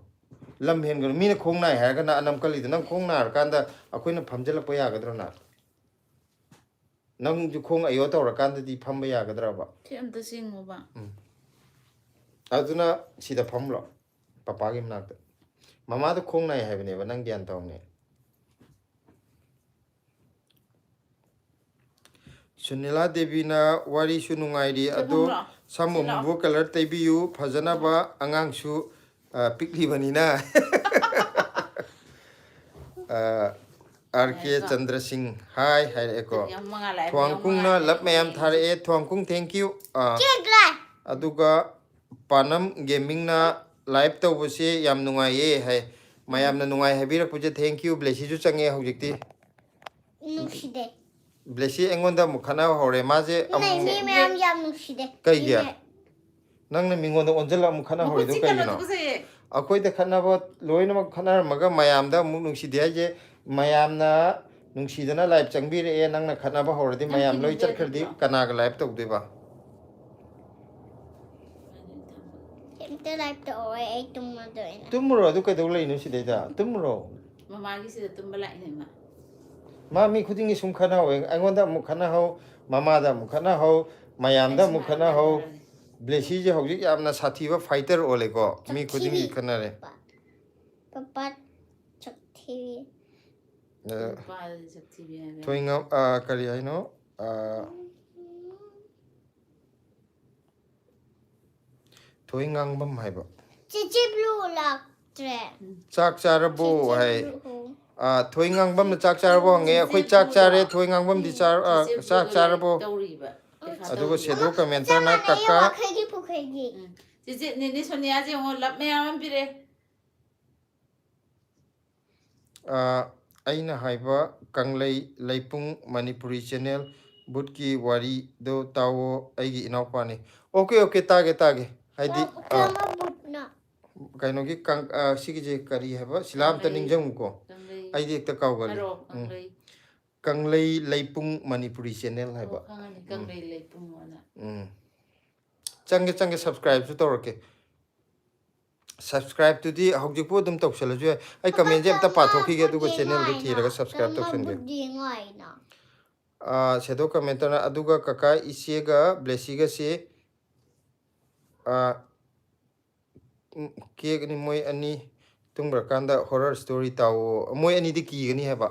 ꯂꯝ ꯍꯦꯟꯒꯅꯨ꯫ ꯃꯤꯅ ꯈꯣꯡ ꯅꯥꯏ ꯍꯥꯏꯔꯒꯅ ꯑꯅꯝ ꯀꯜꯂꯤꯗꯣ꯫ ꯅꯪ ꯈꯣꯡ ꯅꯥꯔꯀꯥꯟꯗ ꯑꯩꯈꯣꯏꯅ ꯐꯝꯖꯤꯜꯂꯛꯄ ꯌꯥꯒꯗ꯭ꯔꯣ ꯅꯪ? ꯅꯪꯁꯨ ꯈꯣꯡ ꯑꯌꯣ ꯇꯧꯔꯀꯥꯟꯗꯗꯤ ꯐꯝꯕ ꯌꯥꯒꯗ꯭ꯔꯕ? ꯁꯤ ꯑꯝꯇ ꯆꯤꯡꯉꯨꯕ꯫ ꯑꯗꯨꯅ ꯁꯤꯗ ꯐꯝꯂꯣ, ꯄꯄꯥꯒꯤ ꯃꯅꯥꯛꯇ꯫ ꯃꯃꯥꯗꯣ ꯈꯣꯡ ꯅꯥꯏ ꯍꯥꯏꯕꯅꯦꯕ, ꯅꯪ ꯒ꯭ꯌꯥꯟ ꯇꯧꯅꯦ꯫ ꯁꯨꯅꯤꯂꯥ ꯗꯦꯕꯤꯅ ꯋꯥꯔꯤꯁꯨ ꯅꯨꯡꯉꯥꯏꯔꯤ, ꯑꯗꯣ ꯐꯝꯂꯣ꯫ ꯁꯝ ꯁꯤ ꯂꯥꯎ꯫ ꯑꯃꯨꯕ ꯀꯂꯔ ꯇꯩꯕꯤꯌꯨ, ꯐꯖꯅꯕ, ꯑꯉꯥꯡꯁꯨ ꯑ, ꯄꯤꯛꯂꯤꯕꯅꯤꯅ꯫ ꯑ, ꯑꯥꯔ ꯀꯦ ꯉꯥꯏꯈꯣ꯫ ꯆꯟꯗ꯭ꯔꯁꯤꯡ ꯍꯥꯏ ꯍꯥꯏꯔꯛꯑꯦꯀꯣ꯫ ꯌꯥꯝ ꯃꯉꯥ ꯂꯥꯛꯑꯦ, ꯌꯥꯝ ꯊ꯭ꯋꯥꯡꯀꯨꯡꯅ ꯃꯉꯥ ꯂꯞ ꯃꯌꯥꯝ ꯂꯥꯛꯑꯦ꯫ ꯊꯥꯔꯛꯑꯦ꯫ ꯊ꯭ꯋꯥꯡꯀꯨꯡ, thank you꯫ ꯑ, ꯑꯗꯨꯒ ꯄꯥꯅꯝ ꯒꯦꯃꯤꯡꯅ live ꯇꯧꯕꯁꯦ ꯌꯥꯝ ꯅꯨꯡꯉꯥꯏꯌꯦ ꯍꯥꯏ꯫ ꯃꯌꯥꯝꯅ ꯅꯨꯡꯉꯥꯏ ꯍꯥꯏꯕꯤꯔꯛꯄꯁꯦ thank you꯫ ꯕ꯭ꯂꯦꯁꯤꯁꯨ ꯆꯪꯉꯦ ꯍꯧꯖꯤꯛꯇꯤ꯫ ꯅꯨꯡꯁꯤꯗꯦ꯫ ꯕ꯭ꯂꯦꯁꯤ ꯑꯩꯉꯣꯟꯗ ꯑꯃꯨꯛ ꯈꯠꯅꯕ ꯍꯧꯔꯦ꯫ ꯃꯥꯁꯦ ꯅꯪ ꯑꯃꯨꯛ ꯃꯤ ꯃꯌꯥꯝ ꯌꯥꯝ ꯅꯨꯡꯁꯤꯗꯦ꯫ ꯀꯩꯒꯤ? ꯃꯤ ꯃꯌꯥꯝ- ꯅꯪꯅ ꯃꯤꯉꯣꯟꯗ ꯑꯣꯟꯁꯤꯜꯂ ꯑꯃꯨꯛ ꯈꯠꯅ ꯍꯧꯔꯤꯗꯣ ꯃꯈꯨꯠ ꯆꯤꯛꯀꯅꯣ, ꯀꯩꯒꯤꯅꯣ? ꯇꯨꯀꯠꯆꯩꯌꯦ꯫ ꯑꯩꯈꯣꯏꯗ ꯈꯠꯅꯕ ꯂꯣꯏꯅꯃꯛ ꯈꯠꯅꯔꯝꯃꯒ ꯃꯌꯥꯝꯗ ꯑꯃꯨꯛ ꯅꯨꯡꯁꯤꯗꯦ ꯍꯥꯏꯁꯦ, ꯃꯌꯥꯝꯅ ꯅꯨꯡꯁꯤꯗꯅ live ꯆꯪꯕꯤꯔꯛꯑꯦ, ꯅꯪꯅ ꯈꯠꯅꯕ ꯍꯧꯔꯗꯤ ꯅꯪ ꯃꯌꯥꯝ ꯂꯣꯏ ꯀꯤꯕꯤꯗꯦ ꯆꯠꯈ꯭ꯔꯗꯤ ꯑꯗꯨꯗꯣ? ꯀꯅꯥꯒ live ꯇꯧꯗꯣꯏꯕ? ꯀꯩꯝꯇ live ꯇꯧꯔꯣꯏ, ꯑꯩ ꯇꯨꯝꯃꯗꯣꯏꯅꯦ꯫ ꯇꯨꯝꯃꯨꯔꯣ, ꯑꯗꯨ ꯀꯩꯗꯧ ꯂꯩꯅꯣ ꯁꯤꯗꯩꯗ? ꯇꯨꯝꯃꯨꯔꯣ꯫ ꯃꯃꯥꯒꯤ ꯁꯤꯗ ꯇꯨꯝꯕ ꯂꯥꯛꯏꯅꯦ ꯃꯥ꯫ ꯃꯥ ꯃꯤ ꯈꯨꯗꯤꯡꯒꯤ ꯁꯨꯝ ꯈꯠꯅꯍꯧꯋꯦ, ꯑꯩꯉꯣꯟꯗ ꯑꯃꯨꯛ ꯈꯠꯅꯍꯧ, ꯃꯃꯥꯗ ꯑꯃꯨꯛ ꯈꯠꯅꯍꯧ, ꯃꯌꯥꯝꯗ ꯑꯃꯨꯛ ꯈꯠꯅꯍꯧ꯫ ꯕ꯭ꯂꯦꯁꯤꯁꯦ ꯍꯧꯖꯤꯛ ꯌꯥꯝꯅ ꯁꯥꯊꯤꯕ fighter ꯑꯣꯜꯂꯦꯀꯣ, ꯃꯤ ꯈꯨꯗꯤꯡꯒꯤ ꯈꯠꯅꯔꯦ꯫ ꯄꯄꯥ ꯆꯛꯊꯤꯕꯤ꯫ ꯑ, ꯅꯨꯄꯥꯗꯗꯤ ꯆꯛꯊꯤꯕꯤ ꯍꯥꯏꯕ꯫ ꯊꯣꯏꯉꯝ-, ꯑ, ꯀꯔꯤ ꯍꯥꯏꯅꯣ? ꯑ, ꯊꯣꯏ ꯉꯥꯡꯕꯝ ꯍꯥꯏꯕ꯫ ꯆꯤꯆꯦ ꯕ꯭ꯂꯨ ꯂꯥꯛꯇ꯭ꯔꯦ꯫ ꯆꯥꯛ ꯆꯥꯔꯕꯣ ꯍꯥꯏ꯫ ꯑ, ꯊꯣꯏ ꯉꯥꯡꯕꯝꯅ ꯆꯥꯛ ꯆꯥꯔꯕꯣ ꯍꯪꯉꯦ꯫ ꯑꯩꯈꯣꯏ ꯆꯥꯛ ꯆꯥꯔꯦ꯫ ꯊꯣꯏ ꯉꯥꯡꯕꯝꯗꯤ ꯆꯥꯔ-, ꯑ, ꯆꯥꯛ ꯆꯥꯔꯕꯣ? ꯇꯧꯔꯤꯕ꯫ ꯑꯗꯨꯒ ꯁꯦꯗꯣ ꯀꯃꯦꯟꯇꯔꯅ ꯀꯀꯥ꯫ ꯈꯩꯒꯤ ꯄꯨꯈꯩꯒꯤ꯫ ꯎꯝ꯫ ꯆꯤꯆꯦ, ꯅꯦꯅꯦ ꯁꯣꯅꯤꯌꯥꯁꯦ ꯌꯦꯡꯉꯣ, ꯂꯞ ꯃꯌꯥꯝ ꯑꯃ ꯄꯤꯔꯛꯑꯦ꯫ ꯑ, ꯑꯩꯅ ꯍꯥꯏꯕ ꯀꯪꯂꯩ ꯂꯩꯄꯨꯡ ꯃꯅꯤꯄꯨꯔꯤ channel ꯕꯨꯠꯀꯤ ꯋꯥꯔꯤꯗꯣ ꯇꯥꯎꯑꯣ, ꯑꯩꯒꯤ ꯏꯅꯥꯎꯄꯥꯅꯤ꯫ OK, OK, ꯇꯥꯒꯦ, ꯇꯥꯒꯦ꯫ ꯍꯥꯏꯗꯤ, ꯑ, ꯀꯔꯝꯕ ꯕꯨꯠꯅꯣ? ꯀꯩꯅꯣꯒꯤ ꯀꯪ-, ꯑ, ꯁꯤꯒꯤꯁꯦ ꯀꯔꯤ ꯍꯥꯏꯕ? ꯁꯤꯂꯥ ꯑꯝꯇ ꯀꯪꯂꯩ-, ꯅꯤꯡꯁꯤꯡꯉꯨꯀꯣ꯫ ꯀꯪꯂꯩ-, ꯑꯩꯗꯤ ꯍꯦꯛꯇ ꯀꯥꯎꯒꯜꯂꯤ꯫ ꯍꯥꯏꯔꯛꯑꯣ, ꯎꯝ꯫ ꯀꯪꯂꯩ-, ꯀꯪꯂꯩ ꯂꯩꯄꯨꯡ ꯃꯅꯤꯄꯨꯔꯤ channel ꯍꯥꯏꯕ꯫ ꯑꯣ, ꯈꯪꯉꯅꯤ, ꯀꯪꯂꯩ ꯂꯩꯄꯨꯡ ꯑꯅ꯫ ꯎꯝ꯫ ꯆꯪꯒꯦ, ꯆꯪꯒꯦ, subscribeꯁꯨ ꯇꯧꯔꯛꯀꯦ꯫ Subscribeꯇꯨꯗꯤ ꯍꯧꯖꯤꯛꯄꯨ ꯑꯗꯨꯝ ꯇꯧꯁꯜꯂꯁꯨ ꯌꯥꯏ꯫ ꯑꯩ commentꯁꯦ ꯑꯝꯇ ꯄꯥꯊꯣꯛꯈꯤꯒꯦ, ꯑꯗꯨꯒ channelꯗꯣ ꯊꯤꯔꯒ subscribe ꯇꯧꯁꯟꯒꯦ꯫ ꯑꯥ, Shadow Commenterꯅ, ꯑꯗꯨꯒ ꯀꯀꯥ ꯏꯆꯦꯒ ꯕ꯭ꯂꯦꯁꯤꯒꯁꯤ, ꯑꯥ, ꯎꯝ, ꯀꯦꯛ ꯑꯅꯤ, ꯃꯣꯏ ꯑꯅꯤ ꯇꯨꯝꯈ꯭ꯔꯀꯥꯟꯗ horror story ꯇꯥꯎꯑꯣ꯫ ꯃꯣꯏ ꯑꯅꯤꯗꯤ ꯀꯤꯒꯅꯤ ꯍꯥꯏꯕ꯫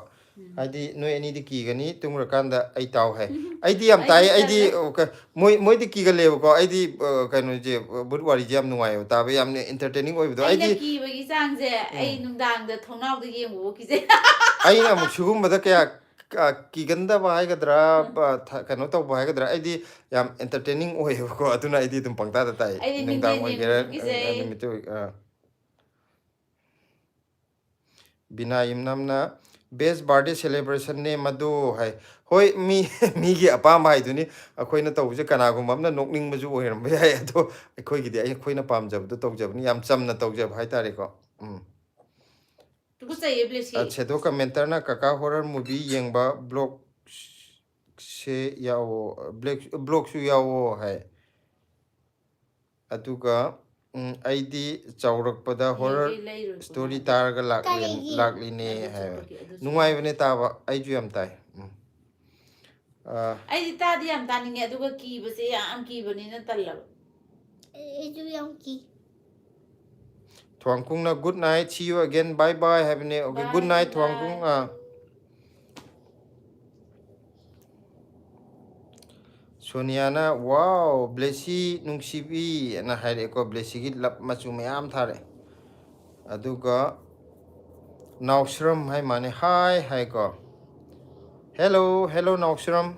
ꯍꯥꯏꯗꯤ ꯅꯣꯏ ꯑꯅꯤꯗꯤ ꯀꯤꯒꯅꯤ, ꯇꯨꯝꯈ꯭ꯔꯀꯥꯟꯗ ꯑꯩ ꯇꯥꯎ ꯍꯥꯏ꯫ ꯑꯩꯗꯤ ꯌꯥꯝ ꯇꯥꯏ, ꯑꯩꯗꯤ, ꯑꯣ, ꯀ-, ꯃꯣꯏ, ꯃꯣꯏꯗꯤ ꯀꯤꯒꯜꯂꯦꯕꯀꯣ꯫ ꯑꯩꯗꯤ, ꯑ, ꯀꯩꯅꯣꯁꯦ, ꯚꯨꯠ ꯋꯥꯔꯤꯁꯦ ꯌꯥꯝ ꯅꯨꯡꯉꯥꯏꯌꯦꯕ ꯇꯥꯕ, ꯌꯥꯝꯅ entertaining ꯑꯣꯏꯕꯗꯣ꯫ ꯑꯩꯅ ꯑꯩꯗꯤ ꯀꯤꯕꯒꯤ ꯆꯥꯡꯁꯦ ꯑꯩ ꯎꯝ꯫ ꯅꯨꯡꯗꯥꯡꯗ ꯊꯣꯡꯅꯥꯎꯗ ꯌꯦꯡꯕꯕꯨ ꯀꯤꯖꯩ꯫ ꯑꯩꯅ ꯑꯃꯨꯛ ꯁꯤꯒꯨꯝꯕꯗ ꯀꯌꯥ ꯀ-, ꯀꯤꯒꯟꯗꯕ ꯍꯥꯏꯒꯗ꯭ꯔꯥ, ꯎꯝ꯫ ꯄ-, ꯊ-, ꯀꯩꯅꯣ ꯇꯧꯕ ꯍꯥꯏꯒꯗ꯭ꯔꯥ, ꯑꯩꯗꯤ ꯌꯥꯝ entertaining ꯑꯣꯏꯌꯦꯕꯀꯣ, ꯑꯗꯨꯅ ꯑꯩꯗꯤ ꯑꯗꯨꯝ ꯄꯪꯇꯥꯗ ꯇꯥꯏ꯫ ꯑꯩꯗꯤ ꯅꯨꯡꯗꯥꯡ ꯃꯤꯡꯖꯦꯜ ꯑꯣꯏꯒꯦꯔꯥ, ꯌꯦꯡꯕꯕꯨ ꯀꯤꯖꯩ꯫ ꯑ, ꯅꯨꯃꯤꯠꯇ ꯑꯣꯏ-, ꯑ꯫ ꯕꯤꯅꯥ ꯌꯨꯝꯅꯥꯝꯅ, "Best birthday celebrationꯅꯦ ꯃꯗꯨ" ꯍꯥꯏ꯫ ꯍꯣꯏ, ꯃꯤ, ꯃꯤꯒꯤ ꯑꯄꯥꯝꯕ ꯍꯥꯏꯗꯨꯅꯤ꯫ ꯑꯩꯈꯣꯏꯅ ꯇꯧꯕꯁꯦ ꯀꯅꯥꯒꯨꯝꯕ ꯑꯃꯅ ꯅꯣꯛꯅꯤꯡꯕꯁꯨ ꯑꯣꯏꯔꯝꯕ ꯌꯥꯏ, ꯑꯗꯣ ꯑꯩꯈꯣꯏꯒꯤꯗꯤ ꯑꯩꯈꯣꯏꯅ ꯄꯥꯝꯖꯕꯗꯣ ꯇꯧꯖꯕꯅꯤ, ꯌꯥꯝ ꯆꯝꯅ ꯇꯧꯖꯕ ꯍꯥꯏꯇꯥꯔꯦꯀꯣ꯫ ꯎꯝ꯫ ꯇꯨꯀꯠꯆꯩꯌꯦ, ꯕ꯭ꯂꯦꯁꯤ꯫ ꯑ, Shadow Commenterꯅ, "ꯀꯀꯥ horror movie ꯌꯦꯡꯕ vlogꯁꯦ ꯌꯥꯎꯑꯣ, vlog-, vlogꯁꯨ ꯌꯥꯎꯑꯣ" ꯍꯥꯏ꯫ ꯑꯗꯨꯒ, ꯎꯝ, "ꯑꯩꯗꯤ ꯆꯥꯎꯔꯛꯄꯗ horror ꯑꯩ ꯂꯩꯔꯣꯏ, story ꯀꯣꯟꯅ꯫ ꯇꯥꯔꯒ ꯂꯥꯛꯂꯤ-, ꯀꯔꯤꯒꯤ? ꯂꯥꯛꯂꯤꯅꯦ" ꯑꯗꯨ ꯍꯥꯏ꯫ ꯆꯠꯄꯒꯤ, ꯑꯗꯨꯁꯨ ꯅꯨꯡꯉꯥꯏꯕꯅꯦ ꯇꯥꯕ, ꯑꯩꯁꯨ ꯌꯥꯝ ꯇꯥꯏ꯫ ꯎꯝ꯫ ꯑ, ꯑꯩꯗꯤ ꯇꯥꯗꯤ ꯌꯥꯝ ꯇꯥꯅꯤꯡꯉꯦ, ꯑꯗꯨꯒ ꯀꯤꯕꯁꯦ ꯌꯥꯝ ꯀꯤꯕꯅꯤꯅ ꯇꯜꯂꯕ꯫ ꯑꯩꯁꯨ ꯌꯥꯝ ꯀꯤ꯫ ꯊ꯭ꯋꯥꯡꯀꯨꯡꯅ, "Good night, see you again, bye bye" ꯍꯥꯏꯕꯅꯦ꯫ Okay, bye, good night, good night꯫ ꯊ꯭ꯋꯥꯡꯀꯨꯡ꯫ ꯑꯥ꯫ ꯁꯣꯅꯤꯌꯥꯅ, "Wow, ꯕ꯭ꯂꯦꯁꯤ ꯅꯨꯡꯁꯤꯕꯤ" ꯑꯅ ꯍꯥꯏꯔꯛꯑꯦꯀꯣ꯫ ꯕ꯭ꯂꯦꯁꯤꯒꯤ love ꯃꯆꯨ ꯃꯌꯥꯝ ꯊꯥꯔꯛꯑꯦ꯫ ꯑꯗꯨꯒ ꯅꯥꯎꯁ꯭ꯔꯝ ꯍꯥꯏ ꯃꯥꯅꯦ, "Hi" ꯍꯥꯏꯀꯣ꯫ "Hello, hello, ꯅꯥꯎꯁ꯭ꯔꯝ"꯫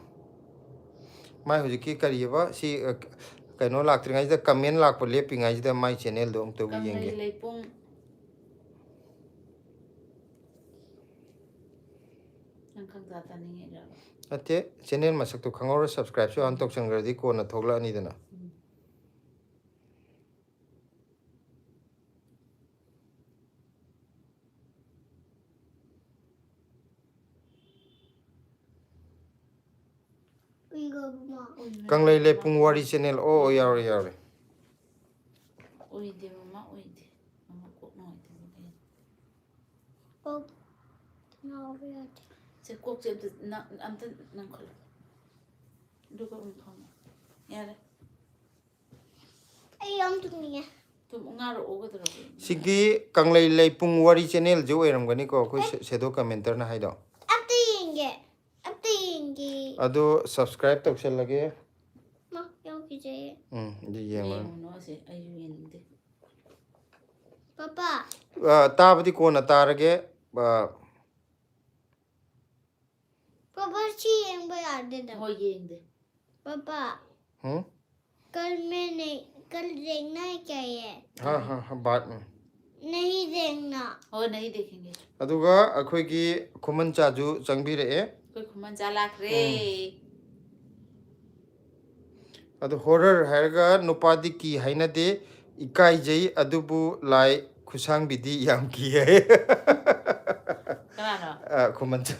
ꯃꯥꯏ ꯍꯧꯖꯤꯛꯀꯤ ꯀꯔꯤꯑꯕ ꯁꯤ, ꯑ, ꯀꯩꯅꯣ ꯂꯥꯛꯇ꯭ꯔꯤꯉꯩꯁꯤꯗ, comment ꯂꯥꯛꯄ ꯂꯦꯞꯄꯤꯉꯩꯁꯤꯗ ꯃꯥꯏ channelꯗꯣ ꯑꯃꯨꯛꯇꯕꯨ ꯀꯪꯂꯩ ꯌꯦꯡꯒꯦ꯫ ꯂꯩꯄꯨꯡ꯫ ꯅꯪ ꯈꯪꯇꯥ ꯇꯥꯅꯤꯡꯉꯤꯔꯕ? ꯅꯠꯇꯦ, channel ꯃꯁꯛꯇꯣ ꯈꯪꯍꯧꯔ subscribeꯁꯨ ꯍꯥꯟꯅ ꯎꯝ꯫ ꯇꯧꯁꯟꯈ꯭ꯔꯗꯤ ꯀꯣꯟꯅ ꯊꯣꯛꯂꯛꯑꯅꯤꯗꯅ꯫ ꯎꯝ꯫ ꯎꯏꯈ꯭ꯔꯕꯣ ꯃꯥ? ꯎꯏ꯫ ꯀꯪꯂꯩ ꯂꯩꯄꯨꯡ ꯋꯥꯔꯤ ꯆꯦꯅꯦꯜ꯫ ꯑꯣ, ꯑꯣ, ꯌꯥꯎꯔꯦ, ꯌꯥꯎꯔꯦ꯫ ꯑꯣꯏꯗꯦ, ꯃꯃꯥ ꯑꯣꯏꯗꯦ꯫ ꯃꯃꯥ ꯀꯣꯛ ꯅꯨꯡꯉꯥꯏꯇꯕ ꯂꯩ꯫ ꯀꯣꯛ ꯉꯥꯎꯕ ꯌꯥꯗꯦ꯫ ꯁꯦ, ꯀꯣꯛꯁꯦ ꯑꯝꯇ ꯅ-, ꯑꯝꯇ ꯅꯪꯈꯠꯂꯣ꯫ ꯑꯗꯨꯒ ꯑꯃꯨꯛ ꯐꯝꯃꯣ꯫ ꯌꯥꯔꯦ꯫ ꯑꯩ ꯌꯥꯝ ꯇꯨꯝꯅꯤꯡꯉꯦ꯫ ꯇꯨꯝ-, ꯉꯥꯔꯛꯑꯣ ꯀꯩꯗꯧꯔꯒꯦ? ꯁꯤꯒꯤ ꯀꯪꯂꯩ ꯂꯩꯄꯨꯡ ꯋꯥꯔꯤ ꯆꯦꯅꯦꯜꯁꯦ ꯑꯣꯏꯔꯝꯒꯅꯤꯀꯣ, ꯑꯩꯈꯣꯏ ꯑꯦ꯫ ꯁꯦ-, ꯁꯦꯗꯣ ꯀꯃꯦꯟꯇꯔꯅ ꯍꯥꯏꯗꯣ꯫ ꯑꯝꯇ ꯌꯦꯡꯒꯦ꯫ ꯑꯝꯇ ꯌꯦꯡꯒꯦ꯫ ꯑꯗꯣ subscribe ꯇꯧꯁꯜꯂꯒꯦ꯫ ꯃꯥ, ꯌꯥꯎꯈꯤꯗ꯭ꯔꯦ꯫ ꯎꯝ, ꯑꯗꯨ ꯌꯦꯡꯉꯣ꯫ ꯌꯦꯡꯉꯨꯅꯨ ꯑꯁꯦ, ꯑꯩꯁꯨ ꯌꯦꯡꯅꯤꯡꯗꯦ꯫ ꯄꯄꯥ꯫ ꯑ, ꯇꯥꯕꯗꯤ ꯀꯣꯟꯅ ꯇꯥꯔꯒꯦ꯫ ꯑ, ꯄꯄꯥ, ꯁꯤ ꯌꯦꯡꯕ ꯌꯥꯗꯦꯗ꯫ ꯍꯣꯏ, ꯌꯦꯡꯗꯦ꯫ ꯄꯄꯥ꯫ ꯍꯨꯝ? कल मैं नहीं, कल देखना है क्या ये? हाँ, हाँ, हाँ, बाद में। नहीं देखना। ꯍꯣꯏ, नहीं देखेंगे꯫ ꯑꯗꯨꯒ ꯑꯩꯈꯣꯏꯒꯤ ꯈꯨꯃꯟꯆꯥꯁꯨ ꯆꯪꯕꯤꯔꯛꯑꯦ꯫ ꯑꯩꯈꯣꯏ ꯈꯨꯃꯟꯆꯥ ꯂꯥꯛꯈ꯭ꯔꯦ꯫ ꯎꯝ꯫ ꯑꯗꯨ horror ꯍꯥꯏꯔꯒ ꯅꯨꯄꯥꯗꯤ ꯀꯤ ꯍꯥꯏꯅꯗꯦ, ꯏꯀꯥꯏꯖꯩ, ꯑꯗꯨꯕꯨ ꯂꯥꯏ ꯈꯨꯠꯁꯥꯡꯕꯤꯗꯤ ꯌꯥꯝ ꯀꯤ ꯍꯥꯏ꯫ ꯀꯅꯥꯅꯣ? ꯑ, ꯈꯨꯃꯟꯆꯥ꯫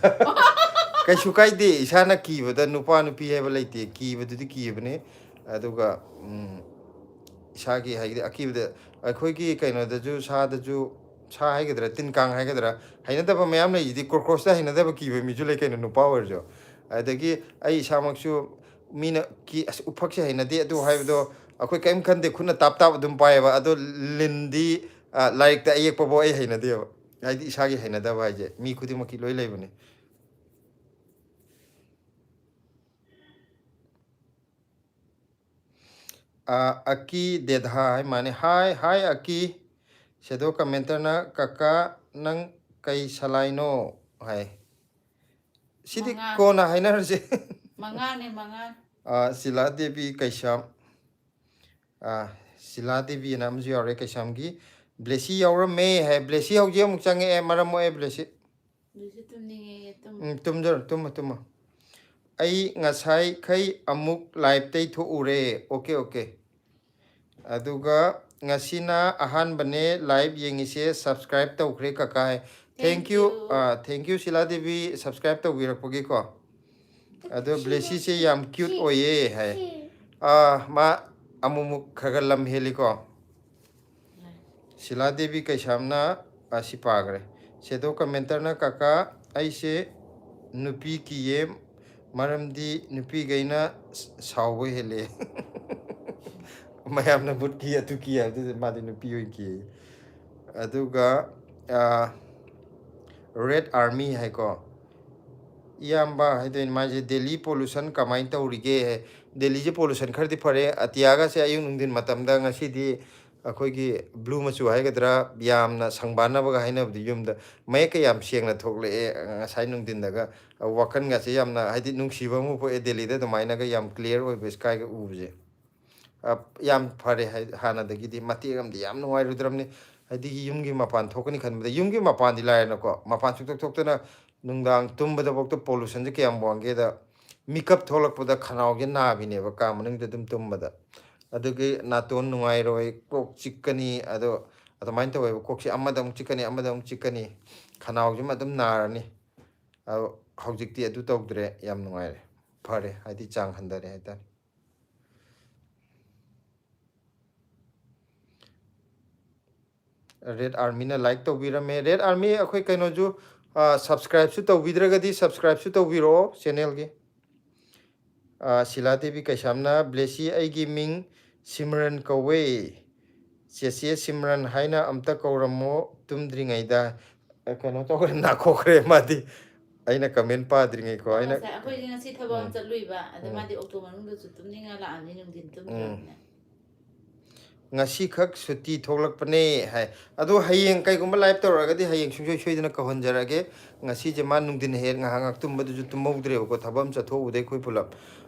ꯀꯩꯁꯨ ꯀꯥꯏꯗꯦ, ꯏꯁꯥꯅ ꯀꯤꯕꯗ ꯅꯨꯄꯥ ꯅꯨꯄꯤ ꯍꯥꯏꯕ ꯂꯩꯇꯦ, ꯀꯤꯕꯗꯨꯗꯤ ꯀꯤꯕꯅꯦ꯫ ꯑꯗꯨꯒ, ꯎꯝ, ꯏꯁꯥꯒꯤ ꯍꯥꯏꯗꯤ ꯑꯀꯤꯕꯗ, ꯑꯩꯈꯣꯏꯒꯤ ꯀꯩꯅꯣꯗꯁꯨ, ꯁꯥꯗꯁꯨ, ꯁꯥ ꯍꯥꯏꯒꯗ꯭ꯔꯥ, ꯇꯤꯟ ꯀꯥꯡ ꯍꯥꯏꯒꯗ꯭ꯔꯥ, ꯍꯩꯅꯗꯕ ꯃꯌꯥꯝ ꯂꯩꯁꯤꯗꯤ꯫ Cockroach ꯇ ꯍꯩꯅꯗꯕ ꯀꯤꯕ ꯃꯤꯁꯨ ꯂꯩ ꯀꯩꯅꯣ, ꯅꯨꯄꯥ ꯑꯣꯏꯔꯁꯨ꯫ ꯑꯗꯒꯤ ꯑꯩ ꯏꯁꯥꯃꯛꯁꯨ ꯃꯤꯅ ꯀꯤ-, "ꯑꯁ, ꯎꯐꯛꯁꯦ ꯍꯩꯅꯗꯦ" ꯑꯗꯨ ꯍꯥꯏꯕꯗꯣ ꯑꯩꯈꯣꯏ ꯀꯔꯤꯝ ꯈꯟꯗꯦ, ꯈꯨꯠꯅ ꯇꯥꯞ ꯇꯥꯞ ꯑꯗꯨꯝ ꯄꯥꯏꯌꯦꯕ꯫ ꯑꯗꯣ ꯂꯤꯟꯗꯤ, ꯑ, ꯂꯥꯏꯔꯤꯛꯇ ꯑꯌꯦꯛꯄꯐꯥꯎ ꯑꯩ ꯍꯩꯅꯗꯦꯕ꯫ ꯍꯥꯏꯗꯤ ꯏꯁꯥꯒꯤ ꯍꯩꯅꯗꯕ ꯍꯥꯏꯁꯦ ꯃꯤ ꯈꯨꯗꯤꯡꯃꯛꯀꯤ ꯂꯣꯏ ꯂꯩꯕꯅꯦ꯫ ꯑ, ꯑꯀꯤ ꯗꯦꯗꯍꯥ ꯍꯥꯏ ꯃꯥꯅꯦ꯫ Hi, hi, ꯑꯀꯤ꯫ Shadow commenter ꯅ, "ꯀꯀꯥ, ꯅꯪ ꯀꯩ ꯁꯂꯥꯏꯅꯣ?" ꯍꯥꯏ꯫ ꯁꯤꯗꯤ ꯃꯉꯥ꯫ ꯀꯣꯟꯅ ꯍꯥꯏꯅꯔꯁꯦ꯫ ꯃꯉꯥꯅꯦ, ꯃꯉꯥ꯫ ꯑ, ꯁꯤꯂꯥ ꯗꯦꯕꯤ ꯀꯩꯁꯥꯝ꯫ ꯑ, ꯁꯤꯂꯥ ꯗꯦꯕꯤ ꯑꯅ ꯑꯃꯁꯨ ꯌꯥꯎꯔꯦ ꯀꯩꯁꯥꯝꯒꯤ꯫ ꯕ꯭ꯂꯦꯁꯤ ꯌꯥꯎꯔꯝꯃꯦ ꯍꯥꯏ꯫ ꯕ꯭ꯂꯦꯁꯤ ꯍꯧꯖꯤꯛ ꯑꯃꯨꯛ ꯆꯪꯉꯛꯑꯦ, ꯃꯔꯝ ꯃꯣꯛꯑꯦ ꯕ꯭ꯂꯦꯁꯤ꯫ ꯕ꯭ꯂꯦꯁꯤ ꯇꯨꯝꯅꯤꯡꯉꯦ, ꯇꯨꯝ꯫ ꯎꯝ, ꯇꯨꯝꯖꯔꯣ, ꯇꯨꯝꯃꯣ, ꯇꯨꯝꯃꯣ꯫ ꯑꯩ ꯉꯁꯥꯏꯈꯩ ꯑꯃꯨꯛ live ꯇꯩ ꯊꯣꯛꯎꯔꯦ꯫ OK, OK꯫ ꯑꯗꯨꯒ ꯉꯁꯤꯅ ꯑꯍꯥꯟꯕꯅꯦ live ꯌꯦꯡꯉꯤꯁꯦ, subscribe ꯇꯧꯈ꯭ꯔꯦ ꯀꯀꯥ ꯍꯥꯏ꯫ Thank Thank you꯫ You꯫ Ah, thank you Sheela Devi, subscribe ꯇꯧꯕꯤꯔꯛꯄꯒꯤꯀꯣ꯫ ꯑꯗꯣ ꯕ꯭ꯂꯦꯁꯤꯁꯦ ꯌꯥꯝ ꯀ꯭ꯌꯨꯠ ꯑꯣꯏꯌꯦ ꯍꯥꯏ꯫ ꯑꯥ, ꯃꯥ ꯑꯃꯨꯛꯃꯨꯛ ꯈꯔ ꯈꯔ ꯂꯝ ꯍꯦꯜꯂꯤꯀꯣ꯫ ꯁꯤꯂꯥ ꯗꯦꯕꯤ ꯀꯩꯁꯥꯝꯅ, ꯑꯥ, ꯁꯤ ꯄꯥꯈ꯭ꯔꯦ꯫ ꯁꯦꯗꯣ ꯀꯃꯦꯟꯇꯔꯅ, "ꯀꯀꯥ, ꯑꯩꯁꯦ ꯅꯨꯄꯤ ꯀꯤꯌꯦ, ꯃꯔꯝꯗꯤ ꯅꯨꯄꯤꯈꯩꯅ ꯁ-, ꯁꯥꯎꯕ ꯍꯦꯜꯂꯦ꯫" ꯃꯌꯥꯝꯅ ꯕꯨꯠ ꯀꯤ, ꯑꯗꯨ ꯀꯤ ꯍꯥꯏꯕꯗꯨꯗ ꯃꯥꯗꯤ ꯅꯨꯄꯤ ꯑꯣꯏꯅ ꯀꯤ꯫ ꯑꯗꯨꯒ, ꯑꯥ, ꯔꯦꯠ ꯑꯥꯔꯃꯤ ꯍꯥꯏꯀꯣ, ꯏꯌꯥꯝꯕ ꯍꯥꯏꯗꯣꯏꯅꯤ ꯃꯥꯁꯦ, "ꯗꯦꯜꯂꯤ ꯄꯣꯂꯨꯁꯟ ꯀꯃꯥꯏꯅ ꯇꯧꯔꯤꯒꯦ?" ꯗꯦꯜꯂꯤꯁꯦ ꯄꯣꯂꯨꯁꯟ ꯈꯔꯗꯤ ꯐꯔꯦ꯫ ꯑꯇꯤꯌꯥꯒꯁꯦ ꯑꯌꯨꯛ ꯅꯨꯡꯊꯤꯟ ꯃꯇꯝꯗ ꯉꯁꯤꯗꯤ ꯑꯩꯈꯣꯏꯒꯤ ꯕ꯭ꯂꯨ ꯃꯆꯨ ꯍꯥꯏꯒꯗ꯭ꯔꯥ, ꯌꯥꯝꯅ ꯁꯪꯕꯥꯟꯅꯕꯒ ꯍꯥꯏꯅꯕꯗꯤ ꯌꯨꯝꯗ ꯃꯌꯦꯛꯀ ꯌꯥꯝ ꯁꯦꯡꯅ ꯊꯣꯛꯂꯛꯑꯦ꯫ ꯉꯁꯥꯏ ꯅꯨꯡꯊꯤꯟꯗꯒ ꯋꯥꯈꯜꯒꯁꯦ ꯌꯥꯝꯅ, ꯍꯥꯏꯗꯤ, ꯅꯨꯡꯁꯤꯕ ꯑꯃ ꯄꯣꯛꯑꯦ ꯗꯦꯜꯂꯤꯗ ꯑꯗꯨꯃꯥꯏꯅꯒ ꯌꯥꯝ ꯀ꯭ꯂꯤꯌꯥꯔ ꯑꯣꯏꯕ ꯁ꯭ꯀꯥꯏꯒ ꯎꯕꯁꯦ꯫ ꯑ, ꯌꯥꯝ ꯐꯔꯦ ꯍꯥꯏ-, ꯍꯥꯟꯅꯗꯒꯤꯗꯤ ꯃꯇꯦꯛ ꯑꯃꯗꯤ ꯌꯥꯝ ꯅꯨꯡꯉꯥꯏꯔꯨꯗ꯭ꯔꯕꯅꯤ꯫ ꯍꯥꯏꯗꯤ ꯌꯨꯝꯒꯤ ꯃꯄꯥꯟ ꯊꯣꯛꯀꯅꯤ ꯈꯟꯕꯗ, ꯌꯨꯝꯒꯤ ꯃꯄꯥꯟꯗꯤ ꯂꯥꯏꯔꯅꯀꯣ, ꯃꯄꯥꯟ ꯁꯨꯛꯊꯣꯛ ꯊꯣꯛꯇꯅ ꯅꯨꯡꯗꯥꯡ ꯇꯨꯝꯕꯗꯐꯥꯎꯗ ꯄꯣꯂꯨꯁꯟꯁꯦ ꯀꯌꯥꯝ ꯋꯥꯡꯒꯦꯗ, ꯃꯤꯀꯞ ꯊꯣꯛꯂꯛꯄꯗ ꯈꯅꯥꯎꯁꯦ ꯅꯥꯕꯤꯅꯦꯕ ꯀꯥ ꯃꯅꯨꯡꯗ ꯑꯗꯨꯝ ꯇꯨꯝꯕꯗ꯫ ꯑꯗꯨꯒꯤ ꯅꯥꯇꯣꯟ ꯅꯨꯡꯉꯥꯏꯔꯣꯏ, ꯀꯣꯛ ꯆꯤꯛꯀꯅꯤ, ꯑꯗꯣ ꯑꯗꯨꯃꯥꯏꯅ ꯇꯧꯋꯦꯕ꯫ ꯀꯣꯛꯁꯦ ꯑꯃꯗ ꯑꯃꯨꯛ ꯆꯤꯛꯀꯅꯤ, ꯑꯃꯗ ꯑꯃꯨꯛ ꯆꯤꯛꯀꯅꯤ, ꯈꯅꯥꯎꯁꯤꯃ ꯑꯗꯨꯝ ꯅꯥꯔꯅꯤ꯫ ꯑꯗꯣ ꯍꯧꯖꯤꯛꯇꯤ ꯑꯗꯨ ꯇꯧꯗ꯭ꯔꯦ, ꯌꯥꯝ ꯅꯨꯡꯉꯥꯏꯔꯦ, ꯐꯔꯦ, ꯍꯥꯏꯗꯤ ꯆꯥꯡ ꯍꯟꯊꯔꯦ ꯍꯥꯏꯇꯥꯔꯦ꯫ ꯔꯦꯠ ꯑꯥꯔꯃꯤꯅ ꯂꯥꯏꯛ ꯇꯧꯕꯤꯔꯝꯃꯦ꯫ ꯔꯦꯠ ꯑꯥꯔꯃꯤ, ꯑꯩꯈꯣꯏ ꯀꯩꯅꯣꯁꯨ, ꯑ, ꯁꯕꯁꯀ꯭ꯔꯥꯏꯕꯁꯨ ꯇꯧꯕꯤꯗ꯭ꯔꯒꯗꯤ ꯁꯕꯁꯀ꯭ꯔꯥꯏꯕꯁꯨ ꯇꯧꯕꯤꯔꯛꯑꯣ ꯆꯦꯅꯦꯜꯒꯤ꯫ ꯑ, ꯁꯤꯂꯥ ꯗꯦꯕꯤ ꯀꯩꯁꯥꯝꯅ, "ꯕ꯭ꯂꯦꯁꯤ, ꯑꯩꯒꯤ ꯃꯤꯡ ꯁꯤꯝꯔꯟ ꯀꯧꯋꯦ꯫ ꯆꯦꯆꯦ ꯁꯤꯝꯔꯟ ꯍꯥꯏꯅ ꯑꯝꯇ ꯀꯧꯔꯝꯃꯣ ꯇꯨꯝꯗ꯭ꯔꯤꯉꯩꯗ꯫" ꯑ, ꯀꯩꯅꯣ ꯇꯧꯈ꯭ꯔꯦ, ꯅꯥꯈꯣꯛꯈ꯭ꯔꯦ ꯃꯥꯗꯤ꯫ ꯑꯩꯅ ꯀꯃꯦꯟ ꯄꯥꯗ꯭ꯔꯤꯉꯩꯀꯣ, ꯑꯣ, ꯑꯩꯅ ꯉꯁꯥꯏ ꯑꯩꯈꯣꯏꯁꯦ ꯉꯁꯤ ꯊꯕꯛ ꯑꯃ ꯎꯝ꯫ ꯆꯠꯂꯨꯏꯕ, ꯑꯗ ꯎꯝ꯫ ꯃꯥꯗꯤ ꯑꯣꯛꯇꯣ ꯃꯅꯨꯡꯗꯁꯨ ꯇꯨꯝꯅꯤꯡꯉ ꯂꯥꯛꯑꯅꯤ, ꯅꯨꯡꯊꯤꯟ ꯎꯝ꯫ ꯇꯨꯝꯗ꯭ꯔꯕꯅꯤꯅ꯫ "ꯉꯁꯤꯈꯛ ꯁꯨꯇꯤ ꯊꯣꯛꯂꯛꯄꯅꯦ" ꯍꯥꯏ꯫ ꯑꯗꯣ ꯍꯌꯦꯡ ꯀꯩꯒꯨꯝꯕ ꯂꯥꯏꯚ ꯇꯧꯔꯛꯑꯒꯗꯤ ꯍꯌꯦꯡ ꯁꯨꯡꯁꯣꯏ ꯁꯣꯏꯗꯅ ꯀꯧꯍꯟꯖꯔꯛꯑꯒꯦ꯫ ꯉꯁꯤꯁꯦ ꯃꯥ ꯅꯨꯡꯊꯤꯟ ꯍꯦꯛ ꯉꯥꯏꯍꯥꯛ ꯉꯥꯏꯍꯥꯛ ꯇꯨꯝꯕꯗꯨꯁꯨ ꯇꯨꯝꯍꯧꯗ꯭ꯔꯦꯕꯀꯣ, ꯊꯕꯛ ꯑꯃ ꯆꯠꯊꯣꯛꯎꯕꯗꯩ ꯑꯩꯈꯣꯏ ꯄꯨꯂꯞ꯫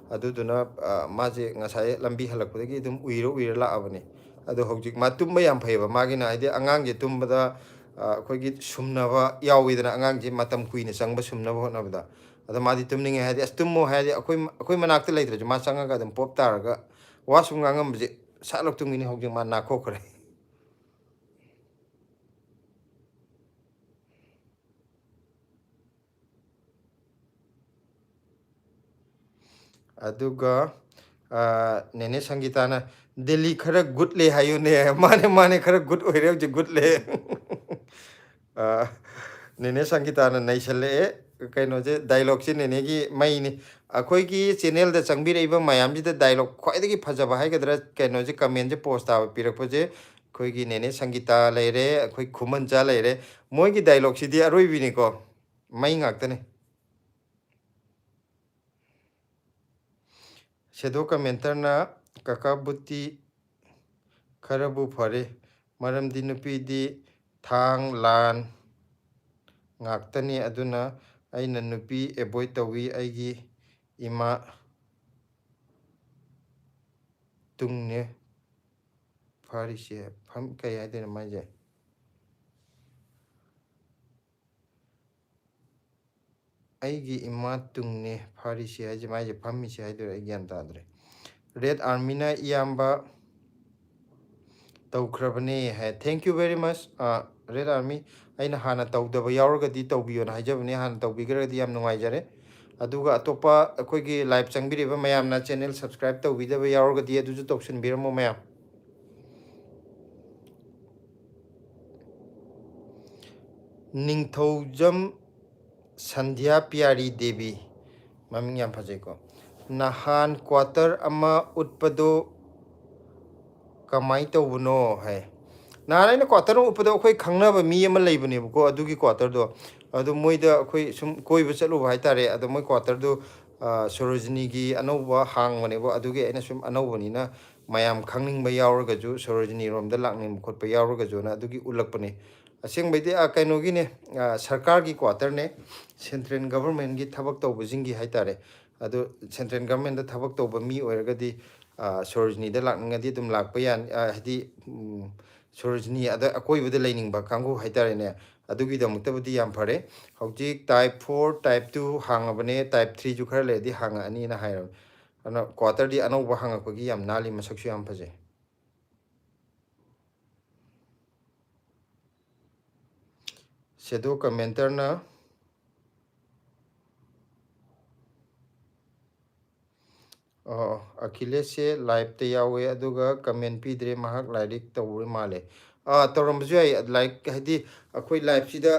ꯑꯗꯨꯗꯨꯅ, ꯑ, ꯃꯥꯁꯦ ꯉꯁꯥꯏ ꯂꯝꯕꯤ ꯍꯜꯂꯛꯄꯗꯒꯤ ꯑꯗꯨꯝ ꯎꯏꯔ ꯎꯏꯔ ꯂꯥꯛꯑꯕꯅꯤ꯫ ꯑꯗꯣ ꯍꯧꯖꯤꯛ ꯃꯥ ꯇꯨꯝꯕ ꯌꯥꯝ ꯐꯩꯌꯦꯕ꯫ ꯃꯥꯒꯤꯅ ꯍꯥꯏꯗꯤ ꯑꯉꯥꯡꯁꯦ ꯇꯨꯝꯕꯗ, ꯑ, ꯑꯩꯈꯣꯏꯒꯤ ꯁꯨꯝꯅꯕ ꯌꯥꯎꯋꯤꯗꯅ, ꯑꯉꯥꯡꯁꯦ ꯃꯇꯝ ꯀꯨꯏꯅ ꯆꯪꯕ ꯁꯨꯝꯅꯕ ꯍꯣꯠꯅꯕꯗ꯫ ꯑꯗꯣ ꯃꯥꯗꯤ ꯇꯨꯝꯅꯤꯡꯉꯦ ꯍꯥꯏꯗꯤ, ꯑꯁ, ꯇꯨꯝꯃꯣ ꯍꯥꯏꯔꯗꯤ ꯑꯩꯈꯣꯏ, ꯑꯩꯈꯣꯏ ꯃꯅꯥꯛꯇ ꯂꯩꯇ꯭ꯔꯁꯨ ꯃꯥ ꯆꯪꯉꯒ ꯑꯗꯨꯝ ꯄꯣꯞ ꯇꯥꯔꯒ ꯋꯥ ꯁꯨꯝ ꯉꯥꯡꯉꯝꯕꯁꯦ ꯁꯠ ꯂꯧ ꯇꯨꯝꯒꯅꯤ꯫ ꯍꯧꯖꯤꯛ ꯃꯥ ꯅꯥꯈꯣꯛꯈ꯭ꯔꯦ꯫ ꯑꯗꯨꯒ ꯅꯦꯅꯦ ꯁꯪꯒꯤꯇꯥꯅ, "ꯗꯦꯜꯂꯤ ꯈꯔ ꯒꯨꯗ ꯂꯩ ꯍꯥꯏꯌꯨꯅꯦ"꯫ ꯃꯥꯅꯦ, ꯃꯥꯅꯦ, ꯈꯔ ꯒꯨꯗ ꯑꯣꯏꯔꯦ ꯍꯧꯖꯤꯛ, ꯒꯨꯗ ꯂꯩ꯫ ꯅꯦꯅꯦ ꯁꯪꯒꯤꯇꯥꯅ ꯅꯩꯁꯜꯂꯛꯑꯦ꯫ ꯀꯩꯅꯣꯁꯦ, ꯗꯥꯏꯂꯣꯛꯁꯦ ꯅꯦꯅꯦꯒꯤ ꯃꯩꯅꯤ꯫ ꯑꯩꯈꯣꯏꯒꯤ ꯆꯦꯅꯦꯜꯗ ꯆꯪꯕꯤꯔꯛꯏꯕ ꯃꯌꯥꯝꯁꯤꯗ ꯗꯥꯏꯂꯣꯛ ꯈ꯭ꯋꯥꯏꯗꯒꯤ ꯐꯖꯕ ꯍꯥꯏꯒꯗ꯭ꯔꯥ, ꯀꯩꯅꯣꯁꯦ, ꯀꯃꯦꯟꯁꯦ ꯄꯣꯁ ꯇꯥꯕ ꯄꯤꯔꯛꯄꯁꯦ, ꯑꯩꯈꯣꯏꯒꯤ ꯅꯦꯅꯦ ꯁꯪꯒꯤꯇꯥ ꯂꯩꯔꯦ, ꯑꯩꯈꯣꯏ ꯈꯨꯃꯟꯆꯥ ꯂꯩꯔꯦ꯫ ꯃꯣꯏꯒꯤ ꯗꯥꯏꯂꯣꯛꯁꯤꯗꯤ ꯑꯔꯣꯏꯕꯤꯅꯤꯀꯣ, ꯃꯩ ꯉꯥꯛꯇꯅꯤ꯫ ꯁꯦꯗꯣ ꯀꯃꯦꯟꯇꯔꯅ, "ꯀꯀꯥ ꯕꯨꯇꯤ ꯈꯔꯕꯨ ꯐꯔꯦ, ꯃꯔꯝꯗꯤ ꯅꯨꯄꯤꯗꯤ ꯊꯥꯡ ꯂꯥꯟ ꯉꯥꯛꯇꯅꯤ, ꯑꯗꯨꯅ ꯑꯩꯅ ꯅꯨꯄꯤ ꯑꯦꯕꯣꯏꯗ ꯇꯧꯏ, ꯑꯩꯒꯤ ꯏꯃꯥ ꯇꯨꯡꯅꯦ ꯐꯥꯔꯤꯁꯦ"꯫ ꯐꯝ-, ꯀꯩ ꯍꯥꯏꯗꯣꯏꯅꯣ ꯃꯥꯏꯁꯦ? "ꯑꯩꯒꯤ ꯏꯃꯥ ꯇꯨꯡꯅꯦ ꯐꯥꯔꯤꯁꯦ" ꯍꯥꯏꯁꯦ, ꯃꯥꯏꯁꯦ ꯐꯝꯃꯤꯁꯦ ꯍꯥꯏꯗꯣꯏꯔꯥ, ꯑꯩ ꯒ꯭ꯌꯥꯟ ꯇꯥꯗ꯭ꯔꯦ꯫ ꯔꯦꯗ ꯑꯥꯔꯃꯤꯅ, "ꯏꯌꯥꯝꯕ ꯇꯧꯈ꯭ꯔꯕꯅꯦ" ꯍꯥꯏ꯫ Thank you very much, red army. ꯑꯩꯅ ꯍꯥꯟꯅ ꯇꯧꯗꯕ ꯌꯥꯎꯔꯒꯗꯤ ꯇꯧꯕꯤꯌꯣꯅ ꯍꯥꯏꯖꯕꯅꯦ, ꯍꯥꯟꯅ ꯇꯧꯕꯤꯈ꯭ꯔꯒꯗꯤ ꯌꯥꯝ ꯅꯨꯡꯉꯥꯏꯖꯔꯦ꯫ ꯑꯗꯨꯒ ꯑꯇꯣꯞꯄ ꯑꯩꯈꯣꯏꯒꯤ ꯂꯥꯏꯚ ꯆꯪꯕꯤꯔꯤꯕ ꯃꯌꯥꯝꯅ ꯆꯦꯅꯦꯜ ꯁꯕꯁꯀ꯭ꯔꯥꯏꯕ ꯇꯧꯕꯤꯗꯕ ꯌꯥꯎꯔꯒꯗꯤ ꯑꯗꯨꯁꯨ ꯇꯧꯁꯤꯟꯕꯤꯔꯝꯃꯣ ꯃꯌꯥꯝ꯫ ꯅꯤꯡꯊꯧꯖꯝ ꯁꯟꯙ꯭ꯌꯥ ꯄꯤꯌꯥꯔꯤ ꯗꯦꯕꯤ, ꯃꯃꯤꯡ ꯌꯥꯝ ꯐꯖꯩꯀꯣ꯫ "ꯅꯍꯥꯟ ꯀ꯭ꯋꯥꯇꯔ ꯑꯃ ꯎꯠꯄꯗꯣ ꯀꯃꯥꯏꯅ ꯇꯧꯕꯅꯣ?" ꯍꯥꯏ꯫ ꯅꯍꯥꯟ ꯑꯩꯅ ꯀ꯭ꯋꯥꯇꯔ ꯑꯃ ꯎꯠꯄꯗꯣ ꯑꯩꯈꯣꯏ ꯈꯪꯅꯕ ꯃꯤ ꯑꯃ ꯂꯩꯕꯅꯦꯕꯀꯣ, ꯑꯗꯨꯒꯤ ꯀ꯭ꯋꯥꯇꯔꯗꯣ꯫ ꯑꯗꯣ ꯃꯣꯏꯗ ꯑꯩꯈꯣꯏ ꯁꯨꯝ ꯀꯣꯏꯕ ꯆꯠꯂꯨꯕ ꯍꯥꯏꯇꯥꯔꯦ꯫ ꯑꯗꯣ ꯃꯣꯏ ꯀ꯭ꯋꯥꯇꯔꯗꯣ, ꯑ, ꯁꯣꯔꯣꯖꯤꯅꯤꯒꯤ ꯑꯅꯧꯕ ꯍꯥꯡꯕꯅꯦꯕ, ꯑꯗꯨꯒꯤ ꯑꯩꯅ ꯁꯨꯝ ꯑꯅꯧꯕꯅꯤꯅ ꯃꯌꯥꯝ ꯈꯪꯅꯤꯡꯕ ꯌꯥꯎꯔꯒꯁꯨ ꯁꯣꯔꯣꯖꯤꯅꯤꯔꯣꯝꯗ ꯂꯥꯛꯅꯤꯡꯕ ꯈꯣꯠꯄ ꯌꯥꯎꯔꯒꯁꯨꯅ ꯑꯗꯨꯒꯤ ꯎꯠꯂꯛꯄꯅꯦ꯫ ꯑꯁꯦꯡꯕꯩꯗꯤ, ꯑ, ꯀꯩꯅꯣꯒꯤꯅꯦ, ꯑ, ꯁꯔꯀꯥꯔꯒꯤ ꯀ꯭ꯋꯥꯇꯔꯅꯦ, ꯁꯦꯟꯇ꯭ꯔꯦꯜ ꯒꯚꯔꯟꯃꯦꯟꯒꯤ ꯊꯕꯛ ꯇꯧꯕꯁꯤꯡꯒꯤ ꯍꯥꯏꯇꯥꯔꯦ꯫ ꯑꯗꯣ ꯁꯦꯟꯇ꯭ꯔꯦꯜ ꯒꯚꯔꯟꯃꯦꯟꯗ ꯊꯕꯛ ꯇꯧꯕ ꯃꯤ ꯑꯣꯏꯔꯒꯗꯤ, ꯑ, ꯁꯣꯔꯣꯖꯤꯅꯤꯗ ꯂꯥꯛꯅꯤꯡꯉꯗꯤ ꯑꯗꯨꯝ ꯂꯥꯛꯄ ꯌꯥꯅꯤ, ꯑ, ꯍꯥꯏꯗꯤ, ꯎꯝ, ꯁꯣꯔꯣꯖꯤꯅꯤ ꯑꯗ ꯑꯀꯣꯏꯕꯗ ꯂꯩꯅꯤꯡꯕ ꯀꯥꯡꯕꯨ ꯍꯥꯏꯇꯥꯔꯦꯅꯦ, ꯑꯗꯨꯒꯤꯗꯃꯛꯇꯕꯨꯗꯤ ꯌꯥꯝ ꯐꯔꯦ꯫ ꯍꯧꯖꯤꯛ type four, type two ꯍꯥꯡꯉꯕꯅꯦ, type threeꯁꯨ ꯈꯔ ꯂꯩꯔꯗꯤ ꯍꯥꯡꯉꯛꯑꯅꯤꯅ ꯍꯥꯏꯔꯕꯅꯦ꯫ ꯑꯗꯨꯅ ꯀ꯭ꯋꯥꯇꯔꯗꯤ ꯑꯅꯧꯕ ꯍꯥꯡꯉꯛꯄꯒꯤ ꯌꯥꯝ ꯅꯥꯜꯂꯤ, ꯃꯁꯛꯁꯨ ꯌꯥꯝ ꯐꯖꯩ꯫ ꯁꯦꯗꯣ ꯀꯃꯦꯟꯇꯔꯅ, ꯑꯣ, ꯑꯈꯤꯂꯦꯁꯁꯦ ꯂꯥꯏꯞꯇ ꯌꯥꯎꯋꯦ, ꯑꯗꯨꯒ ꯀꯃꯦꯟ ꯄꯤꯗ꯭ꯔꯦ, ꯃꯍꯥꯛ ꯂꯥꯏꯔꯤꯛ ꯇꯧꯔꯤ ꯃꯥꯜꯂꯦ꯫ ꯑꯥ, ꯇꯧꯔꯝꯕꯁꯨ ꯌꯥꯏ꯫ ꯂꯥꯏꯔꯤꯛ ꯍꯥꯏꯗꯤ, ꯑꯩꯈꯣꯏ ꯂꯥꯏꯞꯁꯤꯗ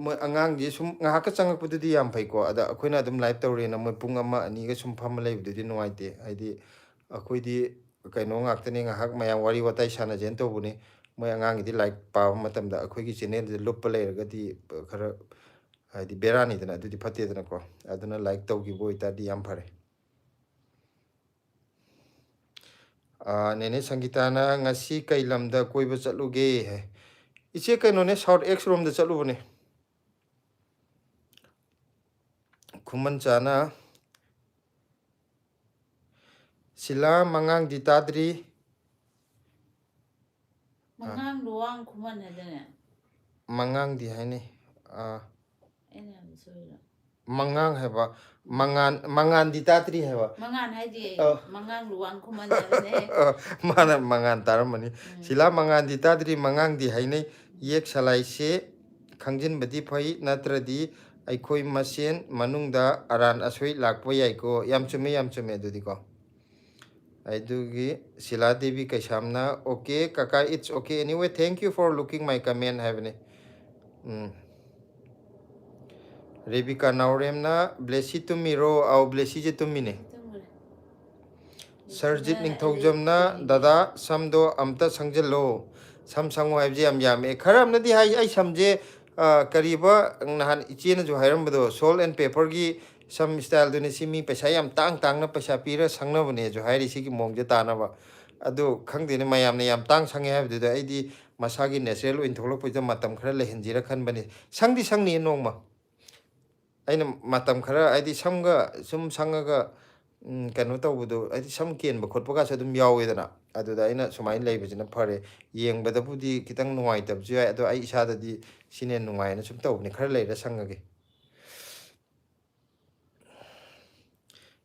ꯃꯣꯏ ꯑꯉꯥꯡꯁꯦ ꯁꯨꯝ ꯉꯥꯏꯍꯥꯛꯀ ꯆꯪꯉꯛꯄꯗꯨꯗꯤ ꯌꯥꯝ ꯐꯩꯀꯣ꯫ ꯑꯗ ꯑꯩꯈꯣꯏꯅ ꯑꯗꯨꯝ ꯂꯥꯏꯞ ꯇꯧꯔꯦꯅ ꯃꯣꯏ ꯄꯨꯡ ꯑꯃ ꯑꯅꯤꯒ ꯁꯨꯝ ꯐꯝꯃ ꯂꯩꯕꯗꯨꯗꯤ ꯅꯨꯡꯉꯥꯏꯇꯦ꯫ ꯍꯥꯏꯗꯤ, ꯑꯩꯈꯣꯏꯗꯤ ꯀꯩꯅꯣ ꯉꯥꯛꯇꯅꯦ, ꯉꯥꯏꯍꯥꯛ ꯃꯌꯥꯝ ꯋꯥꯔꯤ ꯋꯥꯇꯥꯏ ꯁꯥꯟꯅꯁꯦꯅ ꯇꯧꯕꯅꯤ꯫ ꯃꯣꯏ ꯑꯉꯥꯡꯒꯤꯗꯤ ꯂꯥꯏꯔꯤꯛ ꯄꯥꯕ ꯃꯇꯝꯗ ꯑꯩꯈꯣꯏꯒꯤ ꯆꯦꯅꯦꯜꯗ ꯂꯨꯞꯄ ꯂꯩꯔꯒꯗꯤ ꯈꯔ, ꯍꯥꯏꯗꯤ, ꯕꯦꯔꯥꯅꯤꯗꯅ, ꯑꯗꯨꯗꯤ ꯐꯠꯇꯦꯗꯅꯀꯣ꯫ ꯑꯗꯨꯅ ꯂꯥꯏꯛ ꯇꯧꯈꯤꯕ ꯑꯣꯏꯇꯥꯔꯗꯤ ꯌꯥꯝ ꯐꯔꯦ꯫ ꯑꯥ, ꯅꯦꯅꯦ ꯁꯪꯒꯤꯇꯥꯅ ꯉꯁꯤ ꯀꯩ ꯂꯝꯗ ꯀꯣꯏꯕ ꯆꯠꯂꯨꯒꯦ ꯍꯥꯏ꯫ ꯏꯆꯦ, ꯀꯩꯅꯣꯅꯦ, ꯁꯥꯎꯠ ꯑꯦꯛꯁ ꯔꯣꯝꯗ ꯆꯠꯂꯨꯕꯅꯦ꯫ ꯈꯨꯃꯟ ꯆꯥꯅ, ꯁꯤꯂꯥ, ꯃꯉꯥꯡꯗꯤ ꯇꯥꯗ꯭ꯔꯤ꯫ ꯃꯉꯥꯡ ꯂꯨꯋꯥꯡ ꯈꯨꯃꯟ ꯍꯥꯏꯗꯅꯦ꯫ ꯃꯉꯥꯡꯗꯤ ꯍꯥꯏꯅꯩ꯫ ꯑꯥ, ꯑꯩꯅ ꯌꯥꯝ ꯁꯣꯏꯔꯣ? ꯃꯉꯥꯡ ꯍꯥꯏꯕ, ꯃꯉꯥꯟ, ꯃꯉꯥꯟꯗꯤ ꯇꯥꯗ꯭ꯔꯤ ꯍꯥꯏꯕ꯫ ꯃꯉꯥꯟ ꯍꯥꯏꯗꯤ ꯑ꯫ ꯃꯉꯥꯡ ꯂꯨꯋꯥꯡ ꯈꯨꯃꯟ ꯍꯥꯏꯕꯅꯦ꯫ ꯑ, ꯃꯥꯅ ꯃꯉꯥꯟ ꯇꯥꯔꯝꯃꯅꯤ꯫ ꯎꯝ꯫ ꯁꯤꯂꯥ, ꯃꯉꯥꯟꯗꯤ ꯇꯥꯗ꯭ꯔꯤ, ꯃꯉꯥꯡꯗꯤ ꯍꯥꯏꯅꯩ꯫ ꯌꯦꯛ ꯁꯂꯥꯏꯁꯦ ꯈꯪꯖꯤꯟꯕꯗꯤ ꯐꯩ, ꯅꯠꯇ꯭ꯔꯗꯤ ꯑꯩꯈꯣꯏ ꯃꯁꯦꯟ ꯃꯅꯨꯡꯗ ꯑꯔꯥꯟ ꯑꯁꯣꯏ ꯂꯥꯛꯄ ꯌꯥꯏꯀꯣ꯫ ꯌꯥꯝ ꯆꯨꯝꯃꯦ, ꯌꯥꯝ ꯆꯨꯝꯃꯦ ꯑꯗꯨꯗꯤꯀꯣ꯫ ꯑꯗꯨꯒꯤ ꯁꯤꯂꯥ ꯗꯦꯕꯤ ꯀꯩꯁꯥꯝꯅ, "Okay ꯀꯀꯥ, it's okay anyway, thank you for looking my comment" ꯍꯥꯏꯕꯅꯤ꯫ ꯎꯝ꯫ ꯔꯦꯕꯤꯀꯥ ꯅꯥꯎꯔꯦꯝꯅ, "ꯕ꯭ꯂꯦꯁꯤ ꯇꯨꯝꯃꯤꯔꯣ?" ꯑꯧ, ꯕ꯭ꯂꯦꯁꯤꯁꯦ ꯇꯨꯝꯃꯤꯅꯦ꯫ ꯇꯨꯝꯈ꯭ꯔꯦ꯫ ꯁꯔꯖꯤꯠ ꯕ꯭ꯂꯦꯁꯤꯅ ꯅꯤꯡꯊꯧꯖꯝꯅ, ꯑꯩ ꯇꯨꯝꯃꯤ꯫ "ꯗꯗꯥ, ꯁꯝꯗꯣ ꯑꯝꯇ ꯁꯪꯖꯜꯂꯣ"꯫ ꯁꯝ ꯁꯪꯉꯣ ꯍꯥꯏꯕꯁꯦ ꯌꯥꯝ ꯌꯥꯝꯃꯦ꯫ ꯈꯔ ꯑꯃꯅꯗꯤ ꯍꯥꯏ, ꯑꯩ ꯁꯝꯁꯦ, ꯑ, ꯀꯔꯤꯕ, ꯅꯍꯥꯟ ꯏꯆꯦꯅꯁꯨ ꯍꯥꯏꯔꯝꯕꯗꯣ, Salt and Pepperꯒꯤ ꯁꯝ ꯏꯁꯇꯥꯏꯜꯗꯨꯅꯤ꯫ ꯁꯤ ꯃꯤ ꯄꯩꯁꯥ ꯌꯥꯝ ꯇꯥꯡ ꯇꯥꯡꯅ ꯄꯩꯁꯥ ꯄꯤꯔ ꯁꯪꯅꯕꯅꯦꯁꯨ ꯍꯥꯏꯔꯤ, ꯁꯤꯒꯤ ꯃꯑꯣꯡꯁꯦ ꯇꯥꯅꯕ꯫ ꯑꯗꯨ ꯈꯪꯗꯦꯅꯦ, ꯃꯌꯥꯝꯅ ꯌꯥꯝ ꯇꯥꯡ ꯁꯪꯉꯦ ꯍꯥꯏꯕꯗꯨꯗ ꯑꯩꯗꯤ ꯃꯁꯥꯒꯤ natural ꯑꯣꯏꯅ ꯊꯣꯛꯂꯛꯄꯁꯤꯗ ꯃꯇꯝ ꯈꯔ ꯂꯩꯍꯟꯁꯤꯔ ꯈꯟꯕꯅꯤ꯫ ꯁꯪꯗꯤ ꯁꯪꯅꯤꯌꯦ ꯅꯣꯡꯃ꯫ ꯑꯩꯅ ꯃꯇꯝ ꯈꯔ, ꯍꯥꯏꯗꯤ, ꯁꯝꯒ ꯁꯨꯝ ꯁꯪꯉꯒ, ꯎꯝ, ꯀꯩꯅꯣ ꯇꯧꯕꯗꯣ, ꯍꯥꯏꯗꯤ, ꯁꯝ ꯀꯦꯟꯕ ꯈꯣꯠꯄꯒꯁꯨ ꯑꯗꯨꯝ ꯌꯥꯎꯋꯦꯗꯅ꯫ ꯑꯗꯨꯗ ꯑꯩꯅ ꯁꯨꯃꯥꯏꯅ ꯂꯩꯕꯁꯤꯅ ꯐꯔꯦ꯫ ꯌꯦꯡꯕꯗꯕꯨꯗꯤ ꯈꯤꯇꯪ ꯅꯨꯡꯉꯥꯏꯇꯕꯁꯨ ꯌꯥꯏ, ꯑꯗꯣ ꯑꯩ ꯏꯁꯥꯗꯗꯤ ꯁꯤꯅ ꯍꯦꯟꯅ ꯅꯨꯡꯉꯥꯏꯅ ꯁꯨꯝ ꯇꯧꯕꯅꯤ, ꯈꯔ ꯂꯩꯔ ꯁꯪꯉꯒꯦ꯫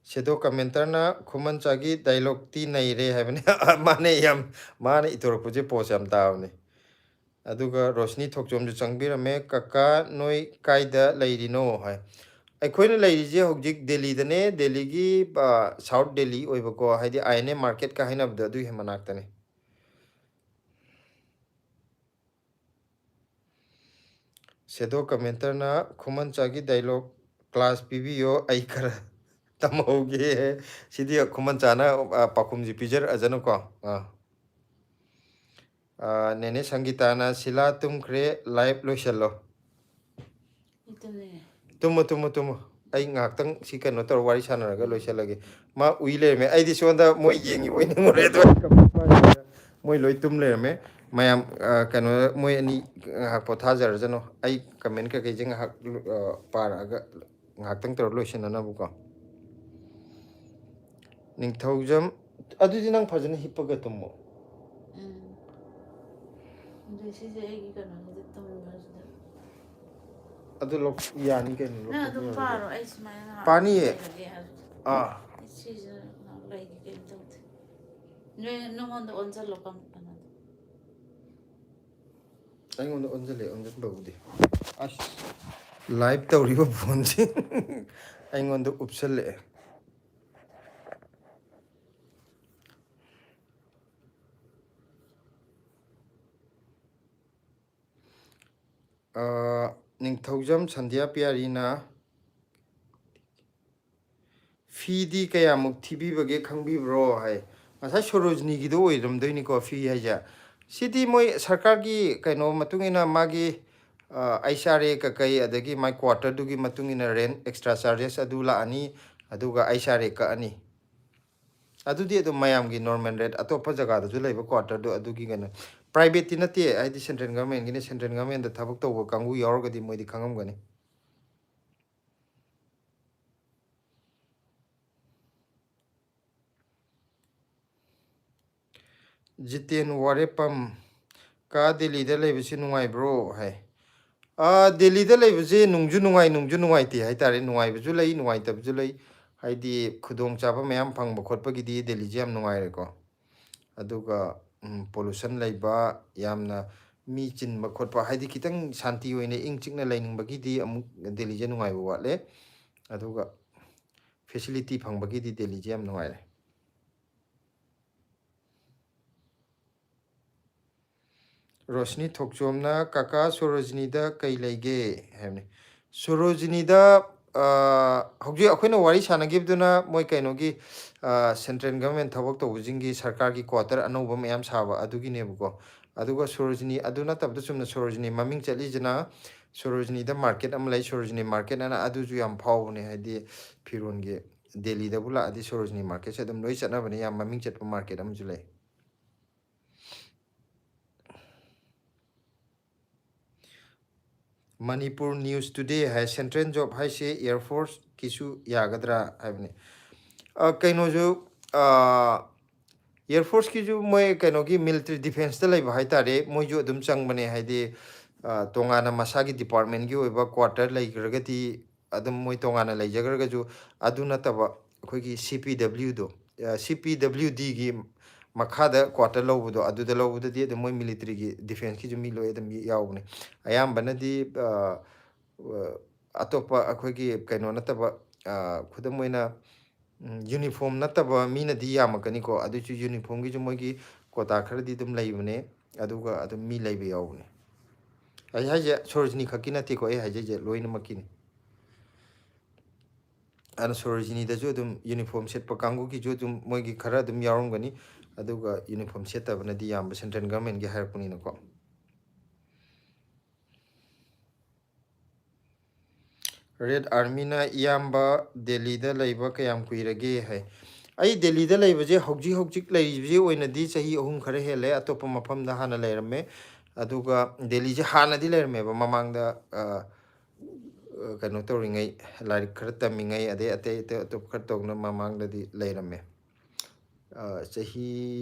ꯁꯦꯗꯣ ꯀꯃꯦꯟꯇꯔꯅ, "ꯈꯨꯃꯟꯆꯥꯒꯤ ꯗꯥꯏꯂꯣꯛꯇꯤ ꯅꯩꯔꯦ" ꯍꯥꯏꯕꯅꯤ꯫ ꯃꯥꯅꯦ, ꯌꯥꯝ, ꯃꯥꯅ ꯏꯊꯣꯔꯛꯄꯁꯦ ꯄꯣꯁ ꯌꯥꯝ ꯇꯥꯕꯅꯤ꯫ ꯑꯗꯨꯒ ꯔꯣꯁꯅꯤ ꯊꯣꯛꯆꯣꯝꯁꯨ ꯆꯪꯕꯤꯔꯝꯃꯦ, "ꯀꯀꯥ, ꯅꯣꯏ ꯀꯥꯏꯗ ꯂꯩꯔꯤꯅꯣ?" ꯍꯥꯏ꯫ ꯑꯩꯈꯣꯏꯅ ꯂꯩꯔꯤꯁꯦ ꯍꯧꯖꯤꯛ ꯗꯦꯜꯂꯤꯗꯅꯦ, ꯗꯦꯜꯂꯤꯒꯤ ꯁꯥꯎꯠ ꯗꯦꯜꯂꯤ ꯑꯣꯏꯕꯀꯣ, ꯍꯥꯏꯗꯤ ꯑꯥꯏ ꯑꯦꯟ ꯑꯦ ꯃꯥꯔꯀꯦꯠꯀ ꯍꯥꯏꯅꯕꯗꯣ ꯑꯗꯨꯒꯤ ꯍꯦꯛ ꯃꯅꯥꯛꯇꯅꯦ꯫ ꯁꯦꯗꯣ ꯀꯃꯦꯟꯇꯔꯅ ꯈꯨꯃꯟꯆꯥꯒꯤ ꯗꯥꯏꯂꯣꯛ ꯀ꯭ꯂꯥꯁ ꯄꯤꯕꯤꯌꯣ, ꯑꯩ ꯈꯔ ꯇꯝꯍꯧꯒꯦ꯫ ꯁꯤꯗꯤ ꯈꯨꯃꯟꯆꯥꯅ ꯄꯥꯎꯈꯨꯝꯁꯤ ꯄꯤꯖꯔꯛꯑꯖꯅꯨꯀꯣ꯫ ꯑꯥ꯫ ꯅꯦꯅꯦ ꯁꯪꯒꯤꯇꯥꯅ, "ꯁꯤꯂꯥ ꯇꯨꯝꯈ꯭ꯔꯦ, ꯂꯥꯏꯚ ꯂꯣꯏꯁꯜꯂꯣ"꯫ ꯇꯨꯝꯃꯣ, ꯇꯨꯝꯃꯣ, ꯇꯨꯝꯃꯣ꯫ ꯑꯩ ꯉꯥꯏꯍꯥꯛꯇꯪ ꯁꯤ ꯀꯩꯅꯣ ꯇꯧꯔ, ꯋꯥꯔꯤ ꯁꯥꯟꯅꯔꯒ ꯂꯣꯏꯁꯜꯂꯒꯦ꯫ ꯃꯥ ꯎꯏ ꯂꯩꯔꯝꯃꯦ꯫ ꯑꯩꯗꯤ ꯁꯣꯝꯗ ꯃꯣꯏ ꯌꯦꯡꯉꯤꯕꯣꯏ ꯅꯤꯡꯉꯨꯔꯦ, ꯑꯗꯣ ꯃꯣꯏ ꯂꯣꯏ ꯇꯨꯝ ꯂꯩꯔꯝꯃꯦ꯫ ꯃꯌꯥꯝ, ꯑ, ꯀꯩꯅꯣ, ꯃꯣꯏ ꯑꯅꯤ ꯉꯥꯏꯍꯥꯛ ꯄꯣꯊꯥꯖꯔꯖꯅꯣ꯫ ꯑꯩ ꯀꯃꯦꯟ ꯀꯩꯀꯩꯁꯦ ꯉꯥꯏꯍꯥꯛ, ꯑ, ꯄꯥꯔꯛꯑꯒ ꯉꯥꯏꯍꯥꯛꯇꯪ ꯇꯧꯔ ꯂꯣꯏꯁꯤꯟꯅꯅꯕꯀꯣ꯫ ꯅꯤꯡꯊꯧꯖꯝ, ꯑꯗꯨꯗꯤ ꯅꯪ ꯐꯖꯅ ꯍꯤꯞꯄꯒ ꯇꯨꯝꯃꯣ꯫ ꯎꯝ꯫ ꯑꯗꯨ ꯁꯤꯁꯦ ꯑꯩꯒꯤ ꯀꯩꯅꯣꯁꯤꯗ ꯇꯨꯝꯕꯁꯤꯗ꯫ ꯑꯗꯨ ꯂꯧ-, ꯌꯥꯅꯤ ꯀꯩꯅꯣ, ꯅꯪ ꯑꯗꯨꯝ ꯂꯧꯊꯣꯛꯄ ꯌꯥꯔꯣꯏꯗ꯭ꯔꯣ? ꯄꯥꯔꯣ, ꯑꯩ ꯁꯨꯃꯥꯏꯅ ꯉꯥꯏꯍꯥꯛ ꯄꯥꯅꯤꯌꯦ꯫ ꯂꯩꯔꯒꯦ ꯍꯥꯏꯕ꯫ ꯑꯥ꯫ ꯑꯩ ꯁꯤꯁꯦ ꯉꯥꯏꯍꯥꯛ ꯂꯩꯒꯦ, ꯀꯩꯝ ꯇꯧꯗꯦ꯫ ꯅꯣꯏ ꯅꯉꯣꯟꯗ ꯑꯣꯟꯁꯤꯜꯂꯣ, ꯀꯝ-, ꯀꯩꯅꯣꯗꯣ꯫ ꯑꯩꯉꯣꯟꯗ ꯑꯣꯟꯁꯤꯜꯂꯛꯑꯦ, ꯑꯣꯟꯁꯤꯟꯕꯕꯨꯗꯤ꯫ ꯑꯁ, ꯂꯥꯏꯚ ꯇꯧꯔꯤꯕ ꯐꯣꯟꯁꯤ ꯑꯩꯉꯣꯟꯗ ꯎꯞꯁꯜꯂꯛꯑꯦ꯫ ꯑ, ꯅꯤꯡꯊꯧꯖꯝ ꯁꯟꯙ꯭ꯌꯥ ꯄꯤꯌꯥꯔꯤꯅ, "ꯐꯤꯗꯤ ꯀꯌꯥꯃꯨꯛ ꯊꯤꯕꯤꯕꯒꯦ ꯈꯪꯕꯤꯕ꯭ꯔꯣ?" ꯍꯥꯏ꯫ ꯉꯁꯥꯏ ꯁꯣꯔꯣꯖꯅꯤꯒꯤꯗꯣ ꯑꯣꯏꯔꯝꯗꯣꯏꯅꯤꯀꯣ, ꯐꯤ ꯍꯥꯏꯁꯦ꯫ ꯁꯤꯗꯤ ꯃꯣꯏ ꯁꯔꯀꯥꯔꯒꯤ ꯀꯩꯅꯣ ꯃꯇꯨꯡ ꯏꯟꯅ ꯃꯥꯒꯤ, ꯑ, ꯑꯩꯆ ꯑꯥꯔ ꯑꯦ ꯀꯀꯩ, ꯑꯗꯒꯤ ꯃꯥꯏ ꯀ꯭ꯋꯥꯇꯔꯗꯨꯒꯤ ꯃꯇꯨꯡ ꯏꯟꯅ rent extra charges ꯑꯗꯨ ꯂꯥꯛꯑꯅꯤ, ꯑꯗꯨꯒ ꯑꯩꯆ ꯑꯥꯔ ꯑꯦ ꯀꯛꯑꯅꯤ꯫ ꯑꯗꯨꯗꯤ ꯑꯗꯨꯝ ꯃꯌꯥꯝꯒꯤ normal rate, ꯑꯇꯣꯞꯄ ꯖꯒꯥꯗꯁꯨ ꯂꯩꯕ ꯀ꯭ꯋꯥꯇꯔꯗꯣ ꯑꯗꯨꯒꯤ ꯀꯩꯅꯣ꯫ ꯄ꯭ꯔꯥꯏꯚꯦꯠꯇꯤ ꯅꯠꯇꯦ, ꯍꯥꯏꯗꯤ ꯁꯦꯟꯇ꯭ꯔꯦꯜ ꯒꯚꯔꯟꯃꯦꯟꯒꯤꯅꯤ꯫ ꯁꯦꯟꯇ꯭ꯔꯦꯜ ꯒꯚꯔꯟꯃꯦꯟꯗ ꯊꯕꯛ ꯇꯧꯕ ꯀꯥꯡꯕꯨ ꯌꯥꯎꯔꯒꯗꯤ ꯃꯣꯏꯗꯤ ꯈꯪꯉꯝꯒꯅꯤ꯫ ꯖꯤꯇꯦꯟ ꯋꯥꯔꯦꯄꯝ, "ꯀꯥ, ꯗꯦꯜꯂꯤꯗ ꯂꯩꯕꯁꯤ ꯅꯨꯡꯉꯥꯏꯕ꯭ꯔꯣ?" ꯍꯥꯏ꯫ ꯑꯥ, ꯗꯦꯜꯂꯤꯗ ꯂꯩꯕꯁꯦ ꯅꯨꯡꯁꯨ ꯅꯨꯡꯉꯥꯏ, ꯅꯨꯡꯁꯨ ꯅꯨꯡꯉꯥꯏꯇꯦ ꯍꯥꯏꯇꯥꯔꯦ꯫ ꯅꯨꯡꯉꯥꯏꯕꯁꯨ ꯂꯩ, ꯅꯨꯡꯉꯥꯏꯇꯕꯁꯨ ꯂꯩ꯫ ꯍꯥꯏꯗꯤ ꯈꯨꯗꯣꯡꯆꯥꯕ ꯃꯌꯥꯝ ꯐꯪꯕ ꯈꯣꯠꯄꯒꯤꯗꯤ ꯗꯦꯜꯂꯤꯁꯦ ꯌꯥꯝ ꯅꯨꯡꯉꯥꯏꯔꯦꯀꯣ꯫ ꯑꯗꯨꯒ, ꯎꯝ, pollution ꯂꯩꯕ, ꯌꯥꯝꯅ ꯃꯤ ꯆꯤꯟꯕ ꯈꯣꯠꯄ, ꯍꯥꯏꯗꯤ ꯈꯤꯇꯪ ꯁꯥꯟꯇꯤ ꯑꯣꯏꯅ ꯏꯪ ꯆꯤꯛꯅ ꯂꯩꯅꯤꯡꯕꯒꯤꯗꯤ ꯑꯃꯨꯛ ꯗꯦꯜꯂꯤꯁꯦ ꯅꯨꯡꯉꯥꯏꯕ ꯋꯥꯠꯂꯦ꯫ ꯑꯗꯨꯒ ꯐꯦꯁꯤꯂꯤꯇꯤ ꯐꯪꯕꯒꯤꯗꯤ ꯗꯦꯜꯂꯤꯁꯦ ꯌꯥꯝ ꯅꯨꯡꯉꯥꯏꯔꯦ꯫ ꯔꯣꯁꯅꯤ ꯊꯣꯛꯆꯣꯝꯅ, "ꯀꯀꯥ, ꯁꯣꯔꯣꯖꯤꯅꯤꯗ ꯀꯩ ꯂꯩꯒꯦ?" ꯍꯥꯏꯕꯅꯤ꯫ ꯁꯣꯔꯣꯖꯤꯅꯤꯗ, ꯑ, ꯍꯧꯖꯤꯛ ꯑꯩꯈꯣꯏꯅ ꯋꯥꯔꯤ ꯁꯥꯟꯅꯈꯤꯕꯗꯨꯅ ꯃꯣꯏ ꯀꯩꯅꯣꯒꯤ, ꯑ, central government ꯊꯕꯛ ꯇꯧꯕꯁꯤꯡꯒꯤ ꯁꯔꯀꯥꯔꯒꯤ quarter ꯑꯅꯧꯕ ꯃꯌꯥꯝ ꯁꯥꯕ ꯑꯗꯨꯒꯤꯅꯦꯕꯀꯣ꯫ ꯑꯗꯨꯒ ꯁꯣꯔꯣꯖꯤꯅꯤ ꯑꯗꯨ ꯅꯠꯇꯕꯗ ꯆꯨꯝꯅ ꯁꯣꯔꯣꯖꯤꯅꯤ ꯃꯃꯤꯡ ꯆꯠꯂꯤꯁꯤꯅ ꯁꯣꯔꯣꯖꯤꯅꯤꯗ market ꯑꯃ ꯂꯩ, ꯁꯣꯔꯣꯖꯤꯅꯤ market ꯑꯅ, ꯑꯗꯨꯁꯨ ꯌꯥꯝ ꯐꯥꯎꯕꯅꯦ, ꯍꯥꯏꯗꯤ ꯐꯤꯔꯣꯟꯒꯤ꯫ ꯗꯦꯜꯂꯤꯗꯕꯨ ꯂꯥꯛꯑꯗꯤ ꯁꯣꯔꯣꯖꯤꯅꯤ marketꯁꯦ ꯑꯗꯨꯝ ꯂꯣꯏ ꯆꯠꯅꯕꯅꯦ, ꯌꯥꯝ ꯃꯃꯤꯡ ꯆꯠꯄ market ꯑꯃꯁꯨ ꯂꯩ꯫ Manipur News Today ꯍꯥꯏ, "Central job ꯍꯥꯏꯁꯦ Air Forceꯀꯤꯁꯨ ꯌꯥꯒꯗ꯭ꯔꯥ?" ꯍꯥꯏꯕꯅꯤ꯫ ꯑ, ꯀꯩꯅꯣꯁꯨ, ꯑ, Air Forceꯀꯤꯁꯨ ꯃꯣꯏ ꯀꯩꯅꯣꯒꯤ military defenceꯇ ꯂꯩꯕ ꯍꯥꯏꯇꯥꯔꯦ, ꯃꯣꯏꯁꯨ ꯑꯗꯨꯝ ꯆꯪꯕꯅꯦ, ꯍꯥꯏꯗꯤ, ꯑ, ꯇꯣꯉꯥꯟꯅ ꯃꯁꯥꯒꯤ departmentꯀꯤ ꯑꯣꯏꯕ quarter ꯂꯩꯈ꯭ꯔꯒꯗꯤ ꯑꯗꯨꯝ ꯃꯣꯏ ꯇꯣꯉꯥꯟꯅ ꯂꯩꯖꯈ꯭ꯔꯒꯁꯨ, ꯑꯗꯨ ꯅꯠꯇꯕ ꯑꯩꯈꯣꯏꯒꯤ C P W ꯗꯣ, ꯑ, C P W Dꯒꯤ ꯃꯈꯥꯗ quarter ꯂꯧꯕꯗꯣ, ꯑꯗꯨꯗ ꯂꯧꯕꯗꯗꯤ ꯑꯗꯨꯝ ꯃꯣꯏ militaryꯒꯤ defenceꯀꯤꯁꯨ ꯃꯤ ꯂꯣꯏ ꯑꯗꯨꯝ ꯌꯥꯎꯕꯅꯦ꯫ ꯑꯌꯥꯝꯕꯅꯗꯤ, ꯑ, ꯑ, ꯑꯇꯣꯞꯄ ꯑꯩꯈꯣꯏꯒꯤ ꯀꯩꯅꯣ ꯅꯠꯇꯕ, ꯑ, ꯈꯨꯗꯝ ꯑꯣꯏꯅ, ꯎꯝ, uniform ꯅꯠꯇꯕ ꯃꯤꯅꯗꯤ ꯌꯥꯝꯃꯛꯀꯅꯤꯀꯣ, ꯑꯗꯨꯏꯁꯨ uniformꯒꯤꯁꯨ ꯃꯣꯏꯒꯤ quota ꯈꯔꯗꯤ ꯑꯗꯨꯝ ꯂꯩꯕꯅꯦ, ꯑꯗꯨꯒ ꯑꯗꯨꯝ ꯃꯤ ꯂꯩꯕ ꯌꯥꯎꯕꯅꯦ꯫ ꯑꯩ ꯍꯥꯏꯁꯦ ꯁꯣꯔꯣꯖꯤꯅꯤ ꯈꯛꯀꯤ ꯅꯠꯇꯦꯀꯣ, ꯑꯩ ꯍꯥꯏꯖꯩꯁꯦ ꯂꯣꯏꯅꯃꯛꯀꯤꯅꯤ꯫ ꯑꯗꯨꯅ ꯁꯣꯔꯣꯖꯤꯅꯤꯗꯁꯨ ꯑꯗꯨꯝ uniform ꯁꯦꯠꯄ ꯀꯥꯡꯕꯨꯒꯤꯁꯨ ꯑꯗꯨꯝ ꯃꯣꯏꯒꯤ ꯈꯔ ꯑꯗꯨꯝ ꯌꯥꯎꯔꯝꯒꯅꯤ, ꯑꯗꯨꯒ uniform ꯁꯦꯠꯇꯕꯅꯗꯤ ꯌꯥꯝꯕ, central governmentꯀꯤ ꯍꯥꯏꯔꯛꯄꯅꯤꯅꯀꯣ꯫ Red Armyꯅ, "ꯏꯌꯥꯝꯕ, ꯗꯦꯜꯂꯤꯗ ꯂꯩꯕ ꯀꯌꯥꯝ ꯀꯨꯏꯔꯒꯦ?" ꯍꯥꯏ꯫ ꯑꯩ ꯗꯦꯜꯂꯤꯗ ꯂꯩꯕꯁꯦ ꯍꯧꯖꯤꯛ ꯍꯧꯖꯤꯛ ꯂꯩꯔꯤꯕꯁꯤ ꯑꯣꯏꯅꯗꯤ ꯆꯍꯤ ꯑꯍꯨꯝ ꯈꯔ ꯍꯦꯜꯂꯦ꯫ ꯑꯇꯣꯞꯄ ꯃꯐꯝꯗ ꯍꯥꯟꯅ ꯂꯩꯔꯝꯃꯦ, ꯑꯗꯨꯒ ꯗꯦꯜꯂꯤꯁꯦ ꯍꯥꯟꯅꯗꯤ ꯂꯩꯔꯝꯃꯦꯕ, ꯃꯃꯥꯡꯗ, ꯑ, ꯑ, ꯀꯩꯅꯣ ꯇꯧꯔꯤꯉꯩ, ꯂꯥꯏꯔꯤꯛ ꯈꯔ ꯇꯝꯃꯤꯉꯩ, ꯑꯗꯩ ꯑꯇꯩ ꯑꯇꯩ ꯑꯇꯣꯞꯄ ꯈꯔ ꯇꯧꯅ ꯃꯃꯥꯡꯗꯗꯤ ꯂꯩꯔꯝꯃꯦ꯫ ꯑ, ꯆꯍꯤ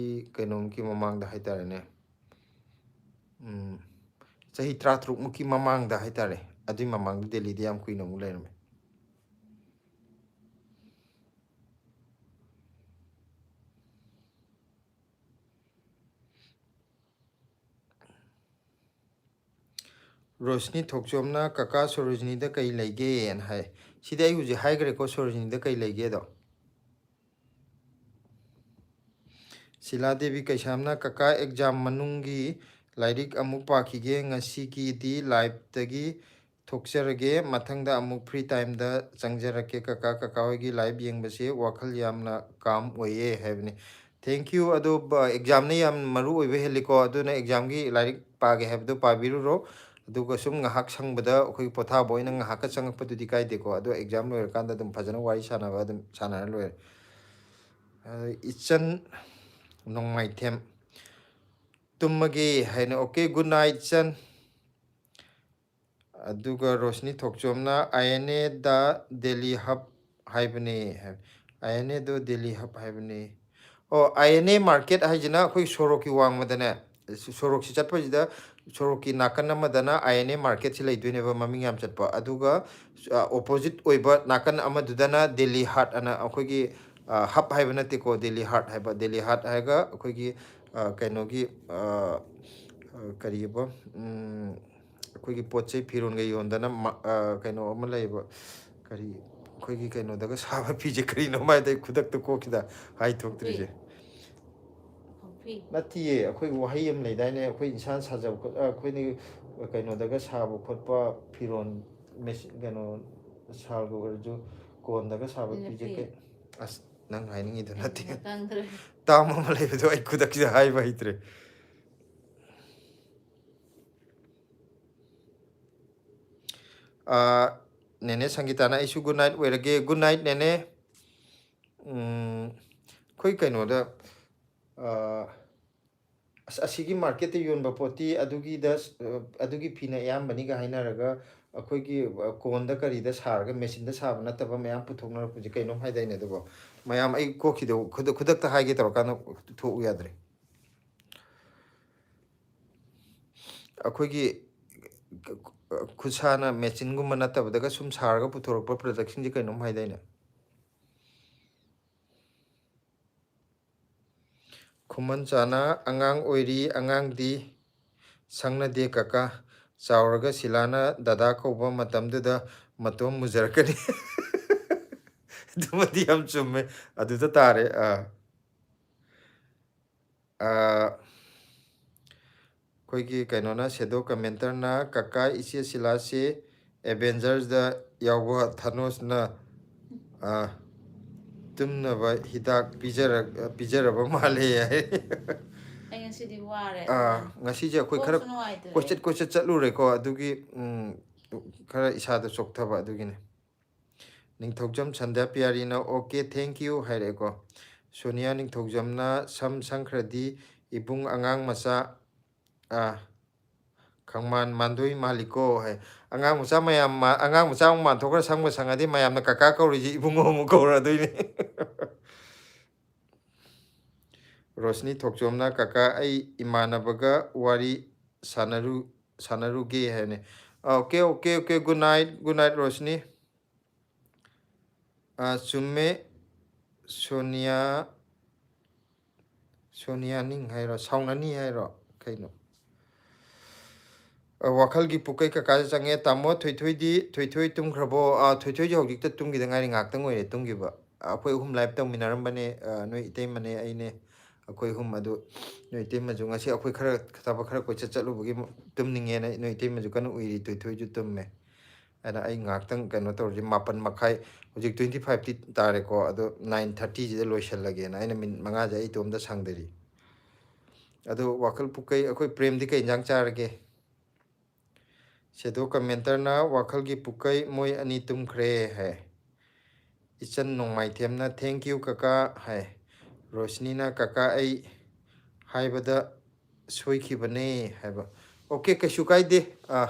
ꯀꯩꯅꯣꯃꯨꯛꯀꯤ ꯃꯃꯥꯡꯗ ꯍꯥꯏꯇꯥꯔꯦꯅꯦ, ꯎꯝ, ꯆꯍꯤ ꯇꯔꯥꯇꯔꯨꯛꯃꯨꯛꯀꯤ ꯃꯃꯥꯡꯗ ꯍꯥꯏꯇꯥꯔꯦ, ꯑꯗꯨꯏ ꯃꯃꯥꯡꯗ ꯗꯦꯜꯂꯤꯗ ꯌꯥꯝ ꯀꯨꯏꯅ ꯑꯃꯨꯛ ꯂꯩꯔꯝꯃꯦ꯫ ꯔꯣꯁꯅꯤ ꯊꯣꯛꯆꯣꯝꯅ, "ꯀꯀꯥ, ꯁꯣꯔꯣꯖꯤꯅꯤꯗ ꯀꯩ ꯂꯩꯒꯦꯅ?" ꯍꯥꯏ꯫ ꯁꯤꯗꯤ ꯑꯩ ꯍꯧꯖꯤꯛ ꯍꯥꯏꯈ꯭ꯔꯦꯀꯣ, ꯁꯣꯔꯣꯖꯤꯅꯤꯗ ꯀꯩ ꯂꯩꯒꯦꯗꯣ꯫ ꯁꯤꯂꯥ ꯗꯦꯕꯤ ꯀꯩꯁꯥꯝꯅ, "ꯀꯀꯥ, ꯑꯦꯛꯖꯥꯝ ꯃꯅꯨꯡꯒꯤ ꯂꯥꯏꯔꯤꯛ ꯑꯃꯨꯛ ꯄꯥꯈꯤꯒꯦ, ꯉꯁꯤꯒꯤꯗꯤ ꯂꯥꯏꯞꯇꯒꯤ ꯊꯣꯛꯆꯔꯒꯦ, ꯃꯊꯪꯗ ꯑꯃꯨꯛ ꯐ꯭ꯔꯤ ꯇꯥꯏꯝꯗ ꯆꯪꯖꯔꯛꯀꯦ ꯀꯀꯥ꯫ ꯀꯀꯥ ꯍꯣꯏꯒꯤ ꯂꯥꯏꯞ ꯌꯦꯡꯕꯁꯦ ꯋꯥꯈꯜ ꯌꯥꯝꯅ ꯀꯥꯝ ꯑꯣꯏꯌꯦ" ꯍꯥꯏꯕꯅꯤ꯫ Thank you꯫ ꯑꯗꯣ ꯑꯦꯛꯖꯥꯝꯅ ꯌꯥꯝ ꯃꯔꯨ ꯑꯣꯏꯕ ꯍꯦꯜꯂꯤꯀꯣ, ꯑꯗꯨꯅ ꯑꯦꯛꯖꯥꯝꯒꯤ ꯂꯥꯏꯔꯤꯛ ꯄꯥꯒꯦ ꯍꯥꯏꯕꯗꯣ ꯄꯥꯕꯤꯔꯨꯔꯣ꯫ ꯑꯗꯨꯒ ꯁꯨꯝ ꯉꯥꯏꯍꯥꯛ ꯁꯪꯕꯗ ꯑꯩꯈꯣꯏꯒꯤ ꯄꯣꯊꯥꯕ ꯑꯣꯏꯅ ꯉꯥꯏꯍꯥꯛꯀ ꯆꯪꯉꯛꯄꯗꯨꯗꯤ ꯀꯥꯏꯗꯦꯀꯣ꯫ ꯑꯗꯣ ꯑꯦꯛꯖꯥꯝ ꯂꯣꯏꯔꯀꯥꯟꯗ ꯑꯗꯨꯝ ꯐꯖꯅ ꯋꯥꯔꯤ ꯁꯥꯟꯅꯕ ꯑꯗꯨꯝ ꯁꯥꯟꯅꯔ ꯂꯣꯏꯔꯦ꯫ ꯑ, ꯏꯆꯟ ꯅꯣꯡꯃꯥꯏꯊꯦꯝ, "ꯇꯨꯝꯃꯒꯦ" ꯍꯥꯏꯅ꯫ Okay, good night, ꯏꯆꯟ꯫ ꯑꯗꯨꯒ ꯔꯣꯁꯅꯤ ꯊꯣꯛꯆꯣꯝꯅ, "ꯑꯥꯏ ꯑꯦꯟ ꯑꯦ ꯗ ꯗꯦꯜꯂꯤ ꯍꯕ ꯍꯥꯏꯕꯅꯦ" ꯍꯥꯏ꯫ "ꯑꯥꯏ ꯑꯦꯟ ꯑꯦ ꯗꯣ ꯗꯦꯜꯂꯤ ꯍꯕ ꯍꯥꯏꯕꯅꯦ"꯫ ꯑꯣ, ꯑꯥꯏ ꯑꯦꯟ ꯑꯦ ꯃꯥꯔꯀꯦꯠ ꯍꯥꯏꯁꯤꯅ ꯑꯩꯈꯣꯏ ꯁꯣꯔꯣꯛꯀꯤ ꯋꯥꯡꯃꯗꯅꯦ, ꯁꯣꯔꯣꯛꯁꯤ ꯆꯠꯄꯁꯤꯗ ꯁꯣꯔꯣꯛꯀꯤ ꯅꯥꯀꯟ ꯑꯃꯗꯅ ꯑꯥꯏ ꯑꯦꯟ ꯑꯦ ꯃꯥꯔꯀꯦꯠꯁꯤ ꯂꯩꯗꯣꯏꯅꯦꯕ, ꯃꯃꯤꯡ ꯌꯥꯝ ꯆꯠꯄ꯫ ꯑꯗꯨꯒ ꯑꯣꯄꯣꯖꯤꯠ ꯑꯣꯏꯕ ꯅꯥꯀꯟ ꯑꯃꯗꯨꯗꯅ ꯗꯦꯜꯂꯤ ꯍꯥꯠ ꯑꯅ ꯑꯩꯈꯣꯏꯒꯤ, ꯑ, ꯍꯕ ꯍꯥꯏꯕ ꯅꯠꯇꯦꯀꯣ, ꯗꯦꯜꯂꯤ ꯍꯥꯠ ꯍꯥꯏꯕ꯫ ꯗꯦꯜꯂꯤ ꯍꯥꯠ ꯍꯥꯏꯔꯒ ꯑꯩꯈꯣꯏꯒꯤ, ꯑ, ꯀꯩꯅꯣꯒꯤ, ꯑ, ꯑ, ꯀꯔꯤꯑꯕ, ꯎꯝ, ꯑꯩꯈꯣꯏꯒꯤ ꯄꯣꯠ ꯆꯩ ꯐꯤꯔꯣꯟꯒ ꯌꯣꯟꯗꯅ ꯃ-, ꯑ, ꯀꯩꯅꯣ ꯑꯃ ꯂꯩꯌꯦꯕ, ꯀꯔꯤ, ꯑꯩꯈꯣꯏꯒꯤ ꯀꯩꯅꯣꯗꯒ ꯁꯥꯕ ꯐꯤꯁꯦ ꯀꯔꯤꯅꯣ ꯍꯥꯏꯗꯤ ꯑꯩ ꯈꯨꯗꯛꯇ ꯀꯣꯛꯈꯤꯗ ꯍꯥꯏ ꯊꯣꯛꯇ꯭ꯔꯤꯁꯦ꯫ ꯈꯣꯡꯐꯤ꯫ ꯅꯠꯇꯤꯌꯦ, ꯑꯩꯈꯣꯏ ꯋꯥꯍꯩ ꯑꯃ ꯂꯩꯗꯥꯏꯅꯦ, ꯑꯩꯈꯣꯏ ꯏꯁꯥꯅ ꯁꯥꯖꯕ ꯈꯣꯠ-, ꯑ, ꯑꯩꯈꯣꯏꯅ ꯀꯩꯅꯣꯗꯒ ꯁꯥꯕ ꯈꯣꯠꯄ ꯐꯤꯔꯣꯟ, ꯃꯦꯁꯤ-, ꯀꯩꯅꯣ, ꯁꯥꯜꯒ ꯑꯣꯏꯔꯁꯨ ꯀꯣꯟꯗꯒ ꯁꯥꯕ ꯐꯤꯁꯦ ꯅꯠꯇꯦ꯫ ꯀꯩ-, ꯑꯁ, ꯅꯪ ꯍꯥꯏꯅꯤꯡꯉꯤꯗꯣ ꯅꯠꯇꯦ꯫ ꯑꯩꯅ ꯈꯪꯗ꯭ꯔꯦ꯫ ꯇꯥꯝ ꯑꯃ ꯂꯩꯕꯗꯣ ꯑꯩ ꯈꯨꯗꯛꯁꯤꯗ ꯍꯥꯏꯕ ꯍꯩꯇ꯭ꯔꯦ꯫ ꯑꯥ, ꯅꯦꯅꯦ ꯁꯪꯒꯤꯇꯥꯅ, "ꯑꯩꯁꯨ good night ꯑꯣꯏꯔꯒꯦ꯫" Good night, ꯅꯦꯅꯦ꯫ ꯎꯝ, ꯑꯩꯈꯣꯏ ꯀꯩꯅꯣꯗ, ꯑꯥ, ꯑꯁ, ꯑꯁꯤꯒꯤ ꯃꯥꯔꯀꯦꯠꯇ ꯌꯣꯟꯕ ꯄꯣꯠꯇꯤ ꯑꯗꯨꯒꯤꯗ, ꯑ, ꯑꯗꯨꯒꯤ ꯐꯤꯅ ꯑꯌꯥꯝꯕꯅꯤꯒ ꯍꯥꯏꯅꯔꯒ, ꯑꯩꯈꯣꯏꯒꯤ, ꯑ, ꯀꯣꯟꯗ ꯀꯔꯤꯗ ꯁꯥꯔꯒ ꯃꯦꯆꯤꯟꯗ ꯁꯥꯕ ꯅꯠꯇꯕ ꯃꯌꯥꯝ ꯄꯨꯊꯣꯛꯅꯔꯛꯄꯁꯦ ꯀꯩꯅꯣꯝ ꯍꯥꯏꯗꯥꯏꯅꯦ ꯑꯗꯨꯕꯣ? ꯃꯌꯥꯝ ꯑꯩ ꯀꯣꯛꯈꯤꯗ-, ꯈꯨꯗꯛ-, ꯈꯨꯗꯛꯇ ꯍꯥꯏꯒꯦ ꯇꯧꯔꯀꯥꯟꯗ ꯊꯣꯛꯎ ꯌꯥꯗ꯭ꯔꯦ꯫ ꯑꯩꯈꯣꯏꯒꯤ ꯈꯨꯠꯁꯥꯅ ꯃꯦꯆꯤꯟꯒꯨꯝꯕ ꯅꯠꯇꯕꯗꯒ ꯁꯨꯝ ꯁꯥꯔꯒ ꯄꯨꯊꯣꯔꯛꯄ ꯄ꯭ꯔꯗꯛꯁꯤꯡꯁꯦ ꯀꯩꯅꯣꯝ ꯍꯥꯏꯗꯥꯏꯅꯦ? ꯈꯨꯃꯟ ꯆꯥꯅ, "ꯑꯉꯥꯡ ꯑꯣꯏꯔꯤ, ꯑꯉꯥꯡꯗꯤ ꯁꯪꯅꯗꯦ ꯀꯀꯥ꯫ ꯆꯥꯎꯔꯒ ꯁꯤꯂꯥꯅ ꯗꯗꯥ ꯀꯧꯕ ꯃꯇꯝꯗꯨꯗ ꯃꯇꯣꯝ ꯃꯨꯖꯔꯛꯀꯅꯤ꯫ ꯑꯗꯨꯃꯗꯤ ꯌꯥꯝ ꯆꯨꯝꯃꯦ꯫ ꯑꯗꯨꯗ ꯇꯥꯔꯦ꯫ ꯑꯥ꯫ ꯑꯥ, ꯑꯩꯈꯣꯏꯒꯤ ꯀꯩꯅꯣꯅ, ꯁꯦꯗꯣ ꯀꯃꯦꯟꯇꯔꯅ, "ꯀꯀꯥ, ꯏꯆꯦ ꯁꯤꯂꯥꯁꯤ ꯑꯦꯚꯦꯟꯖꯔꯁꯗ ꯌꯥꯎꯕ ꯊꯥꯅꯣꯁꯅ, ꯑꯥ, ꯇꯨꯝꯅꯕ ꯍꯤꯗꯥꯛ ꯄꯤꯖꯔ-, ꯄꯤꯖꯔꯕ ꯃꯥꯜꯂꯦ" ꯍꯥꯏ꯫ ꯑꯩ ꯉꯁꯤꯗꯤ ꯋꯥꯔꯦ꯫ ꯑꯥ, ꯉꯁꯤꯁꯦ ꯑꯩꯈꯣꯏ ꯈꯔ ꯀꯣꯛꯁꯨ ꯅꯨꯡꯉꯥꯏꯇ꯭ꯔꯦ꯫ ꯀꯣꯏꯆꯠ ꯀꯣꯏꯆꯠ ꯆꯠꯂꯨꯔꯦꯀꯣ, ꯑꯗꯨꯒꯤ, ꯎꯝ, ꯈꯔ ꯏꯁꯥꯗ ꯆꯣꯛꯊꯕ ꯑꯗꯨꯒꯤꯅꯦ꯫ ꯅꯤꯡꯊꯧꯖꯝ ꯁꯟꯙ꯭ꯌꯥ ꯄꯤꯌꯥꯔꯤꯅ "ꯑꯣꯀꯦ, ꯊꯦꯡꯀ꯭ꯌꯨ" ꯍꯥꯏꯔꯛꯑꯦꯀꯣ꯫ ꯁꯣꯅꯤꯌꯥ ꯅꯤꯡꯊꯧꯖꯝꯅ "ꯁꯝ ꯁꯪꯈ꯭ꯔꯗꯤ ꯏꯕꯨꯡ ꯑꯉꯥꯡ ꯃꯆꯥ", ꯑꯥ, "ꯈꯪꯃꯥꯟ ꯃꯥꯟꯗꯣꯏ ꯃꯥꯜꯂꯤꯀꯣ" ꯍꯥꯏ꯫ ꯑꯉꯥꯡ ꯃꯆꯥ ꯃꯌꯥꯝ ꯃꯥ-, ꯑꯉꯥꯡ ꯃꯆꯥ ꯑꯃꯨꯛ ꯃꯥꯟꯊꯣꯛꯈ꯭ꯔ ꯁꯪꯕ ꯁꯪꯉꯗꯤ ꯃꯌꯥꯝꯅ ꯀꯀꯥ ꯀꯧꯔꯤꯁꯤ ꯏꯕꯨꯡꯉꯣ ꯑꯃꯨꯛ ꯀꯧꯔꯗꯣꯏꯅꯤ꯫ ꯔꯣꯁꯅꯤ ꯊꯣꯛꯆꯣꯝꯅ "ꯀꯀꯥ, ꯑꯩ ꯏꯃꯥꯟꯅꯕꯒ ꯋꯥꯔꯤ ꯁꯥꯟꯅꯔꯨ-, ꯁꯥꯟꯅꯔꯨꯒꯦ" ꯍꯥꯏꯕꯅꯦ꯫ Okay, okay, okay. Good night, good night, Roshni. ꯑꯥ, ꯆꯨꯝꯃꯦ꯫ ꯁꯣꯅꯤꯌꯥ, ꯁꯣꯅꯤꯌꯥ ꯅꯤꯡ ꯍꯥꯏꯔꯣ? ꯁꯥꯎꯅꯅꯤ ꯍꯥꯏꯔꯣ? ꯀꯩꯅꯣ? ꯑ, ꯋꯥꯈꯜꯒꯤ ꯄꯨꯀꯩ ꯀꯀꯥꯁꯦ ꯆꯪꯉꯦ꯫ ꯇꯥꯃꯣ ꯊꯣꯏꯊꯣꯏꯗꯤ, ꯊꯣꯏꯊꯣꯏ ꯇꯨꯝꯈ꯭ꯔꯕꯣ? ꯑꯥ, ꯊꯣꯏꯊꯣꯏꯁꯦ ꯍꯧꯖꯤꯛꯇ ꯇꯨꯝꯈꯤꯗ ꯉꯥꯏꯔꯤ, ꯉꯥꯏꯍꯥꯛꯇꯪ ꯑꯣꯏꯔꯦ ꯇꯨꯝꯈꯤꯕ꯫ ꯑ, ꯑꯩꯈꯣꯏ ꯑꯍꯨꯝ live ꯇꯧꯃꯤꯟꯅꯔꯝꯕꯅꯦ꯫ ꯑ, ꯅꯣꯏ ꯏꯇꯩꯃꯅꯦ, ꯑꯩꯅꯦ, ꯑꯩꯈꯣꯏ ꯑꯍꯨꯝ꯫ ꯑꯗꯨ ꯅꯣꯏ ꯏꯇꯩꯃꯁꯨ ꯉꯁꯤ ꯑꯩꯈꯣꯏ ꯈꯔ ꯊꯕꯛ ꯈꯔ ꯀꯣꯏꯆꯠ ꯆꯠꯂꯨꯕꯒꯤ ꯇꯨꯝꯅꯤꯡꯉꯦꯅ ꯅꯣꯏ ꯏꯇꯩꯃꯁꯨ ꯀꯟꯅ ꯎꯏꯔꯤ, ꯊꯣꯏꯊꯣꯏꯁꯨ ꯇꯨꯝꯃꯦ꯫ ꯑꯗ ꯑꯩ ꯉꯥꯏꯍꯥꯛꯇꯪ ꯀꯩꯅꯣ ꯇꯧꯔꯁꯤ, ꯃꯥꯄꯟ ꯃꯈꯥꯏ, ꯍꯧꯖꯤꯛ twenty fiveꯇꯤ ꯇꯥꯔꯦꯀꯣ, ꯑꯗꯣ nine thirtyꯁꯤꯗ ꯂꯣꯏꯁꯤꯜꯂꯒꯦꯅ ꯑꯩꯅ minute ꯃꯉꯥꯁꯦ ꯑꯩ ꯏꯇꯣꯝꯇ ꯁꯪꯗꯔꯤ꯫ ꯑꯗꯣ ꯋꯥꯈꯜ ꯄꯨꯀꯩ, ꯑꯩꯈꯣꯏ ꯄ꯭ꯔꯦꯝꯗꯤ ꯀꯩ ꯏꯟꯖꯥꯡ ꯆꯥꯔꯒꯦ? ꯁꯦꯗꯣ ꯀꯃꯦꯟꯇꯔꯅ "ꯋꯥꯈꯜꯒꯤ ꯄꯨꯀꯩ ꯃꯣꯏ ꯑꯅꯤ ꯇꯨꯝꯈ꯭ꯔꯦ" ꯍꯥꯏ꯫ ꯏꯆꯟ ꯅꯣꯡꯃꯥꯏꯊꯦꯝꯅ "Thank you ꯀꯀꯥ" ꯍꯥꯏ꯫ ꯔꯣꯁꯅꯤꯅ "ꯀꯀꯥ, ꯑꯩ ꯍꯥꯏꯕꯗ ꯁꯣꯏꯈꯤꯕꯅꯦ" ꯍꯥꯏꯕ꯫ ꯑꯣꯀꯦ, ꯀꯩꯁꯨ ꯀꯥꯏꯗꯦ꯫ ꯑꯥ,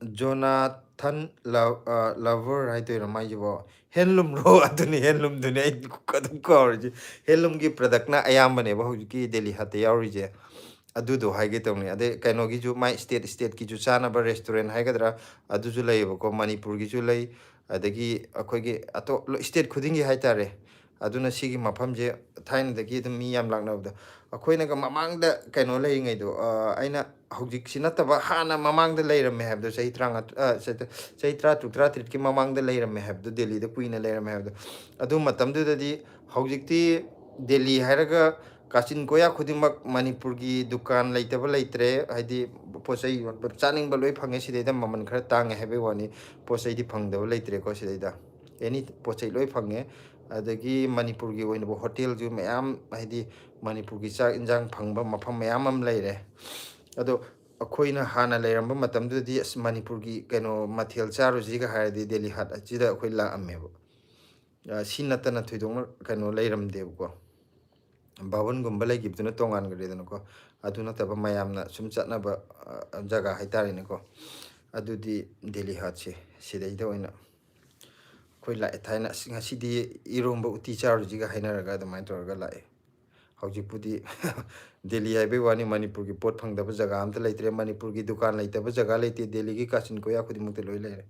ꯖꯣꯅꯥꯊꯟ ꯂ-, ꯑ, ꯂꯚꯔ ꯍꯥꯏꯗꯣꯏꯔꯣ ꯃꯥꯏꯁꯤꯕꯣ? ꯍꯦꯟꯂꯨꯝꯔꯣ? ꯑꯗꯨꯅꯤ, ꯍꯦꯟꯂꯨꯝꯗꯨꯅꯤ ꯑꯩ ꯑꯗꯨꯝ ꯀꯥꯎꯔꯤꯁꯦ꯫ ꯍꯦꯟꯂꯨꯝꯒꯤ productꯅ ꯑꯌꯥꯝꯕꯅꯦꯕ ꯍꯧꯖꯤꯛꯀꯤ ꯗꯦꯂꯤ ꯍꯠꯇ ꯌꯥꯎꯔꯤꯁꯦ꯫ ꯑꯗꯨꯗꯣ ꯍꯥꯏꯒꯦ ꯇꯧꯅꯤ꯫ ꯑꯗꯩ ꯀꯩꯅꯣꯒꯤꯁꯨ, ꯃꯥꯏ state, stateꯀꯤꯁꯨ ꯆꯥꯅꯕ restaurant ꯍꯥꯏꯒꯗ꯭ꯔꯥ, ꯑꯗꯨꯁꯨ ꯂꯩꯌꯦꯕꯀꯣ, ꯃꯅꯤꯄꯨꯔꯒꯤꯁꯨ ꯂꯩ, ꯑꯗꯒꯤ ꯑꯩꯈꯣꯏꯒꯤ ꯑꯇꯣꯞ-, state ꯈꯨꯗꯤꯡꯒꯤ ꯍꯥꯏꯇꯥꯔꯦ꯫ ꯑꯗꯨꯅ ꯁꯤꯒꯤ ꯃꯐꯝꯁꯦ ꯊꯥꯏꯅꯗꯒꯤ ꯑꯗꯨꯝ ꯃꯤ ꯌꯥꯝ ꯂꯥꯛꯅꯕꯗꯣ, ꯑꯩꯈꯣꯏꯅꯒ ꯃꯃꯥꯡꯗ ꯀꯩꯅꯣ ꯂꯩꯔꯤꯉꯩꯗꯣ, ꯑ, ꯑꯩꯅ ꯍꯧꯖꯤꯛꯁꯤ ꯅꯠꯇꯕ ꯍꯥꯟꯅ ꯃꯃꯥꯡꯗ ꯂꯩꯔꯝꯃꯦ ꯍꯥꯏꯕꯗꯣ, ꯆꯍꯤ ꯇꯔꯥꯃꯉꯥ, ꯑ, ꯆꯍꯤ ꯆꯍꯤ ꯇꯔꯥꯇꯔꯨꯛ ꯇꯔꯥꯇꯔꯦꯠꯀꯤ ꯃꯃꯥꯡꯗ ꯂꯩꯔꯝꯃꯦ ꯍꯥꯏꯕꯗꯣ, ꯗꯦꯜꯂꯤꯗ ꯀꯨꯏꯅ ꯂꯩꯔꯝꯃꯦ ꯍꯥꯏꯕꯗꯣ, ꯑꯗꯨ ꯃꯇꯝꯗꯨꯗꯗꯤ, ꯍꯧꯖꯤꯛꯇꯤ ꯗꯦꯜꯂꯤ ꯍꯥꯏꯔꯒ ꯀꯥꯆꯤꯟ ꯀꯣꯌꯥ ꯈꯨꯗꯤꯡꯃꯛ ꯃꯅꯤꯄꯨꯔꯒꯤ ꯗꯨꯀꯥꯟ ꯂꯩꯇꯕ ꯂꯩꯇ꯭ꯔꯦ꯫ ꯍꯥꯏꯗꯤ ꯄꯣꯠ ꯆꯩ ꯌꯣꯟꯕ, ꯆꯥꯅꯤꯡꯕ ꯂꯣꯏ ꯐꯪꯉꯦ꯫ ꯁꯤꯗꯩꯗ ꯃꯃꯜ ꯈꯔ ꯇꯥꯡꯉꯦ ꯍꯥꯏꯕꯩ ꯋꯥꯅꯤ, ꯄꯣꯠ ꯆꯩꯗꯤ ꯐꯪꯗꯕ ꯂꯩꯇ꯭ꯔꯦꯀꯣ꯫ ꯁꯤꯗꯩꯗ ꯑꯦꯅꯤ ꯄꯣꯠ ꯆꯩ ꯂꯣꯏ ꯐꯪꯉꯦ꯫ ꯑꯗꯒꯤ ꯃꯅꯤꯄꯨꯔꯒꯤ ꯑꯣꯏꯅꯕꯨ ꯍꯣꯇꯦꯜꯁꯨ ꯃꯌꯥꯝ, ꯍꯥꯏꯗꯤ ꯃꯅꯤꯄꯨꯔꯒꯤ ꯆꯥꯛ ꯏꯟꯁꯥꯡ ꯐꯪꯕ ꯃꯐꯝ ꯃꯌꯥꯝ ꯑꯃ ꯂꯩꯔꯦ꯫ ꯑꯗꯣ ꯑꯩꯈꯣꯏꯅ ꯍꯥꯟꯅ ꯂꯩꯔꯝꯕ ꯃꯇꯝꯗꯨꯗꯗꯤ ꯑꯁ, ꯃꯅꯤꯄꯨꯔꯒꯤ ꯀꯩꯅꯣ ꯃꯊꯦꯜ ꯆꯥꯔꯨꯁꯤꯒ ꯍꯥꯏꯔꯗꯤ ꯗꯦꯜꯂꯤ ꯍꯥꯠ ꯑꯁꯤꯗ ꯑꯩꯈꯣꯏ ꯂꯥꯛꯑꯝꯃꯦꯕ꯫ ꯑ, ꯁꯤ ꯅꯠꯇꯅ ꯊꯣꯏꯗꯣꯛꯅ ꯀꯩꯅꯣ ꯂꯩꯔꯝꯗꯦꯕꯀꯣ꯫ ꯚꯥꯕꯟꯒꯨꯝꯕ ꯂꯩꯈꯤꯕꯗꯨꯅ ꯇꯣꯉꯥꯟꯈ꯭ꯔꯦꯗꯅꯀꯣ꯫ ꯑꯗꯨ ꯅꯠꯇꯕ ꯃꯌꯥꯝꯅ ꯁꯨꯝ ꯆꯠꯅꯕ, ꯑ, ꯖꯒꯥ ꯍꯥꯏꯇꯥꯔꯦꯅꯦꯀꯣ꯫ ꯑꯗꯨꯗꯤ ꯗꯦꯜꯂꯤ ꯍꯥꯠꯁꯦ ꯁꯤꯗꯩꯗ ꯑꯣꯏꯅ ꯑꯩꯈꯣꯏ ꯂꯥꯛꯑꯦ꯫ ꯊꯥꯏꯅ ꯑꯁ, ꯉꯁꯤꯗꯤ ꯏꯔꯣꯝꯕ ꯎꯇꯤ ꯆꯥꯔꯨꯁꯤꯒ ꯍꯥꯏꯅꯔꯒ ꯑꯗꯨꯃꯥꯏꯅ ꯇꯧꯔꯒ ꯂꯥꯛꯑꯦ꯫ ꯍꯧꯖꯤꯛꯄꯨꯗꯤ ꯗꯦꯜꯂꯤ ꯍꯥꯏꯕꯩ ꯋꯥꯅꯤ, ꯃꯅꯤꯄꯨꯔꯒꯤ ꯄꯣꯠ ꯐꯪꯗꯕ ꯖꯒꯥ ꯑꯝꯇ ꯂꯩꯇ꯭ꯔꯦ, ꯃꯅꯤꯄꯨꯔꯒꯤ ꯗꯨꯀꯥꯟ ꯂꯩꯇꯕ ꯖꯒꯥ ꯂꯩꯇꯦ꯫ ꯗꯦꯜꯂꯤꯒꯤ ꯀꯥꯆꯤꯟ ꯀꯣꯌꯥ ꯈꯨꯗꯤꯡꯃꯛꯇ ꯂꯣꯏ ꯂꯩꯔꯦ꯫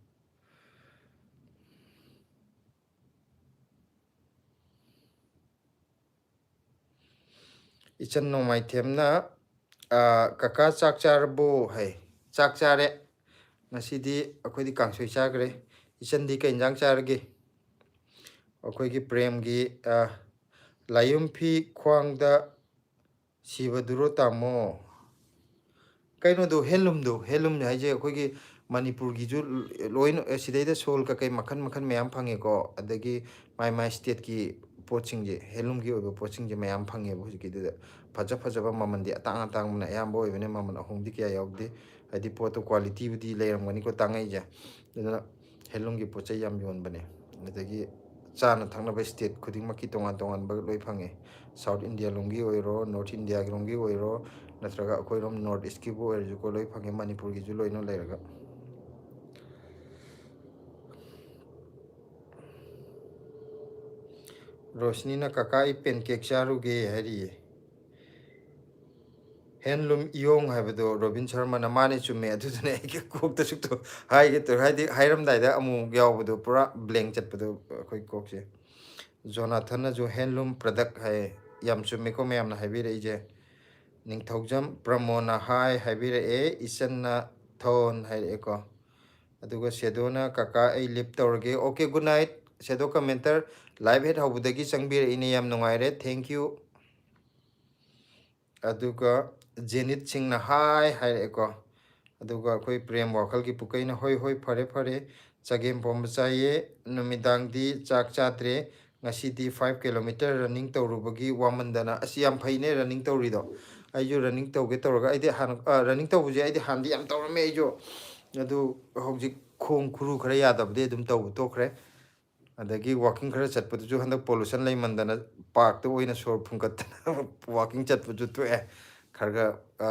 ꯏꯆꯟ ꯅꯣꯡꯃꯥꯏꯊꯦꯝꯅ, "ꯑ, ꯀꯀꯥ ꯆꯥꯛ ꯆꯥꯔꯕꯣ?" ꯍꯥꯏ꯫ "ꯆꯥꯛ ꯆꯥꯔꯦ꯫ ꯉꯁꯤꯗꯤ ꯑꯩꯈꯣꯏꯗꯤ ꯀꯥꯡꯁꯣꯏ ꯆꯥꯈ꯭ꯔꯦ꯫ ꯏꯆꯟꯗꯤ ꯀꯩ ꯏꯟꯖꯥꯡ ꯆꯥꯔꯒꯦ?" ꯑꯩꯈꯣꯏꯒꯤ ꯄ꯭ꯔꯦꯝꯒꯤ, ꯑ, "ꯂꯥꯏꯌꯨꯝꯐꯤ ꯈ꯭ꯋꯥꯡꯗ ꯁꯤꯕꯗꯨꯔꯣ ꯇꯥꯃꯣ?" ꯀꯩꯅꯣꯗꯣ, ꯍꯦꯟꯂꯨꯝꯗꯣ, ꯍꯦꯟꯂꯨꯝ ꯍꯥꯏꯁꯦ ꯑꯩꯈꯣꯏꯒꯤ ꯃꯅꯤꯄꯨꯔꯒꯤꯁꯨ ꯂꯣꯏꯅ, ꯑꯦ, ꯁꯤꯗꯩꯗ ꯁꯣꯜ ꯀꯀꯩ ꯃꯈꯜ ꯃꯈꯜ ꯃꯌꯥꯝ ꯐꯪꯉꯦꯀꯣ꯫ ꯑꯗꯒꯤ ꯃꯥꯏ ꯃꯥꯏ ꯁ꯭ꯇꯦꯠꯀꯤ ꯄꯣꯠꯁꯤꯡꯁꯦ, ꯍꯦꯟꯂꯨꯝꯒꯤ ꯑꯣꯏꯕ ꯄꯣꯠꯁꯤꯡꯁꯦ ꯃꯌꯥꯝ ꯐꯪꯉꯦꯕ ꯍꯧꯖꯤꯛꯀꯤꯗꯨꯗ꯫ ꯐꯖ ꯐꯖꯕ ꯃꯃꯜꯗꯤ ꯑꯇꯥꯡ ꯑꯇꯥꯡꯕꯅ ꯑꯌꯥꯝꯕ ꯑꯣꯏꯕꯅꯦ, ꯃꯃꯜ ꯑꯍꯣꯡꯗꯤ ꯀꯌꯥ ꯌꯥꯎꯗꯦ꯫ ꯍꯥꯏꯗꯤ ꯄꯣꯠꯇꯣ ꯀ꯭ꯋꯥꯂꯤꯇꯤꯕꯨꯗꯤ ꯂꯩꯔꯝꯒꯅꯤꯀꯣ, ꯇꯥꯡꯉꯛꯏꯁꯦ꯫ ꯑꯗꯨꯅ ꯍꯦꯟꯂꯨꯝꯒꯤ ꯄꯣꯠ ꯆꯩ ꯌꯥꯝ ꯌꯣꯟꯕꯅꯦ꯫ ꯑꯗꯒꯤ ꯆꯥꯅ ꯊꯛꯅꯕ ꯁ꯭ꯇꯦꯠ ꯈꯨꯗꯤꯡꯃꯛꯀꯤ ꯇꯣꯉꯥꯟ ꯇꯣꯉꯥꯟꯕ ꯂꯣꯏ ꯐꯪꯉꯦ꯫ ꯁꯥꯎꯠ ꯏꯟꯗꯤꯌꯥ ꯂꯣꯝꯒꯤ ꯑꯣꯏꯔꯣ, ꯅꯣꯔꯠ ꯏꯟꯗꯤꯌꯥꯒꯤ ꯂꯣꯝꯒꯤ ꯑꯣꯏꯔꯣ, ꯅꯠꯇ꯭ꯔꯒ ꯑꯩꯈꯣꯏꯔꯣꯝ ꯅꯣꯔꯠ ꯏꯁ꯭ꯠꯀꯤꯕꯨ ꯑꯣꯏꯔꯁꯨꯀꯣ, ꯂꯣꯏ ꯐꯪꯉꯦ, ꯃꯅꯤꯄꯨꯔꯒꯤꯁꯨ ꯂꯣꯏꯅ ꯂꯩꯔꯒ꯫ ꯔꯣꯁꯅꯤꯅ, "ꯀꯀꯥ, ꯑꯩ ꯄꯦꯟꯀꯦꯛ ꯆꯥꯔꯨꯒꯦ" ꯍꯥꯏꯔꯤꯌꯦ꯫ ꯍꯦꯟꯂꯨꯝ ꯏꯌꯣꯡ ꯍꯥꯏꯕꯗꯣ ꯔꯣꯕꯤꯟ ꯁꯔꯃꯅ, ꯃꯥꯅꯦ, ꯆꯨꯝꯃꯦ꯫ ꯑꯗꯨꯗꯨꯅ ꯑꯩꯒꯤ ꯀꯣꯛꯇꯁꯨ ꯇꯧ-, ꯍꯥꯏꯒꯦ ꯇꯧꯔꯦ꯫ ꯍꯥꯏꯗꯤ ꯍꯥꯏꯔꯝꯗꯥꯏꯗ ꯑꯃꯨꯛ ꯌꯥꯎꯕꯗꯣ, ꯄꯨꯔꯥ ꯕ꯭ꯂꯦꯡ ꯆꯠꯄꯗꯣ ꯑꯩꯈꯣꯏ ꯀꯣꯛꯁꯦ꯫ ꯖꯣꯅꯥꯊꯟꯅꯁꯨ handloom product ꯍꯥꯏ꯫ ꯌꯥꯝ ꯆꯨꯝꯃꯤꯀꯣ ꯃꯌꯥꯝꯅ ꯍꯥꯏꯕꯤꯔꯛꯏꯁꯦ꯫ ꯅꯤꯡꯊꯧꯖꯝ ꯄ꯭ꯔꯃꯣꯅ ꯍꯥꯏ ꯍꯥꯏꯕꯤꯔꯛꯑꯦ, ꯏꯆꯟꯅ ꯊꯣꯟ ꯍꯥꯏꯔꯛꯑꯦꯀꯣ꯫ ꯑꯗꯨꯒ ꯁꯦꯗꯣꯅ "ꯀꯀꯥ ꯑꯩ leave ꯇꯧꯔꯒꯦ"꯫ Okay, good night ꯁꯦꯗꯣ commenter꯫ Live ꯍꯦꯛ ꯍꯧꯕꯗꯒꯤ ꯆꯪꯕꯤꯔꯛꯏꯅꯦ, ꯌꯥꯝ ꯅꯨꯡꯉꯥꯏꯔꯦ, thank you꯫ ꯑꯗꯨꯒ ꯖꯦꯅꯤꯠ ꯁꯤꯡꯅ ꯍꯥꯏ ꯍꯥꯏꯔꯛꯑꯦꯀꯣ꯫ ꯑꯗꯨꯒ ꯑꯩꯈꯣꯏ ꯄ꯭ꯔꯦꯝ ꯋꯥꯈꯜꯒꯤ ꯄꯨꯀꯩꯅ "ꯍꯣꯏ ꯍꯣꯏ, ꯐꯔꯦ ꯐꯔꯦ, ꯆꯒꯦꯝ ꯄꯣꯝꯕ ꯆꯥꯏꯌꯦ, ꯅꯨꯃꯤꯗꯥꯡꯗꯤ ꯆꯥꯛ ꯆꯥꯗ꯭ꯔꯦ, ꯉꯁꯤꯗꯤ five kilometer running ꯇꯧꯔꯨꯕꯒꯤ ꯋꯥꯃꯟꯗꯅ"꯫ ꯑꯁ, ꯌꯥꯝ ꯐꯩꯅꯦ running ꯇꯧꯔꯤꯗꯣ꯫ ꯑꯩꯁꯨ running ꯇꯧꯒꯦ ꯇꯧꯔꯒ, ꯑꯩꯗꯤ ꯍꯥꯟꯅ ꯑ, running ꯇꯧꯕꯁꯦ ꯑꯩꯗꯤ ꯍꯥꯟꯅꯗꯤ ꯌꯥꯝ ꯇꯧꯔꯝꯃꯦ ꯑꯩꯁꯨ꯫ ꯑꯗꯨ ꯍꯧꯖꯤꯛ ꯈꯣꯡ ꯈꯨꯔꯨ ꯈꯔ ꯌꯥꯗꯕꯗꯤ ꯑꯗꯨꯝ ꯇꯧꯕ ꯇꯣꯛꯈ꯭ꯔꯦ꯫ ꯑꯗꯒꯤ walking ꯈꯔ ꯆꯠꯄꯗꯨꯁꯨ ꯍꯟꯗꯛ pollution ꯂꯩꯃꯟꯗꯅ parkꯇ ꯑꯣꯏꯅ ꯁꯣꯔ ꯐꯨꯟꯒꯠꯇꯅ walking ꯆꯠꯄꯁꯨ ꯇꯣꯛꯑꯦ꯫ ꯈꯔ ꯈꯔ, ꯑ,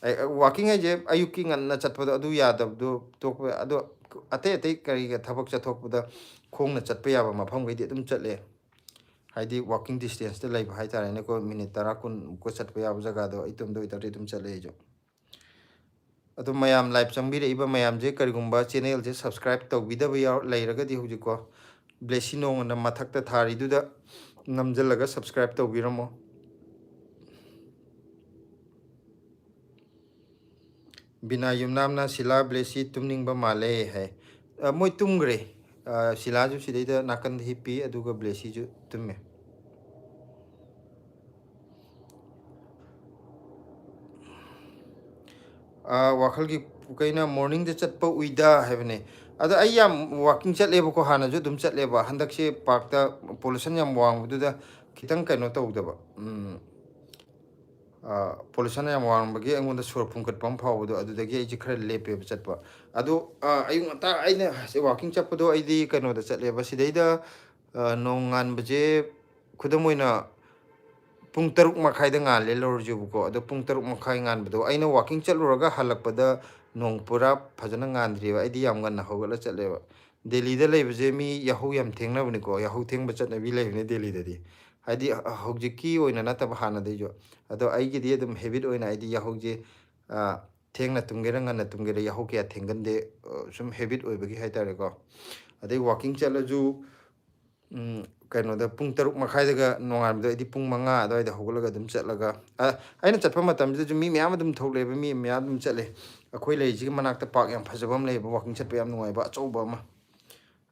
ꯑꯩ, walking ꯍꯥꯏꯁꯦ ꯑꯌꯨꯛꯀꯤ ꯉꯟꯅ ꯆꯠꯄꯗꯣ ꯑꯗꯨ ꯌꯥꯗꯕꯗꯣ ꯇꯣꯛꯄ꯫ ꯑꯗꯣ ꯑꯇꯩ ꯑꯇꯩ ꯀꯔꯤꯒ ꯊꯕꯛ ꯆꯠꯊꯣꯛꯄꯗ ꯈꯣꯡꯅ ꯆꯠꯄ ꯌꯥꯕ ꯃꯐꯝꯈꯩꯗꯤ ꯑꯗꯨꯝ ꯆꯠꯂꯦ꯫ ꯍꯥꯏꯗꯤ walking distanceꯇ ꯂꯩꯕ ꯍꯥꯏꯇꯥꯔꯦꯅꯦꯀꯣ, minute ꯇꯔꯥ ꯀꯨꯟꯃꯨꯛꯀ ꯆꯠꯄ ꯌꯥꯕ ꯖꯒꯥꯗꯣ ꯑꯩ ꯏꯇꯣꯝꯗ ꯑꯣꯏꯇꯥꯔꯗꯤ ꯑꯗꯨꯝ ꯆꯠꯂꯦ ꯑꯩꯁꯨ꯫ ꯑꯗꯣ ꯃꯌꯥꯝ live ꯆꯪꯕꯤꯔꯛꯏꯕ ꯃꯌꯥꯝꯁꯦ, ꯀꯔꯤꯒꯨꯝꯕ channelꯁꯦ subscribe ꯇꯧꯕꯤꯗꯕ ꯌꯥꯎ-, ꯂꯩꯔꯒꯗꯤ ꯍꯧꯖꯤꯛꯀꯣ ꯕ꯭ꯂꯦꯁꯤ ꯅꯣꯡꯃꯅ ꯃꯊꯛꯇ ꯊꯥꯔꯤꯗꯨꯗ ꯅꯝꯖꯜꯂꯒ subscribe ꯇꯧꯕꯤꯔꯝꯃꯣ꯫ ꯕꯤꯅꯥ ꯌꯨꯝꯅꯥꯝꯅ "ꯁꯤꯂꯥ, ꯕ꯭ꯂꯦꯁꯤ ꯇꯨꯝꯅꯤꯡꯕ ꯃꯥꯜꯂꯦ" ꯍꯥꯏ꯫ ꯑ, ꯃꯣꯏ ꯇꯨꯝꯈ꯭ꯔꯦ꯫ ꯑ, ꯁꯤꯂꯥꯁꯨ ꯁꯤꯗꯩꯗ ꯅꯥꯀꯟꯗ ꯍꯤꯞꯄꯤ, ꯑꯗꯨꯒ ꯕ꯭ꯂꯦꯁꯤꯁꯨ ꯇꯨꯝꯃꯦ꯫ ꯑ, ꯋꯥꯈꯜꯒꯤ ꯄꯨꯀꯩꯅ "Morningꯗ ꯆꯠꯄ ꯎꯏꯗ" ꯍꯥꯏꯕꯅꯦ꯫ ꯑꯗꯣ ꯑꯩ ꯌꯥꯝ walking ꯆꯠꯂꯦꯕꯀꯣ, ꯍꯥꯟꯅꯁꯨ ꯑꯗꯨꯝ ꯆꯠꯂꯦꯕ꯫ ꯍꯟꯗꯛꯁꯦ parkꯇ pollution ꯌꯥꯝ ꯋꯥꯡꯕꯗꯨꯗ ꯈꯤꯇꯪ ꯀꯩꯅꯣ ꯇꯧꯗꯕ, ꯎꯝ, ꯑ, pollution ꯌꯥꯝ ꯋꯥꯡꯕꯒꯤ ꯑꯩꯉꯣꯟꯗ ꯁꯣꯔ ꯐꯨꯟꯒꯠꯄ ꯑꯃ ꯐꯥꯎꯕꯗꯣ, ꯑꯗꯨꯗꯒꯤ ꯑꯩꯁꯦ ꯈꯔ ꯂꯦꯞꯄꯦꯕ ꯆꯠꯄ꯫ ꯑꯗꯣ, ꯑ, ꯑꯌꯨꯛ ꯉꯟꯇꯥ ꯑꯩꯅ walking ꯆꯠꯄꯗꯣ ꯑꯩꯗꯤ ꯀꯩꯅꯣꯗ ꯆꯠꯂꯦꯕ, ꯁꯤꯗꯩꯗ, ꯑ, ꯅꯣꯡ ꯉꯥꯟꯕꯁꯦ, ꯈꯨꯗꯝ ꯑꯣꯏꯅ, ꯄꯨꯡ ꯇꯔꯨꯛ ꯃꯈꯥꯏꯗ ꯉꯥꯜꯂꯦ ꯂꯧꯔꯁꯦꯕꯀꯣ꯫ ꯑꯗꯣ ꯄꯨꯡ ꯇꯔꯨꯛ ꯃꯈꯥꯏ ꯉꯥꯟꯕꯗꯣ ꯑꯩꯅ walking ꯆꯠꯂꯨꯔꯒ ꯍꯜꯂꯛꯄꯗ ꯅꯣꯡ ꯄꯨꯔꯥ ꯐꯖꯅ ꯉꯥꯟꯗ꯭ꯔꯤꯕ꯫ ꯑꯩꯗꯤ ꯌꯥꯝ ꯉꯟꯅ ꯍꯧꯒꯠꯂ ꯆꯠꯂꯦꯕ꯫ ꯗꯦꯜꯂꯤꯗ ꯂꯩꯕꯁꯦ ꯃꯤ ꯌꯥꯍꯧ ꯌꯥꯝ ꯊꯦꯡꯅꯕꯅꯤꯀꯣ, ꯌꯥꯍꯧ ꯊꯦꯡꯕ ꯆꯠꯅꯕꯤ ꯂꯩꯕꯅꯤ ꯗꯦꯜꯂꯤꯗꯗꯤ꯫ ꯍꯥꯏꯗꯤ, ꯑ, ꯍꯧꯖꯤꯛꯀꯤ ꯑꯣꯏꯅ ꯅꯠꯇꯕ, ꯍꯥꯟꯅꯗꯩꯁꯨ꯫ ꯑꯗꯣ ꯑꯩꯒꯤꯗꯤ ꯑꯗꯨꯝ habit ꯑꯣꯏꯅ ꯑꯩꯗꯤ ꯌꯥꯍꯧꯁꯦ, ꯑ, ꯊꯦꯡꯅ ꯇꯨꯝꯒꯦꯔꯥ ꯉꯟꯅ ꯇꯨꯝꯒꯦꯔꯥ ꯌꯥꯍꯧ ꯀꯌꯥ ꯊꯦꯡꯒꯟꯗꯦ, ꯑ, ꯁꯨꯝ habit ꯑꯣꯏꯕꯒꯤ ꯍꯥꯏꯇꯥꯔꯦꯀꯣ꯫ ꯑꯗꯩ walking ꯆꯠꯂꯁꯨ, ꯎꯝ, ꯀꯩꯅꯣꯗ ꯄꯨꯡ ꯇꯔꯨꯛ ꯃꯈꯥꯏꯗꯒ ꯅꯣꯡꯉꯥꯟꯕꯗꯣ ꯑꯩꯗꯤ ꯄꯨꯡ ꯃꯉꯥ ꯑꯗꯨꯋꯥꯏꯗ ꯍꯧꯒꯠꯂꯒ ꯑꯗꯨꯝ ꯆꯠꯂꯒ, ꯑ, ꯑꯩꯅ ꯆꯠꯄ ꯃꯇꯝꯁꯤꯗꯁꯨ ꯃꯤ ꯃꯌꯥꯝ ꯑꯗꯨꯝ ꯊꯣꯛꯂꯛꯑꯦꯕ, ꯃꯤ ꯃꯌꯥꯝ ꯑꯗꯨꯝ ꯆꯠꯂꯦ꯫ ꯑꯩꯈꯣꯏ ꯂꯩꯔꯤꯁꯤꯒꯤ ꯃꯅꯥꯛꯇ ꯄꯥꯔꯛ ꯌꯥꯝ ꯐꯖꯕ ꯑꯃ ꯂꯩꯌꯦꯕ, ꯋꯥꯀꯤꯡ ꯆꯠꯄ ꯌꯥꯝ ꯅꯨꯡꯉꯥꯏꯕ ꯑꯆꯧꯕ ꯑꯃ,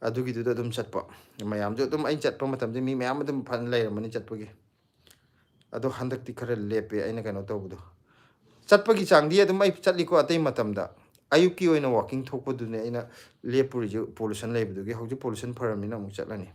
ꯑꯗꯨꯒꯤꯗꯨꯗ ꯑꯗꯨꯝ ꯆꯠꯄ꯫ ꯃꯌꯥꯝꯁꯨ ꯑꯗꯨꯝ, ꯑꯩꯅ ꯆꯠꯄ ꯃꯇꯝꯗ ꯃꯤ ꯃꯌꯥꯝ ꯑꯗꯨꯝ ꯐꯖꯅ ꯂꯩꯔꯝꯃꯅꯤ ꯆꯠꯄꯒꯤ꯫ ꯑꯗꯣ ꯍꯟꯗꯛꯇꯤ ꯈꯔ ꯂꯦꯞꯄꯦ ꯑꯩꯅ ꯀꯩꯅꯣ ꯇꯧꯕꯗꯣ꯫ ꯆꯠꯄꯒꯤ ꯆꯥꯡꯗꯤ ꯑꯗꯨꯝ ꯑꯩ ꯆꯠꯂꯤꯀꯣ, ꯑꯇꯩ ꯃꯇꯝꯗ꯫ ꯑꯌꯨꯛꯀꯤ ꯑꯣꯏꯅ ꯋꯥꯀꯤꯡ ꯊꯣꯛꯄꯗꯨꯅꯦ ꯑꯩꯅ ꯂꯦꯞꯄꯨꯔꯤꯁꯦ, ꯄꯣꯂꯨꯁꯟ ꯂꯩꯕꯗꯨꯒꯤ꯫ ꯍꯧꯖꯤꯛ ꯄꯣꯂꯨꯁꯟ ꯐꯔꯝꯃꯤꯅ ꯑꯃꯨꯛ ꯆꯠꯂꯅꯤ꯫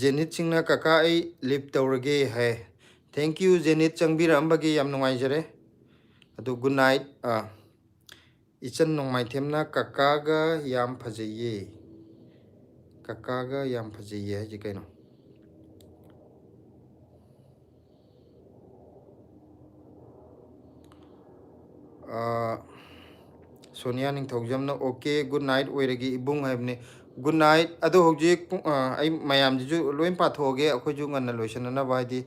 ꯖꯦꯅꯤꯠ ꯁꯤꯡꯅ "ꯀꯀꯥ, ꯑꯩ ꯂꯤꯞ ꯇꯧꯔꯒꯦ" ꯍꯥꯏ꯫ Thank you, ꯖꯦꯅꯤꯠ, ꯆꯪꯕꯤꯔꯛꯑꯝꯕꯒꯤ ꯌꯥꯝ ꯅꯨꯡꯉꯥꯏꯖꯔꯦ꯫ ꯑꯗꯨ good night꯫ ꯑꯥ, ꯏꯆꯟ ꯅꯣꯡꯃꯥꯏꯊꯦꯝꯅ "ꯀꯀꯥꯒ ꯌꯥꯝ ꯐꯖꯩꯌꯦ"꯫ "ꯀꯀꯥꯒ ꯌꯥꯝ ꯐꯖꯩꯌꯦ" ꯍꯥꯏꯁꯦ ꯀꯩꯅꯣ? ꯑꯥ, ꯁꯣꯅꯤꯌꯥ ꯅꯤꯡꯊꯧꯖꯝꯅ "Okay, good night ꯑꯣꯏꯔꯒꯦ ꯏꯕꯨꯡ" ꯍꯥꯏꯕꯅꯤ꯫ Good night꯫ ꯑꯗꯣ ꯍꯧꯖꯤꯛ ꯄꯨꯡ, ꯑꯥ, ꯑꯩ ꯃꯌꯥꯝꯁꯤꯁꯨ ꯂꯣꯏ ꯄꯥꯊꯣꯛꯑꯒꯦ, ꯑꯩꯈꯣꯏꯁꯨ ꯉꯟꯅ ꯂꯣꯏꯁꯤꯟꯅꯅꯕ, ꯍꯥꯏꯗꯤ,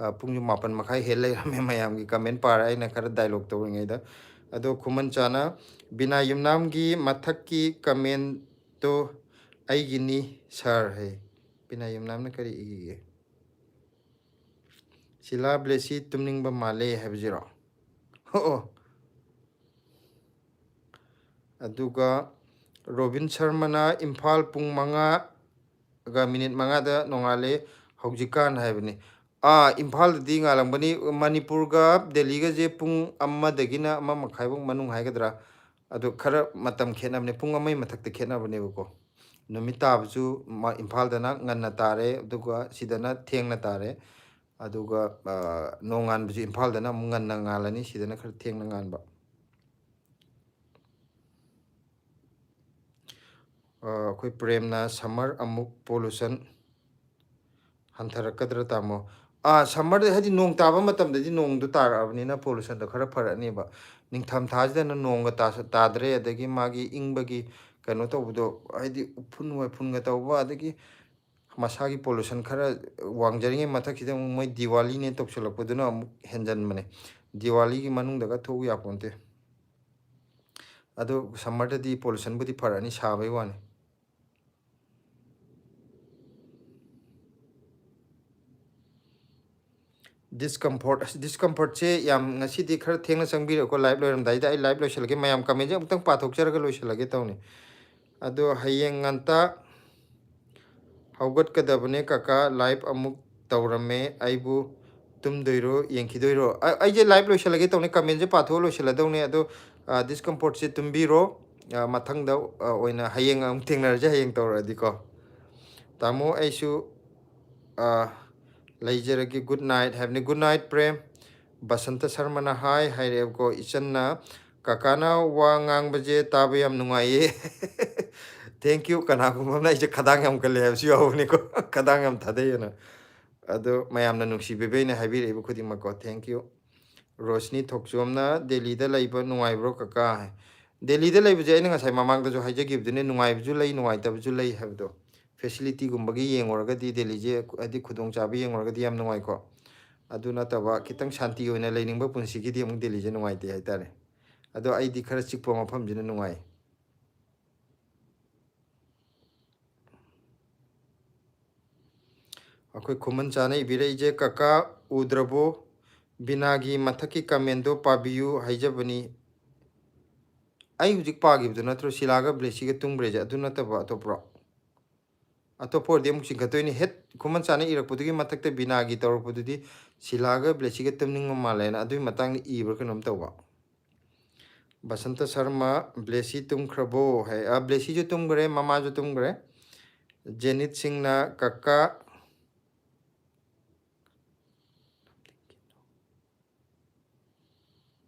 ꯑꯥ, ꯄꯨꯡꯁꯨ ꯃꯥꯄꯟ ꯃꯈꯥꯏ ꯍꯦꯜ ꯂꯩꯔꯝꯃꯦ ꯃꯌꯥꯝꯒꯤ comment ꯄꯥꯔ ꯑꯩꯅ ꯈꯔ dialogue ꯇꯧꯔꯤꯉꯩꯗ꯫ ꯑꯗꯣ ꯈꯨꯃꯟ ꯆꯥꯅ, "ꯕꯤꯅꯥ ꯌꯨꯝꯅꯥꯝꯒꯤ ꯃꯊꯛꯀꯤ commentꯇꯣ ꯑꯩꯒꯤꯅꯤ sir" ꯍꯥꯏ꯫ ꯕꯤꯅꯥ ꯌꯨꯝꯅꯥꯝꯅ ꯀꯔꯤ ꯏꯈꯤꯒꯦ? "ꯁꯤꯂꯥ ꯕ꯭ꯂꯦꯁꯤ ꯇꯨꯝꯅꯤꯡꯕ ꯃꯥꯜꯂꯦ" ꯍꯥꯏꯕꯁꯤꯔꯣ? ꯑꯣ, ꯑꯣ꯫ ꯑꯗꯨꯒ ꯔꯣꯕꯤꯟ ꯁꯔꯃꯅ "ꯏꯝꯐꯥꯜ ꯄꯨꯡ ꯃꯉꯥꯒ ꯃꯤꯅꯤꯠ ꯃꯉꯥꯗ ꯅꯣꯡꯉꯥꯜꯂꯦ ꯍꯧꯖꯤꯛꯀꯥꯟ" ꯍꯥꯏꯕꯅꯤ꯫ ꯑꯥ, ꯏꯝꯐꯥꯜꯗꯗꯤ ꯉꯥꯜꯂꯝꯒꯅꯤ꯫ ꯃꯅꯤꯄꯨꯔꯒ ꯗꯦꯜꯂꯤꯒꯁꯦ ꯄꯨꯡ ꯑꯃꯗꯒꯤꯅ ꯑꯃ ꯃꯈꯥꯏꯐꯧ ꯃꯅꯨꯡ ꯍꯥꯏꯒꯗ꯭ꯔꯥ, ꯑꯗꯨ ꯈꯔ ꯃꯇꯝ ꯈꯦꯠꯅꯕꯅꯦ, ꯄꯨꯡ ꯑꯃꯒꯤ ꯃꯊꯛꯇ ꯈꯦꯠꯅꯕꯅꯦꯕꯀꯣ꯫ ꯅꯨꯃꯤꯠ ꯇꯥꯕꯁꯨ ꯃ-, ꯏꯝꯐꯥꯜꯗꯅ ꯉꯟꯅ ꯇꯥꯔꯦ, ꯑꯗꯨꯒ ꯁꯤꯗꯅ ꯊꯦꯡꯅ ꯇꯥꯔꯦ꯫ ꯑꯗꯨꯒ, ꯑ, ꯅꯣꯡꯉꯥꯟꯕꯁꯨ ꯏꯝꯐꯥꯜꯗꯅ ꯑꯃꯨꯛ ꯉꯟꯅ ꯉꯥꯜꯂꯅꯤ, ꯁꯤꯗꯅ ꯈꯔ ꯊꯦꯡꯅ ꯉꯥꯟꯕ꯫ ꯑ, ꯑꯩꯈꯣꯏ ꯄ꯭ꯔꯦꯝꯅ "Summer ꯑꯃꯨꯛ pollution ꯍꯟꯊꯔꯛꯀꯗ꯭ꯔꯥ, ꯇꯥꯃꯣ?" ꯑꯥ, summerꯗ, ꯍꯥꯏꯗꯤ ꯅꯣꯡ ꯇꯥꯕ ꯃꯇꯝꯗꯗꯤ ꯅꯣꯡꯗꯣ ꯇꯥꯔꯛꯑꯕꯅꯤꯅ pollutionꯗꯣ ꯈꯔ ꯐꯔꯛꯑꯅꯦꯕ꯫ ꯅꯤꯡꯊꯝ ꯊꯥꯁꯤꯗꯅ ꯅꯣꯡꯒ ꯇꯥꯁ-, ꯇꯥꯗ꯭ꯔꯦ, ꯑꯗꯒꯤ ꯃꯥꯒꯤ ꯏꯪꯕꯒꯤ ꯀꯩꯅꯣ ꯇꯧꯕꯗꯣ, ꯍꯥꯏꯗꯤ ꯎꯐꯨꯟ ꯋꯥꯏꯐꯨꯟꯒ ꯇꯧꯕ, ꯑꯗꯒꯤ ꯃꯁꯥꯒꯤ ꯄꯣꯂꯨꯁꯟ ꯈꯔ ꯋꯥꯡꯖꯔꯤꯉꯩ ꯃꯊꯛꯁꯤꯗ ꯑꯃꯨꯛ ꯃꯣꯏ ꯗꯤꯋꯥꯂꯤꯅꯦ ꯇꯧꯁꯜꯂꯛꯄꯗꯨꯅ ꯑꯃꯨꯛ ꯍꯦꯟꯖꯟꯕꯅꯦ꯫ ꯗꯤꯋꯥꯂꯤꯒꯤ ꯃꯅꯨꯡꯗꯒ ꯊꯣꯛꯎ ꯌꯥꯄꯣꯟꯇꯦ꯫ ꯑꯗꯣ ꯁꯝꯃꯔꯗꯗꯤ ꯄꯣꯂꯨꯁꯟꯕꯨꯗꯤ ꯐꯔꯛꯑꯅꯤ, ꯁꯥꯕꯩ ꯋꯥꯅꯤ꯫ ꯗꯤꯁꯀꯝꯐꯣꯔꯠ, ꯑꯁ, ꯗꯤꯁꯀꯝꯐꯣꯔꯠꯁꯦ ꯌꯥꯝ, ꯉꯁꯤꯗꯤ ꯈꯔ ꯊꯦꯡꯅ ꯆꯪꯕꯤꯔꯦꯀꯣ, ꯂꯥꯏꯚ ꯂꯣꯏꯔꯝꯗꯥꯏꯗ꯫ ꯑꯩ ꯂꯥꯏꯚ ꯂꯣꯏꯁꯤꯜꯂꯒꯦ, ꯃꯌꯥꯝ ꯀꯃꯦꯟꯁꯦ ꯑꯃꯨꯛꯇꯪ ꯄꯥꯊꯣꯛꯆꯔꯒ ꯂꯣꯏꯁꯤꯜꯂꯒꯦ ꯇꯧꯅꯤ꯫ ꯑꯗꯣ ꯍꯌꯦꯡ ꯉꯟꯇꯥ ꯍꯧꯒꯠꯀꯗꯕꯅꯦ ꯀꯀꯥ, ꯂꯥꯏꯚ ꯑꯃꯨꯛ ꯇꯧꯔꯝꯃꯦ ꯑꯩꯕꯨ꯫ ꯇꯨꯝꯗꯣꯏꯔꯣ, ꯌꯦꯡꯈꯤꯗꯣꯏꯔꯣ? ꯑ-, ꯑꯩꯁꯦ ꯂꯥꯏꯚ ꯂꯣꯏꯁꯤꯜꯂꯒꯦ ꯇꯧꯅꯤ, ꯀꯃꯦꯟꯁꯦ ꯄꯥꯊꯣꯛꯑ ꯂꯣꯏꯁꯤꯜꯂꯗꯧꯅꯦ꯫ ꯑꯗꯣ, ꯑ, ꯗꯤꯁꯀꯝꯐꯣꯔꯠꯁꯦ ꯇꯨꯝꯕꯤꯔꯣ꯫ ꯑ, ꯃꯊꯪꯗ, ꯑ, ꯑꯣꯏꯅ ꯍꯌꯦꯡ ꯑꯃꯨꯛ ꯊꯦꯡꯅꯔꯁꯦ, ꯍꯌꯦꯡ ꯇꯧꯔꯛꯑꯗꯤꯀꯣ꯫ ꯇꯥꯃꯣ, ꯑꯩꯁꯨ, ꯑ, ꯂꯩꯖꯔꯒꯦ꯫ Good night ꯍꯥꯏꯕꯅꯤ꯫ Good night, Prem. ꯕꯁꯟꯇ ꯁꯔꯃꯅ ꯍꯥꯏ ꯍꯥꯏꯔꯛꯑꯦꯕꯀꯣ꯫ ꯏꯆꯟꯅ, "ꯀꯀꯥꯅ ꯋꯥ ꯉꯥꯡꯕꯁꯦ ꯇꯥꯕ ꯌꯥꯝ ꯅꯨꯡꯉꯥꯏꯌꯦ꯫" Thank you꯫ ꯀꯅꯥꯒꯨꯝꯕ ꯑꯃꯅ ꯑꯩꯁꯦ ꯈꯗꯥꯡ ꯌꯥꯝ ꯀꯜꯂꯦ ꯍꯥꯏꯕꯁꯨ ꯌꯥꯎꯕꯅꯤꯀꯣ꯫ ꯈꯗꯥꯡ ꯌꯥꯝ ꯊꯥꯗꯩꯌꯦꯅ꯫ ꯑꯗꯣ ꯃꯌꯥꯝꯅ ꯅꯨꯡꯁꯤꯕꯤꯕꯩꯅꯦ ꯍꯥꯏꯕꯤꯔꯛꯏꯕ ꯈꯨꯗꯤꯡꯃꯛꯀꯣ꯫ Thank you꯫ ꯔꯣꯁꯅꯤ ꯊꯣꯛꯆꯣꯝꯅ, "ꯗꯦꯜꯂꯤꯗ ꯂꯩꯕ ꯅꯨꯡꯉꯥꯏꯕ꯭ꯔꯣ ꯀꯀꯥ?" ꯗꯦꯜꯂꯤꯗ ꯂꯩꯕꯁꯦ ꯑꯩꯅ ꯉꯁꯥꯏ ꯃꯃꯥꯡꯗꯁꯨ ꯍꯥꯏꯖꯈꯤꯕꯗꯨꯅꯦ, ꯅꯨꯡꯉꯥꯏꯕꯁꯨ ꯂꯩ, ꯅꯨꯡꯉꯥꯏꯇꯕꯁꯨ ꯂꯩ ꯍꯥꯏꯕꯗꯣ꯫ ꯐꯦꯁꯤꯂꯤꯇꯤꯒꯨꯝꯕꯒꯤ ꯌꯦꯡꯉꯨꯔꯒꯗꯤ ꯗꯦꯜꯂꯤꯁꯦ, ꯍꯥꯏꯗꯤ ꯈꯨꯗꯣꯡꯆꯥꯕ ꯌꯦꯡꯉꯨꯔꯒꯗꯤ ꯌꯥꯝ ꯅꯨꯡꯉꯥꯏꯀꯣ꯫ ꯑꯗꯨ ꯅꯠꯇꯕ ꯈꯤꯇꯪ ꯁꯥꯟꯇꯤ ꯑꯣꯏꯅ ꯂꯩꯅꯤꯡꯕ ꯄꯨꯟꯁꯤꯒꯤꯗꯤ ꯑꯃꯨꯛ ꯗꯦꯜꯂꯤꯁꯦ ꯅꯨꯡꯉꯥꯏꯇꯦ ꯍꯥꯏꯇꯥꯔꯦ꯫ ꯑꯗꯣ ꯑꯩꯗꯤ ꯈꯔ ꯆꯤꯛꯄ ꯃꯐꯝꯁꯤꯅ ꯅꯨꯡꯉꯥꯏ꯫ ꯑꯩꯈꯣꯏ ꯈꯨꯃꯟ ꯆꯥꯅ ꯏꯕꯤꯔꯛꯏꯁꯦ, "ꯀꯀꯥ ꯎꯗ꯭ꯔꯕꯣ? ꯕꯤꯅꯥꯒꯤ ꯃꯊꯛꯀꯤ ꯀꯃꯦꯟꯗꯣ ꯄꯥꯕꯤꯌꯨ ꯍꯥꯏꯖꯕꯅꯤ꯫" ꯑꯩ ꯍꯧꯖꯤꯛ ꯄꯥꯈꯤꯕꯗꯨ ꯅꯠꯇ꯭ꯔꯣ, ꯁꯤꯂꯥꯒ ꯕ꯭ꯂꯦꯁꯤꯒ ꯇꯨꯝꯈ꯭ꯔꯦꯁꯦ? ꯑꯗꯨ ꯅꯠꯇꯕ ꯑꯇꯣꯞꯄ꯭ꯔꯣ? ꯑꯇꯣꯞꯄ ꯑꯣꯏꯔꯗꯤ ꯑꯃꯨꯛ ꯆꯤꯡꯈꯠꯇꯣꯏꯅꯤ꯫ ꯍꯦꯠ, ꯈꯨꯃꯟ ꯆꯥꯅ ꯏꯔꯛꯄꯗꯨꯒꯤ ꯃꯊꯛꯇ ꯕꯤꯅꯥꯒꯤ ꯇꯧꯔꯛꯄꯗꯨꯗꯤ ꯁꯤꯂꯥꯒ ꯕ꯭ꯂꯦꯁꯤꯒ ꯇꯨꯝꯅꯤꯡꯕ ꯃꯥꯜꯂꯦꯅ ꯑꯗꯨꯒꯤ ꯃꯇꯥꯡꯗ ꯏꯕ꯭ꯔꯥ ꯀꯩꯅꯣꯝ ꯇꯧꯕ꯫ ꯕꯁꯟꯇ ꯁꯔꯃ, "ꯕ꯭ꯂꯦꯁꯤ ꯇꯨꯝꯈ꯭ꯔꯕꯣ?" ꯍꯥꯏ꯫ ꯑ, ꯕ꯭ꯂꯦꯁꯤꯁꯨ ꯇꯨꯝꯈ꯭ꯔꯦ, ꯃꯃꯥꯁꯨ ꯇꯨꯝꯈ꯭ꯔꯦ꯫ ꯖꯦꯅꯤꯠ ꯁꯤꯡꯅ, "ꯀꯀꯥ,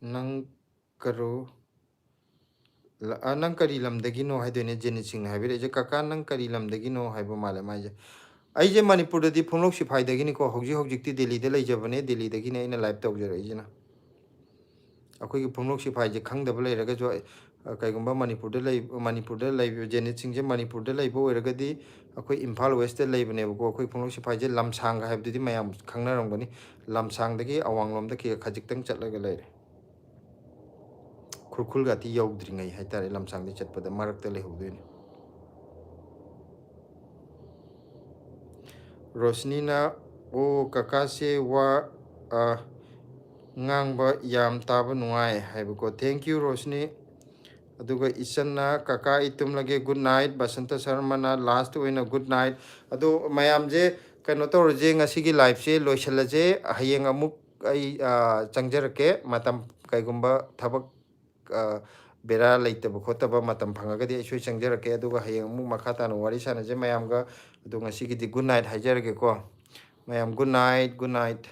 ꯅꯪ ꯀꯔꯣ-, ꯂ-, ꯑ, ꯅꯪ ꯀꯔꯤ ꯂꯝꯗꯒꯤꯅꯣ?" ꯍꯥꯏꯗꯣꯏꯅꯦ꯫ ꯖꯦꯅꯤꯠ ꯁꯤꯡꯅ ꯍꯥꯏꯕꯤꯔꯛꯏꯁꯦ, "ꯀꯀꯥ, ꯅꯪ ꯀꯔꯤ ꯂꯝꯗꯒꯤꯅꯣ?" ꯍꯥꯏꯕ ꯃꯥꯜꯂꯦ ꯃꯥꯏꯁꯦ꯫ ꯑꯩꯁꯦ ꯃꯅꯤꯄꯨꯔꯗꯗꯤ ꯐꯨꯡꯂꯣꯛ ꯁꯤꯐꯥꯏꯗꯒꯤꯅꯤꯀꯣ, ꯍꯧꯖꯤꯛ ꯍꯧꯖꯤꯛꯇꯤ ꯗꯦꯜꯂꯤꯗ ꯂꯩꯖꯕꯅꯦ, ꯗꯦꯜꯂꯤꯗꯒꯤꯅꯦ ꯑꯩꯅ ꯂꯥꯏꯚ ꯇꯧꯖꯔꯛꯏꯁꯤꯅ꯫ ꯑꯩꯈꯣꯏꯒꯤ ꯐꯨꯡꯂꯣꯛ ꯁꯤꯐꯥꯏꯁꯦ ꯈꯪꯗꯕ ꯂꯩꯔꯒꯁꯨ, ꯑꯩ, ꯑ, ꯀꯩꯒꯨꯝꯕ ꯃꯅꯤꯄꯨꯔꯗ ꯂꯩ, ꯃꯅꯤꯄꯨꯔꯗ ꯂꯩꯕ ꯖꯦꯅꯤꯠꯁꯤꯡꯁꯦ ꯃꯅꯤꯄꯨꯔꯗ ꯂꯩꯕ ꯑꯣꯏꯔꯒꯗꯤ, ꯑꯩꯈꯣꯏ ꯏꯝꯐꯥꯜ ꯋꯦꯁꯇ ꯂꯩꯕꯅꯦꯕꯀꯣ꯫ ꯑꯩꯈꯣꯏ ꯄꯣꯡꯂꯣꯛ ꯁꯤꯐꯥꯏꯁꯦ ꯂꯝꯁꯥꯡꯒ ꯍꯥꯏꯕꯗꯨꯗꯤ ꯃꯌꯥꯝ ꯈꯪꯅꯔꯝꯒꯅꯤ꯫ ꯂꯝꯁꯥꯡꯗꯒꯤ ꯑꯋꯥꯡꯂꯣꯝꯗ ꯈꯤ-, ꯈꯖꯤꯛꯇꯪ ꯆꯠꯂꯒ ꯂꯩꯔꯦ꯫ ꯈꯨꯔꯈꯨꯜꯒꯥꯇꯤ ꯌꯧꯗ꯭ꯔꯤꯉꯩ ꯍꯥꯏꯇꯥꯔꯦ, ꯂꯝꯁꯥꯡꯗꯤ ꯆꯠꯄꯗ ꯃꯔꯛꯇ ꯂꯩꯍꯧꯗꯣꯏꯅꯦ꯫ ꯔꯣꯁꯅꯤꯅ, "ꯑꯣ, ꯀꯀꯥꯁꯦ ꯋꯥ, ꯑ, ꯉꯥꯡꯕ ꯌꯥꯝ ꯇꯥꯕ ꯅꯨꯡꯉꯥꯏ" ꯍꯥꯏꯕꯀꯣ꯫ Thank you, Roshni. ꯑꯗꯨꯒ ꯏꯆꯟꯅ, "ꯀꯀꯥ, ꯑꯩ ꯇꯨꯝꯂꯒꯦ, good night"꯫ ꯕꯁꯟꯇ ꯁꯔꯃꯅ last ꯑꯣꯏꯅ good night꯫ ꯑꯗꯣ ꯃꯌꯥꯝꯁꯦ ꯀꯩꯅꯣ ꯇꯧꯔꯁꯦ, ꯉꯁꯤꯒꯤ liveꯁꯦ ꯂꯣꯏꯁꯤꯜꯂꯁꯦ꯫ ꯍꯌꯦꯡ ꯑꯃꯨꯛ ꯑꯩ, ꯑ, ꯆꯪꯖꯔꯛꯀꯦ, ꯃꯇꯝ ꯀꯩꯒꯨꯝꯕ ꯊꯕꯛ, ꯑ, ꯕꯦꯔꯥ ꯂꯩꯇꯕ ꯈꯣꯠꯇꯕ ꯃꯇꯝ ꯐꯪꯉꯒꯗꯤ ꯑꯩ ꯁꯣꯏ ꯆꯪꯖꯔꯛꯀꯦ꯫ ꯑꯗꯨꯒ ꯍꯌꯦꯡ ꯑꯃꯨꯛ ꯃꯈꯥ ꯇꯥꯅ ꯋꯥꯔꯤ ꯁꯥꯟꯅꯁꯦ ꯃꯌꯥꯝꯒ꯫ ꯑꯗꯣ ꯉꯁꯤꯒꯤꯗꯤ good night ꯍꯥꯏꯖꯔꯒꯦꯀꯣ꯫ ꯃꯌꯥꯝ good night, good night꯫